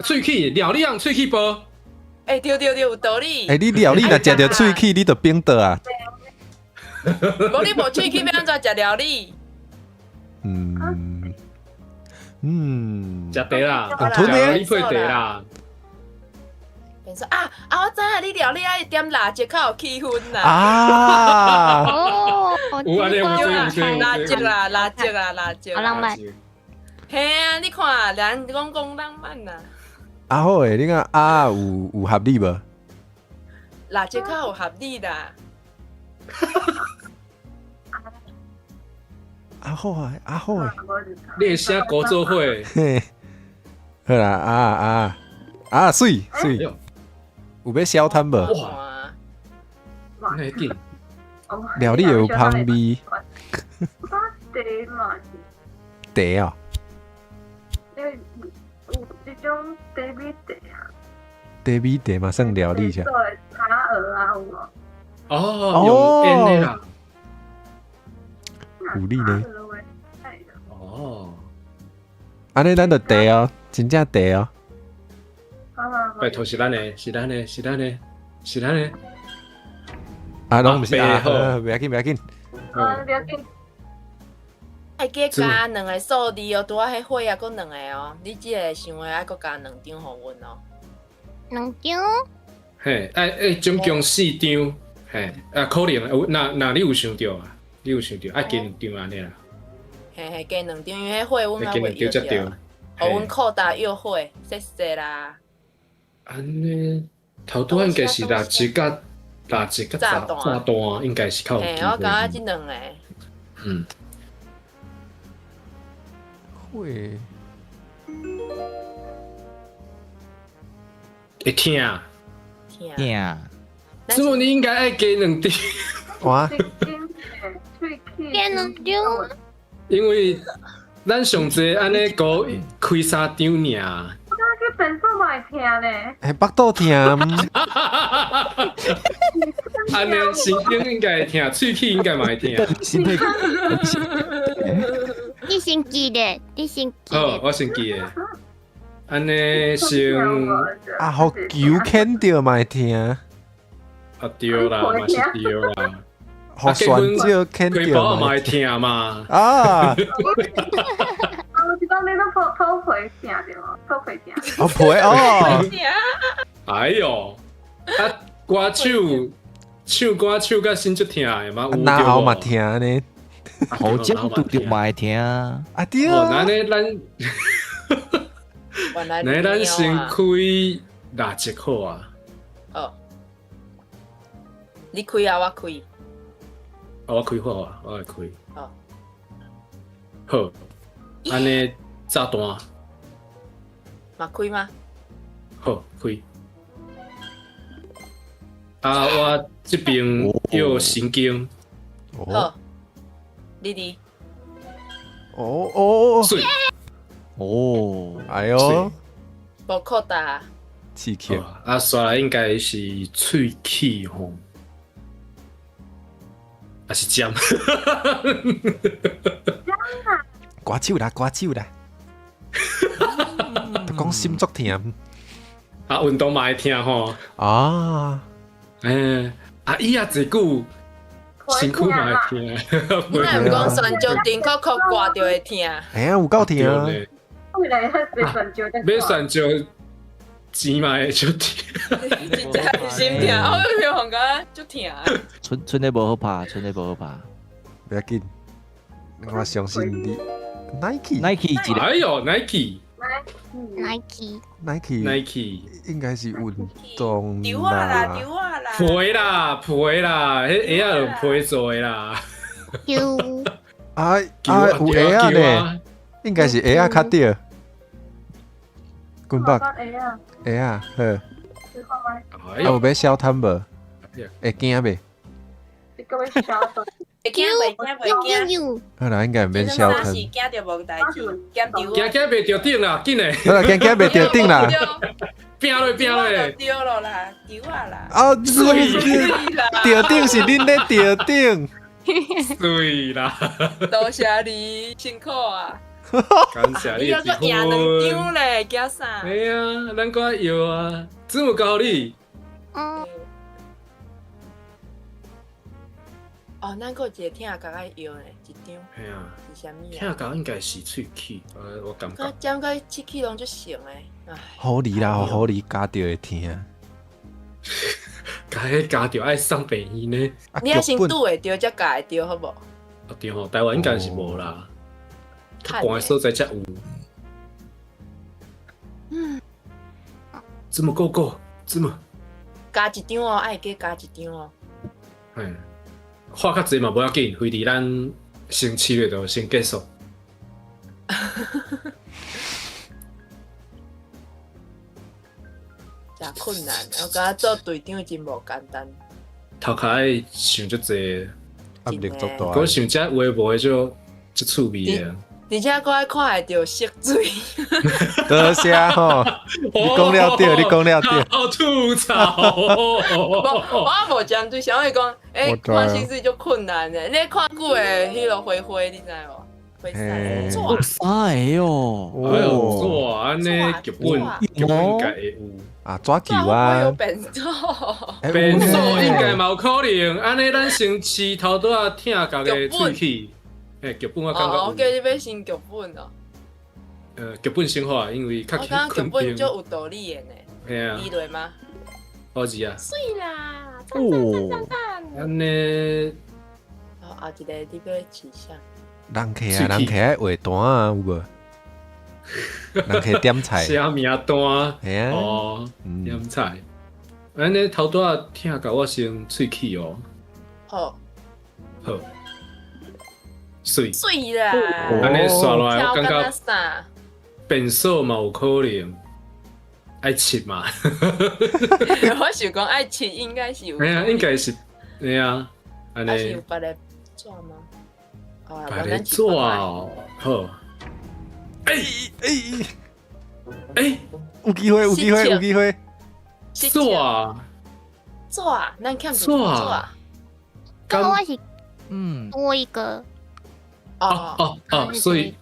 喙齿料理用喙齿剥。欸，对对对，有道理。欸，你料理若食著喙齿，你就变倒啊。无你无喙齿，欲按怎食料理？嗯嗯，食茶啦，吞的，你配茶啦。变说啊啊！我知影你料理爱点蜡烛较有气氛啦。啊！哦，有按呢有这有这蜡烛啦，蜡烛啦，蜡烛。好浪漫。嘿啊，你看，人讲讲浪漫呐。啊好诶，你讲啊有合理无？蜡烛较有合理啦。啊好啊，啊好诶。你会写歌做伙？嘿，好啦，啊啊啊，媠媠。有欲消摊无？哇！那紧。料理有香味。茶嘛是。茶哦。有这种茶米茶啊。茶米茶嘛算料理啥？对，茶蚵啊有无？哦，用烟的啦。有理呢。哦。按呢咱就茶哦，真正茶哦。拜托是咱的，是咱的，是咱的，是咱的。啊，拢毋是啊，袂要紧，袂要紧。啊，袂要紧。爱加加两个数字哦，拄仔彼火啊，阁两个哦。你这个想的爱阁加两张予阮哦。两张？嘿，爱爱总共四张，嘿，啊，可能有，若若你有想著啊，你有想著，爱加两张按呢啦。嘿嘿，加两张，因为彼火阮还袂摇著。予阮扩大约火，谢谢啦。按呢，头拄应该是蜡烛佮蜡烛佮炸弹，应该是较有机会。我感觉这两个。嗯。会。会疼。疼。师傅，你应该爱加两张。哇。加两张。因为咱上济按呢阁开三张尔。去诊所嘛会疼呢？欸，腹肚疼。按呢，神经应该会疼，喙齿应该嘛会疼。你先记咧，你先记。好，我先记咧。按呢先啊，予球牵著嘛会疼。啊对啦，嘛是对啦。予旋石牵著嘛会疼嘛。啊。我是讲你拢肚皮疼著无？肚皮疼。哦，皮哦。哎哟，啊，歌手唱歌手甲心足疼的嘛，有哪喉嘛疼呢？喉舌拄著嘛会疼。啊对。哦，那呢咱，那咱先开蜡烛好啊。好。你开啊，我开。啊，我开好啊，我来开。好。好。按呢炸弹。嘛开吗？好，开。啊，我这边有神经。好，你伫。哦哦哦。媠。哦，哎哟。无扩大。刺激。啊，煞来应该是喙齿吼，还是尖？歌手啦，歌手啦。就讲心足疼。啊，运动嘛会疼吼。啊。欸，啊，伊也济久，身躯嘛会疼。你若毋讲旋石钉扣扣挂著会疼。哎呀，有够疼。未来较济旋石。买旋石钱嘛会足疼。真正心疼，我有感觉足疼。賰賰得无好拍，賰得无好拍。袂要紧，我相信你。Nike。 Nike 一个。哎哟，Nike。 Nike。 Nike。 Nike。应该是运动丢啊啦，丢啊啦。皮啦，皮啦，彼鞋仔用皮做的啦。丢。啊啊，有鞋仔呢，應該是鞋仔較對。滾北鞋仔好。啊，有欲消攤無？會驚袂？會驚袂驚袂驚。好啦，應該毋免消攤。驚著無代誌，驚驚驚袂著頂啦，緊嘞。好啦，驚驚袂著頂啦。拼落拼落。對咯啦，丟啊啦。啊，水著頂是恁咧著頂。水啦。多謝你辛苦啊！感謝你。你閣贏兩張咧，驚啥？哎呀，咱閣搖啊，子母交你。嗯。哦，咱閣有一個疼角愛搖呢，一張。嘿啊。是啥物啊？疼角應該是喙齒，我感覺。尖甲喙齒攏足成的。唉。好理啦，好理咬著會疼。共彼咬著愛送病院呢。你愛先拄會著才咬會著好無？啊對吼，台灣應該是無啦。較寒的所在才有。嗯。這麼夠夠，這麼。加一張哦，愛加加一張哦。嗯。話較濟嘛無要緊，非佇咱先試咧就先結束。誠困難，我感覺做隊長真無簡單。頭殼愛想足濟，壓力足大。閣想這有的無的就足趣味的。而且閣愛看會著色水。多謝吼，你講了對，你講了對。好吐槽。無，我無針對啥物講，欸，看色水足困難的。你看久會彼落花花，你知無？花色。哎喲，哎喲，哇，按呢劇本劇本應該會有。啊，抓球啊！變數，變數應該嘛有可能。按呢，咱先試頭拄仔疼角的喙齒。欸，劇本我感覺。哦，我叫你欲先劇本哦。劇本先好啊，因為較我感覺劇本足有道理的呢。嘿啊。你來嗎？好字啊。媠啦！讚讚讚讚讚。按呢。哦，後一個你欲試啥？人客啊，人客愛畫單啊，有無？人客點菜。寫名單。嘿啊。哦，點菜。按呢頭拄仔疼到我先喙齒哦。好。好。媠。媠啦！按呢煞落來，我感覺變數嘛有可能愛試嘛。我想講愛試應該是有。嘿啊，應該是，嘿啊，按呢。是有別个紙嗎？別个紙哦，好。欸欸欸，有機會，有機會，有機會。紙，紙，咱欠紙。這個我是多一個。哦哦哦，所以，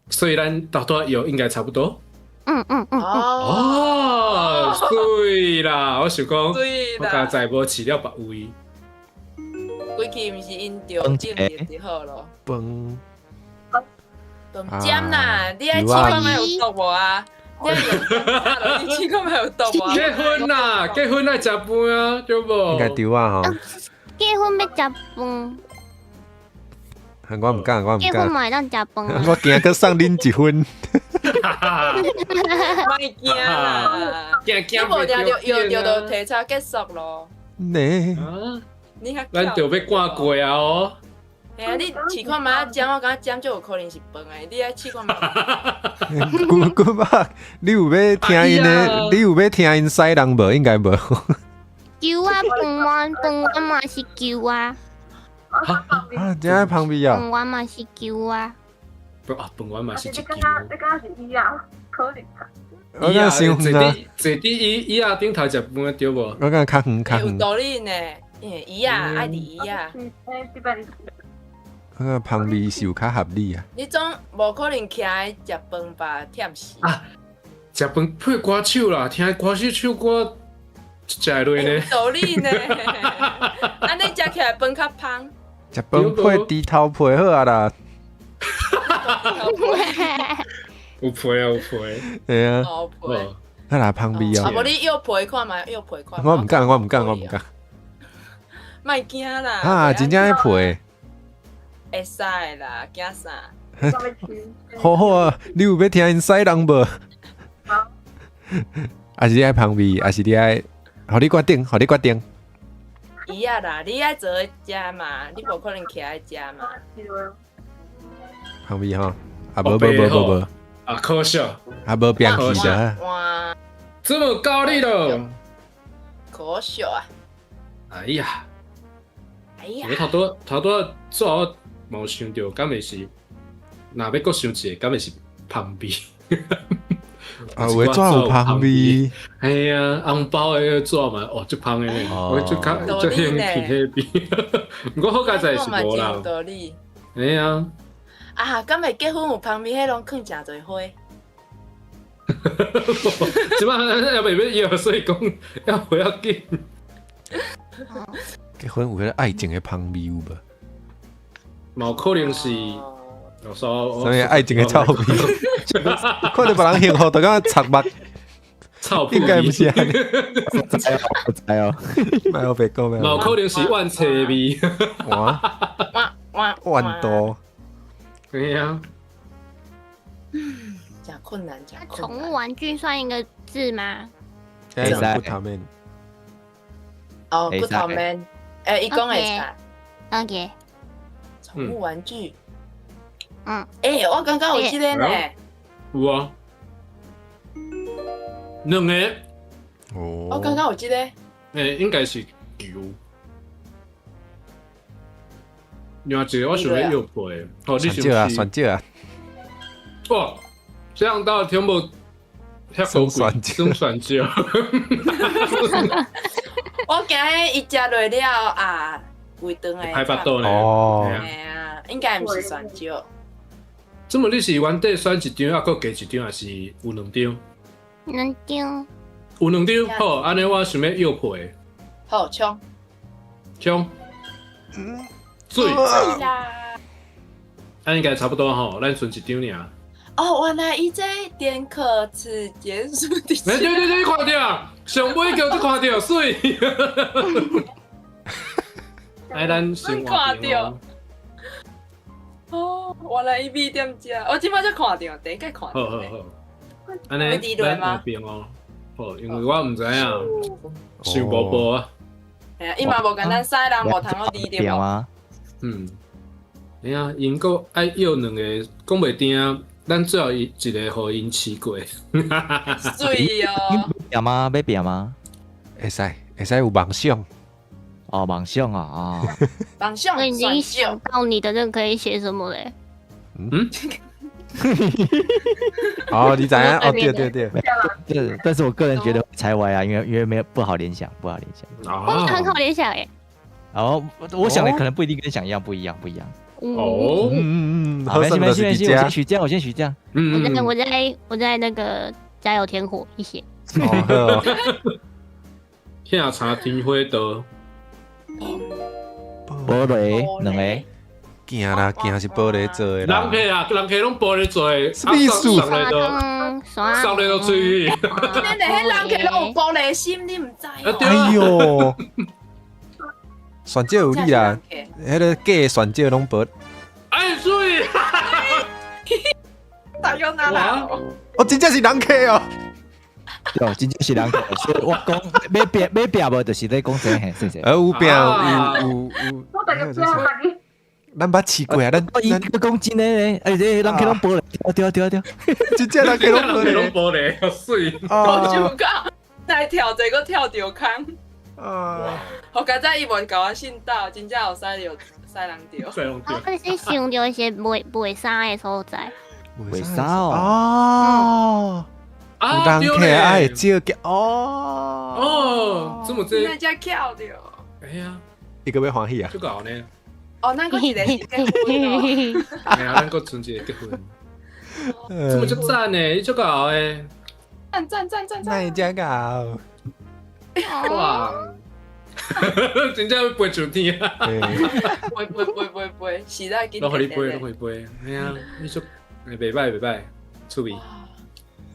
所以咱頭拄仔搖應該差不多。哦，對啦，我想講，我剛才無試了別位。規氣毋是𪜶著正就好咯。飯飯尖啦，你愛試看覓有毒無啊？你愛用你試看覓有毒無？結婚啦，結婚愛食飯啊，對無？應該對啊吼。結婚欲食飯。我毋敢，我毋敢。結婚嘛會當食飯。我驚閣送恁一分。莫驚啦，驚驚你無定著搖著就提早結束咯。呢？你較咱著欲趕過啊哦。嘿啊，你試看覓仔針，我感覺針足有可能是飯的，你愛試看覓。古古巴，你有欲聽𪜶的？你有欲聽𪜶使人無？應該無。球啊，飯碗，飯碗嘛是球啊。啊，真愛芳味啊！飯碗嘛是球啊。啊，飯碗嘛是一球。你敢是椅仔？可能。我敢傷遠啊！坐佇椅椅仔頂頭食飯對無？我敢較遠較遠。有道理呢，椅仔愛佇椅仔。我感覺芳味是有較合理啊。你總無可能徛咧食飯吧？忝死。啊！食飯配歌手啦，聽歌手唱歌，食會落呢。有道理呢。按呢食起來飯較芳。食飯配豬頭皮好啊啦。有皮啊，有皮。對啊。有皮。啊啦，芳味哦。啊，無你藥皮看覓，藥皮看。我毋敢，我毋敢，我毋敢。莫驚啦。啊，真正愛皮。會使啦，驚啥？好好啊，你有欲聽𪜶使人無？還是你愛芳味，還是你愛？予你決定，予你決定。椅仔啦，你愛坐咧食嘛，你無可能徛咧食嘛。芳味吼，啊無無無無無，啊可惜，啊無變去的。哇，這麼高力了，可惜啊！哎呀，哎呀，我頭拄頭拄仔我無想著，敢會是，若欲閣想一個，敢會是芳味。啊，有的紙有芳味，嘿啊，紅包的紙嘛，哦，足芳的呢，我足較足興趣彼個味。毋過好佳哉是無啦。道理。嘿啊。啊，敢會結婚有芳味，彼攏囥誠濟花。這擺猶袂欲搖，所以講猶袂要緊。結婚有彼個愛情的芳味有無？嘛有可能是。啥物愛情的臭味？看著別人幸福，就感覺賊目。臭應該毋是按呢。毋知哦，毋知哦。莫烏白講咩？嘛有可能是怨妻味。哇哇哇！怨多。對啊。真困難，真困難。寵物玩具算一個字嗎？會使。骨頭面。哦，骨頭面。欸，伊講會使。 OK。寵物玩具。嗯。欸，我感覺有這個呢。有啊。兩個。哦。我感覺有這個。欸，應該是球。另外一個我想欲藥配，哦，你選少啊，選少啊。哇，這樣到聽無遐高貴，算選少。我驚伊食落了啊，胃腸會歹腹肚呢。哦。嘿啊，應該毋是選少。這麼你是原底選一張，猶閣加一張，還是有兩張？兩張。有兩張，好，按呢我想欲藥配。好，衝。衝。水。水啦。按應該差不多吼，咱賰一張爾。哦，原來伊這電可此結束的。欸，對對對，看著，上尾叫你看著，媠。來，咱先換著。哦，原來伊味踮遮，我這擺才看著，第一擺看著。好好好，按呢，咱換邊哦。好，因為我毋知影，想無報啊。嘿啊，伊嘛無共咱使人無通好離著嗎？嗯，哎呀，𪜶閣愛約兩個，講袂定，咱最後一個予𪜶試過。媠哦！欲嗎？欲拼嗎？會使，會使有夢想。哦，夢想啊啊！夢想。我已經想到你的那個可以寫什麼嘞？嗯？哦，你知影？哦，對對對。對，但是我個人覺得猜歪啊，因為沒有不好聯想，不好聯想。哦，很好聯想誒。哦，我想的可能不一定跟想一樣，不一樣，不一樣。哦，嗯嗯，好，沒事沒事沒事，我先許這樣，我先許這樣。我在我在我在那個加油添火一些。下茶天花道。玻璃兩個。鏡啦，鏡是玻璃做的啦。人客啊，人客攏玻璃做的。什麼意思？送來都，送來都吹。你連彼人客攏有玻璃心，你毋知哦？哎喲，選少有你啦，彼個假選少攏薄。哎媠！大家哪來？哦，真正是人客哦。對，真正是人客，所以我講欲拼欲拼無，就是咧講這個，是不是？有拼有有有。我大家知影。咱捌試過啊，咱咱講真的咧，哎，這人客攏玻璃，對對對，真正人客攏玻璃，攏玻璃，媠。我想講，來跳這個跳著空。啊！好佳哉伊無共我信到，真正有使著使人著。使人著。我是想著一些賣賣衫的所在。賣衫哦。啊，有人客愛借鏡哦。哦，這麼這。那才巧著。哎呀，伊閣欲歡喜啊！足𠢕呢。哦，咱閣一個是結婚哦。哎呀，咱閣賰一個結婚。這麼足讚呢？伊足𠢕的。讚讚讚讚讚。哪會遮𠢕？哇！真正欲飛上天啊！飛飛飛飛飛，實在緊。攏予你飛，攏予你飛。嘿啊，你足袂歹袂歹，趣味。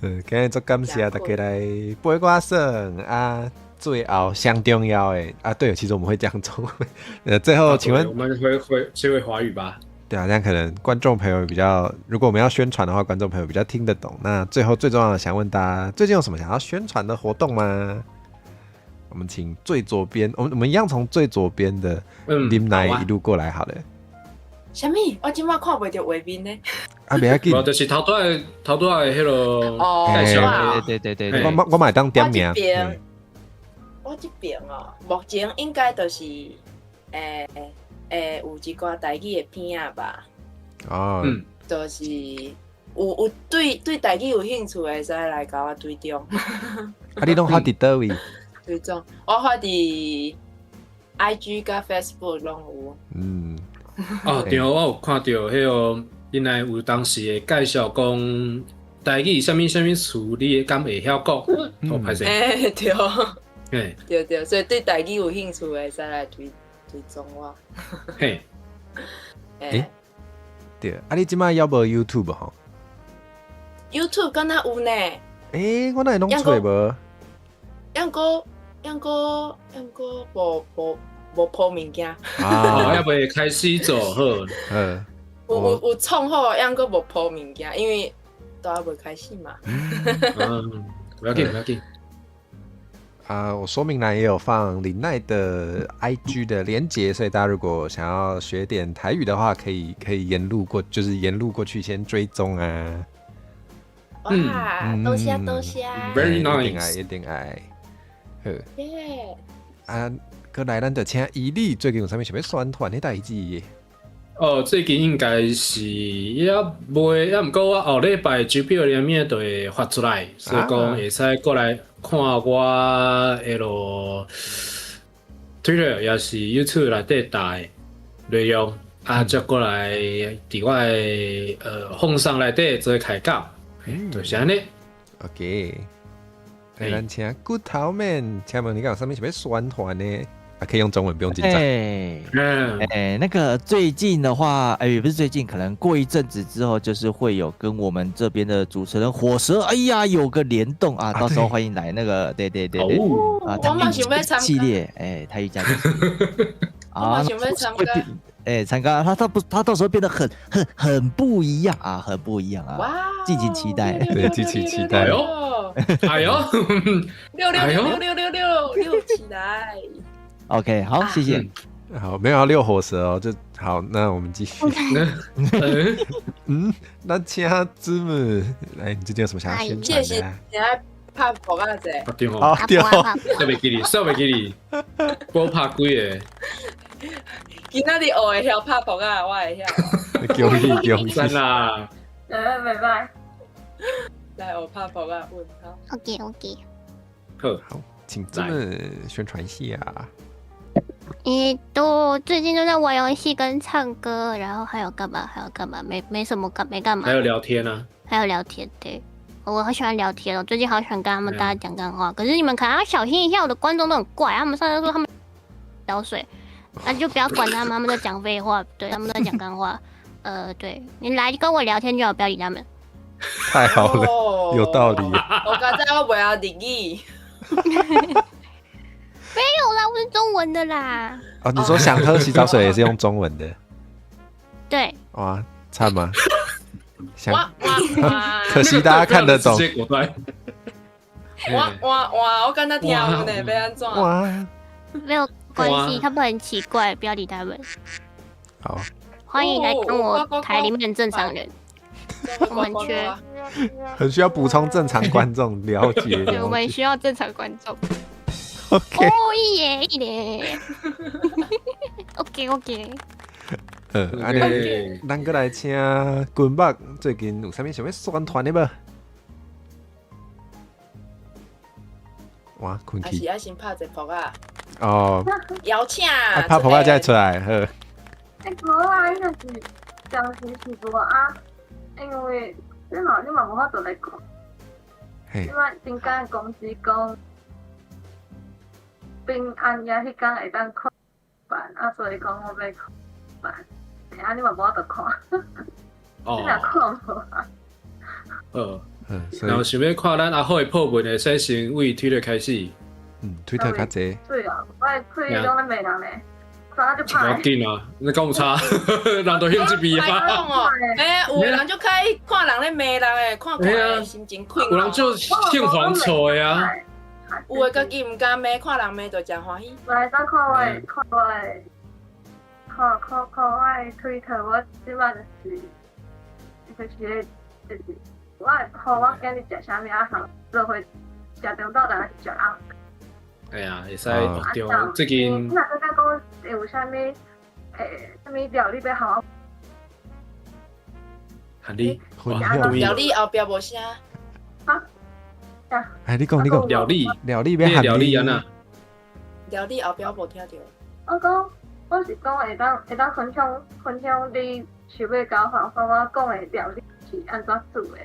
嗯，今日足感謝大家來陪我耍啊！最後上重要的啊，對，其實我們會講中文。最後請問我們會會切回華語吧？對啊，這樣可能觀眾朋友比較，如果我們要宣傳的話，觀眾朋友比較聽得懂。那最後最重要的，想問大家，最近有什麼想要宣傳的活動嗎？我們請最左邊，我們一樣從最左邊的林來一路過來好了。啥物？我這擺看袂著畫面呢。啊，袂要緊。就是頭拄仔頭拄仔的彼個哦，介紹。對對對對，我嘛會當點名。我這邊，我這邊哦，目前應該就是有一寡台語的片仔吧。哦。就是有對台語有興趣的，會使來共我追蹤。啊，你攏發佇佗位？追蹤，我發佇 IG 佮 Facebook 攏有。哦，對，我有看著彼個，𪜶來有當時會介紹講台語啥物啥物詞，你敢會曉講？哦，歹勢。欸，對。對對，所以對台語有興趣的，會使來追蹤我。嘿。欸，對，啊，你這擺猶無 YouTube 吼？YouTube 敢若有呢？欸，我哪會攏揣無？猶閣猶閣猶閣無鋪物件。啊，猶未開始做好。有創好，猶閣無鋪物件，因為都還未開始嘛。嗯，不要緊，不要緊。啊，我說明欄也有放林奈的 IG 的連結，所以大家如果想要學點台語的話，可以沿路過，就是沿路過去先追蹤啊。哇，多謝多謝，Very nice，一定愛一定愛。好。耶。啊，閣來咱就請伊利，最近有啥物想欲宣傳的代誌？哦，最近應該是猶未，猶毋過我後禮拜手錶裡面就會發出來，所以講會使過來看我彼囉 Twitter 抑是 YouTube 內底打的內容，啊，再過來佇我的放送內底做開講，就是按呢。 OK，來咱請骨頭們，請問你敢有啥物想欲宣傳呢？啊，可以用中文，不用緊張。欸，那個最近的話，欸，也不是最近，可能過一陣子之後，就是會有跟我們這邊的主持人火蛇，哎呀，有個聯動啊，到時候歡迎來那個，對對對對，啊，我嘛想欲參系列，欸，台語家系列，我嘛想欲參加，欸，參加，他不，他到時候變得很不一樣啊，很不一樣啊，哇，敬請期待，對，敬請期待。哎呦，哎呦，六六六六六六六起來。 OK，好，謝謝。好，沒有要遛火蛇哦，就好。那我們繼續。嗯，那請子母來，你最近有什麼想要宣傳的？謝謝，拍噗仔者。對哦，對哦，煞袂記哩，煞袂記哩，無拍幾个。今仔日學會曉拍噗仔，我會曉。恭喜恭喜！讚啦！拜拜。來學拍噗仔，問號。 OK OK。好，好，請子母宣傳一下。欸，都最近都在玩遊戲跟唱歌，然後還有幹嘛？還有幹嘛？沒什麼幹，沒幹嘛。還有聊天啊。還有聊天，對，我好喜歡聊天哦，最近好喜歡跟他們大家講幹話。可是你們可能要小心一下，我的觀眾都很怪，他們上次說他們倒水，那就不要管他們，他們在講廢話，對，他們在講幹話。對你來跟我聊天就好，不要理他們。太好了，有道理。我剛才我袂曉日語。沒有啦，我是中文的啦。哦，你說想喝洗澡水也是用中文的？對。哇，慘嗎？哇哇哇！可惜大家看得懂。哇哇哇！我敢若聽有呢，欲按怎？哇，沒有關係，他們很奇怪，不要理他們。好，歡迎來跟我台裡面正常人，我們缺，很需要補充正常觀眾了解。對，我們需要正常觀眾。 OK，哦耶耶，OK OK。按呢，咱閣來請君木，最近有啥物想欲宣傳的無？哇，睏去。還是愛先拍一个噗仔。哦。邀請。拍噗仔才會出來，好。欸，無啊，伊就是暫時是無啊，因為你嘛無法度來看。嘿。這擺頂工公司講。平安夜彼工會當看辦，啊，所以講我欲看辦，啊，你嘛無法度看，哦，你若看無啊？然後想欲看咱阿虎的破文，會使先對推特開始。嗯，推特較濟。對啊，我的推攏咧罵人咧，啥就歹。無要緊啊，你講有差，人都興這邊啊。欸，有的人就開看人咧罵人的，看看心情快。有人就興黃錯的啊。有的家己毋敢罵，看人罵就誠歡喜。來當看我的，看我的，看看看我的推特，我這擺就是就是就是我予我今日食啥物啊，好做伙食中晝，大家食暗。哎呀，會使對，最近你若閣講會有啥物啥物料理欲予我？喊你分享料理後壁無聲。啊？哎，你講你講料理料理欲料理按怎？料理後壁無聽著。我講，我是講會當分享你想欲交換，看我講的料理是按怎煮的，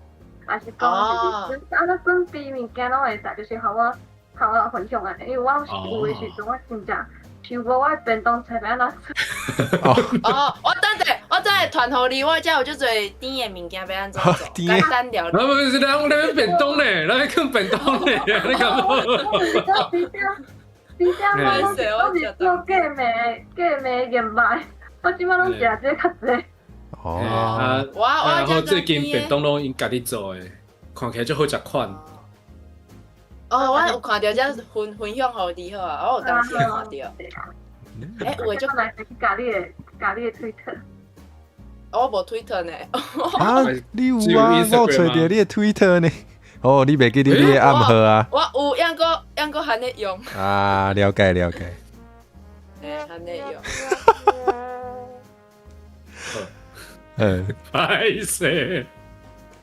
還是講是按怎準備物件攏會使，就是予我分享按呢，因為我有的時陣我真正想無我的便當冊欲按怎煮。哦，我等下，我等下傳予你，我遮有足濟甜的物件欲按怎做，簡單料理。啊，不是，咱咧便當呢，咱咧囥便當呢，你講。而且我是做假糜燕麥，我這擺攏食這較濟。哦，啊，我然後最近便當攏𪜶家己做的，看起來足好食款。哦，我有看著這分享予你好啊，我有當時有看著。欸，有的就來去加你的推特。我無推特呢。啊，你有啊？我揣著你的推特呢。哦，你袂記得你的暗號啊？我有，猶閣猶閣還咧用。啊，了解了解。欸，還咧用。嗯，歹勢。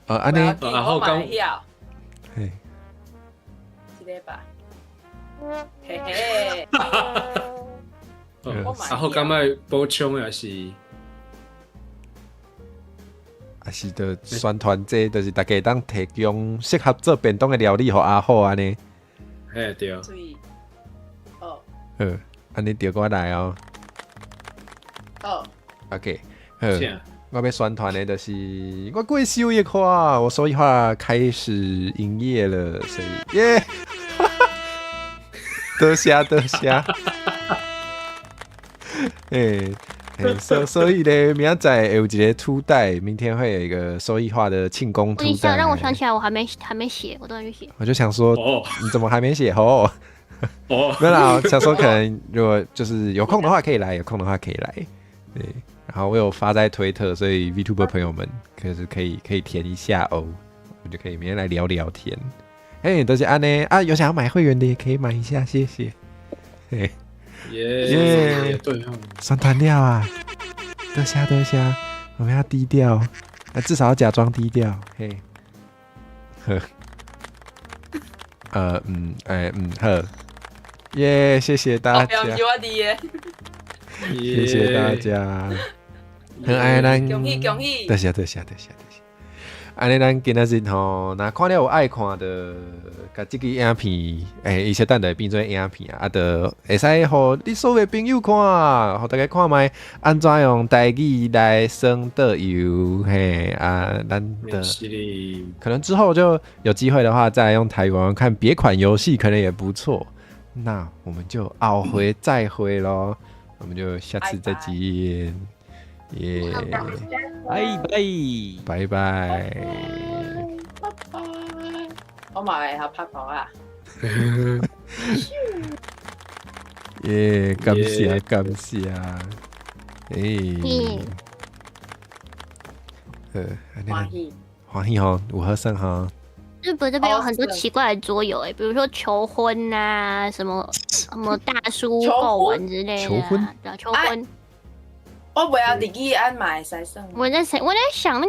哦，按呢。然後剛。嘿。這個吧。嘿嘿。然後剛欲補充的是。啊是著宣傳這，就是大家會當提供適合做便當的料理予阿虎按呢。嘿對。哦。好，按呢著我來哦。好。 OK，好。我欲宣傳的就是我過收益化，我收益化開始營業了，所以耶，多謝多謝。欸。所以咧，明仔載有一个凸袋，明天會有一個收益化的慶功凸袋。讓我想起來，我還沒寫，我都還沒寫。我就想說，你怎麼還沒寫？哦，哦，沒有啦，想說可能如果就是有空的話可以來，有空的話可以來。對，然後我有發在推特，所以 VTuber 朋友們可是可以填一下哦，我們就可以明天來聊聊天。嘿，多謝按呢啊，有想要買會員的也可以買一下，謝謝。嘿。耶耶，對哦，宣傳了啊！多謝多謝，我們要低調，啊，至少要假裝低調。嘿，呵，嗯，哎，嗯，好，耶，謝謝大家，謝謝大家，很愛咱，恭喜恭喜，多謝多謝多謝多謝。按呢，咱今仔日吼，若看了有愛看的，共這支影片，欸，伊小等就會變做影片啊，啊，就會使予你所有的朋友看，予大家看覓按怎用台語來耍桌遊，嘿啊，咱的可能之後就有機會的話，再用台語玩玩看別款遊戲，可能也不錯。那我們就後回再會囉，我們就下次再見。耶，拜拜，拜拜，拜拜，我嘛會曉拍鼓啊！耶，感謝感謝，欸，歡喜歡喜吼，有好耍吼。日本這邊有很多奇怪的桌遊，哎，比如說求婚啊，什麼什麼大叔夠玩之類的，求婚，對，求婚。我袂曉日語按嘛會使耍。我在想，我在想那個。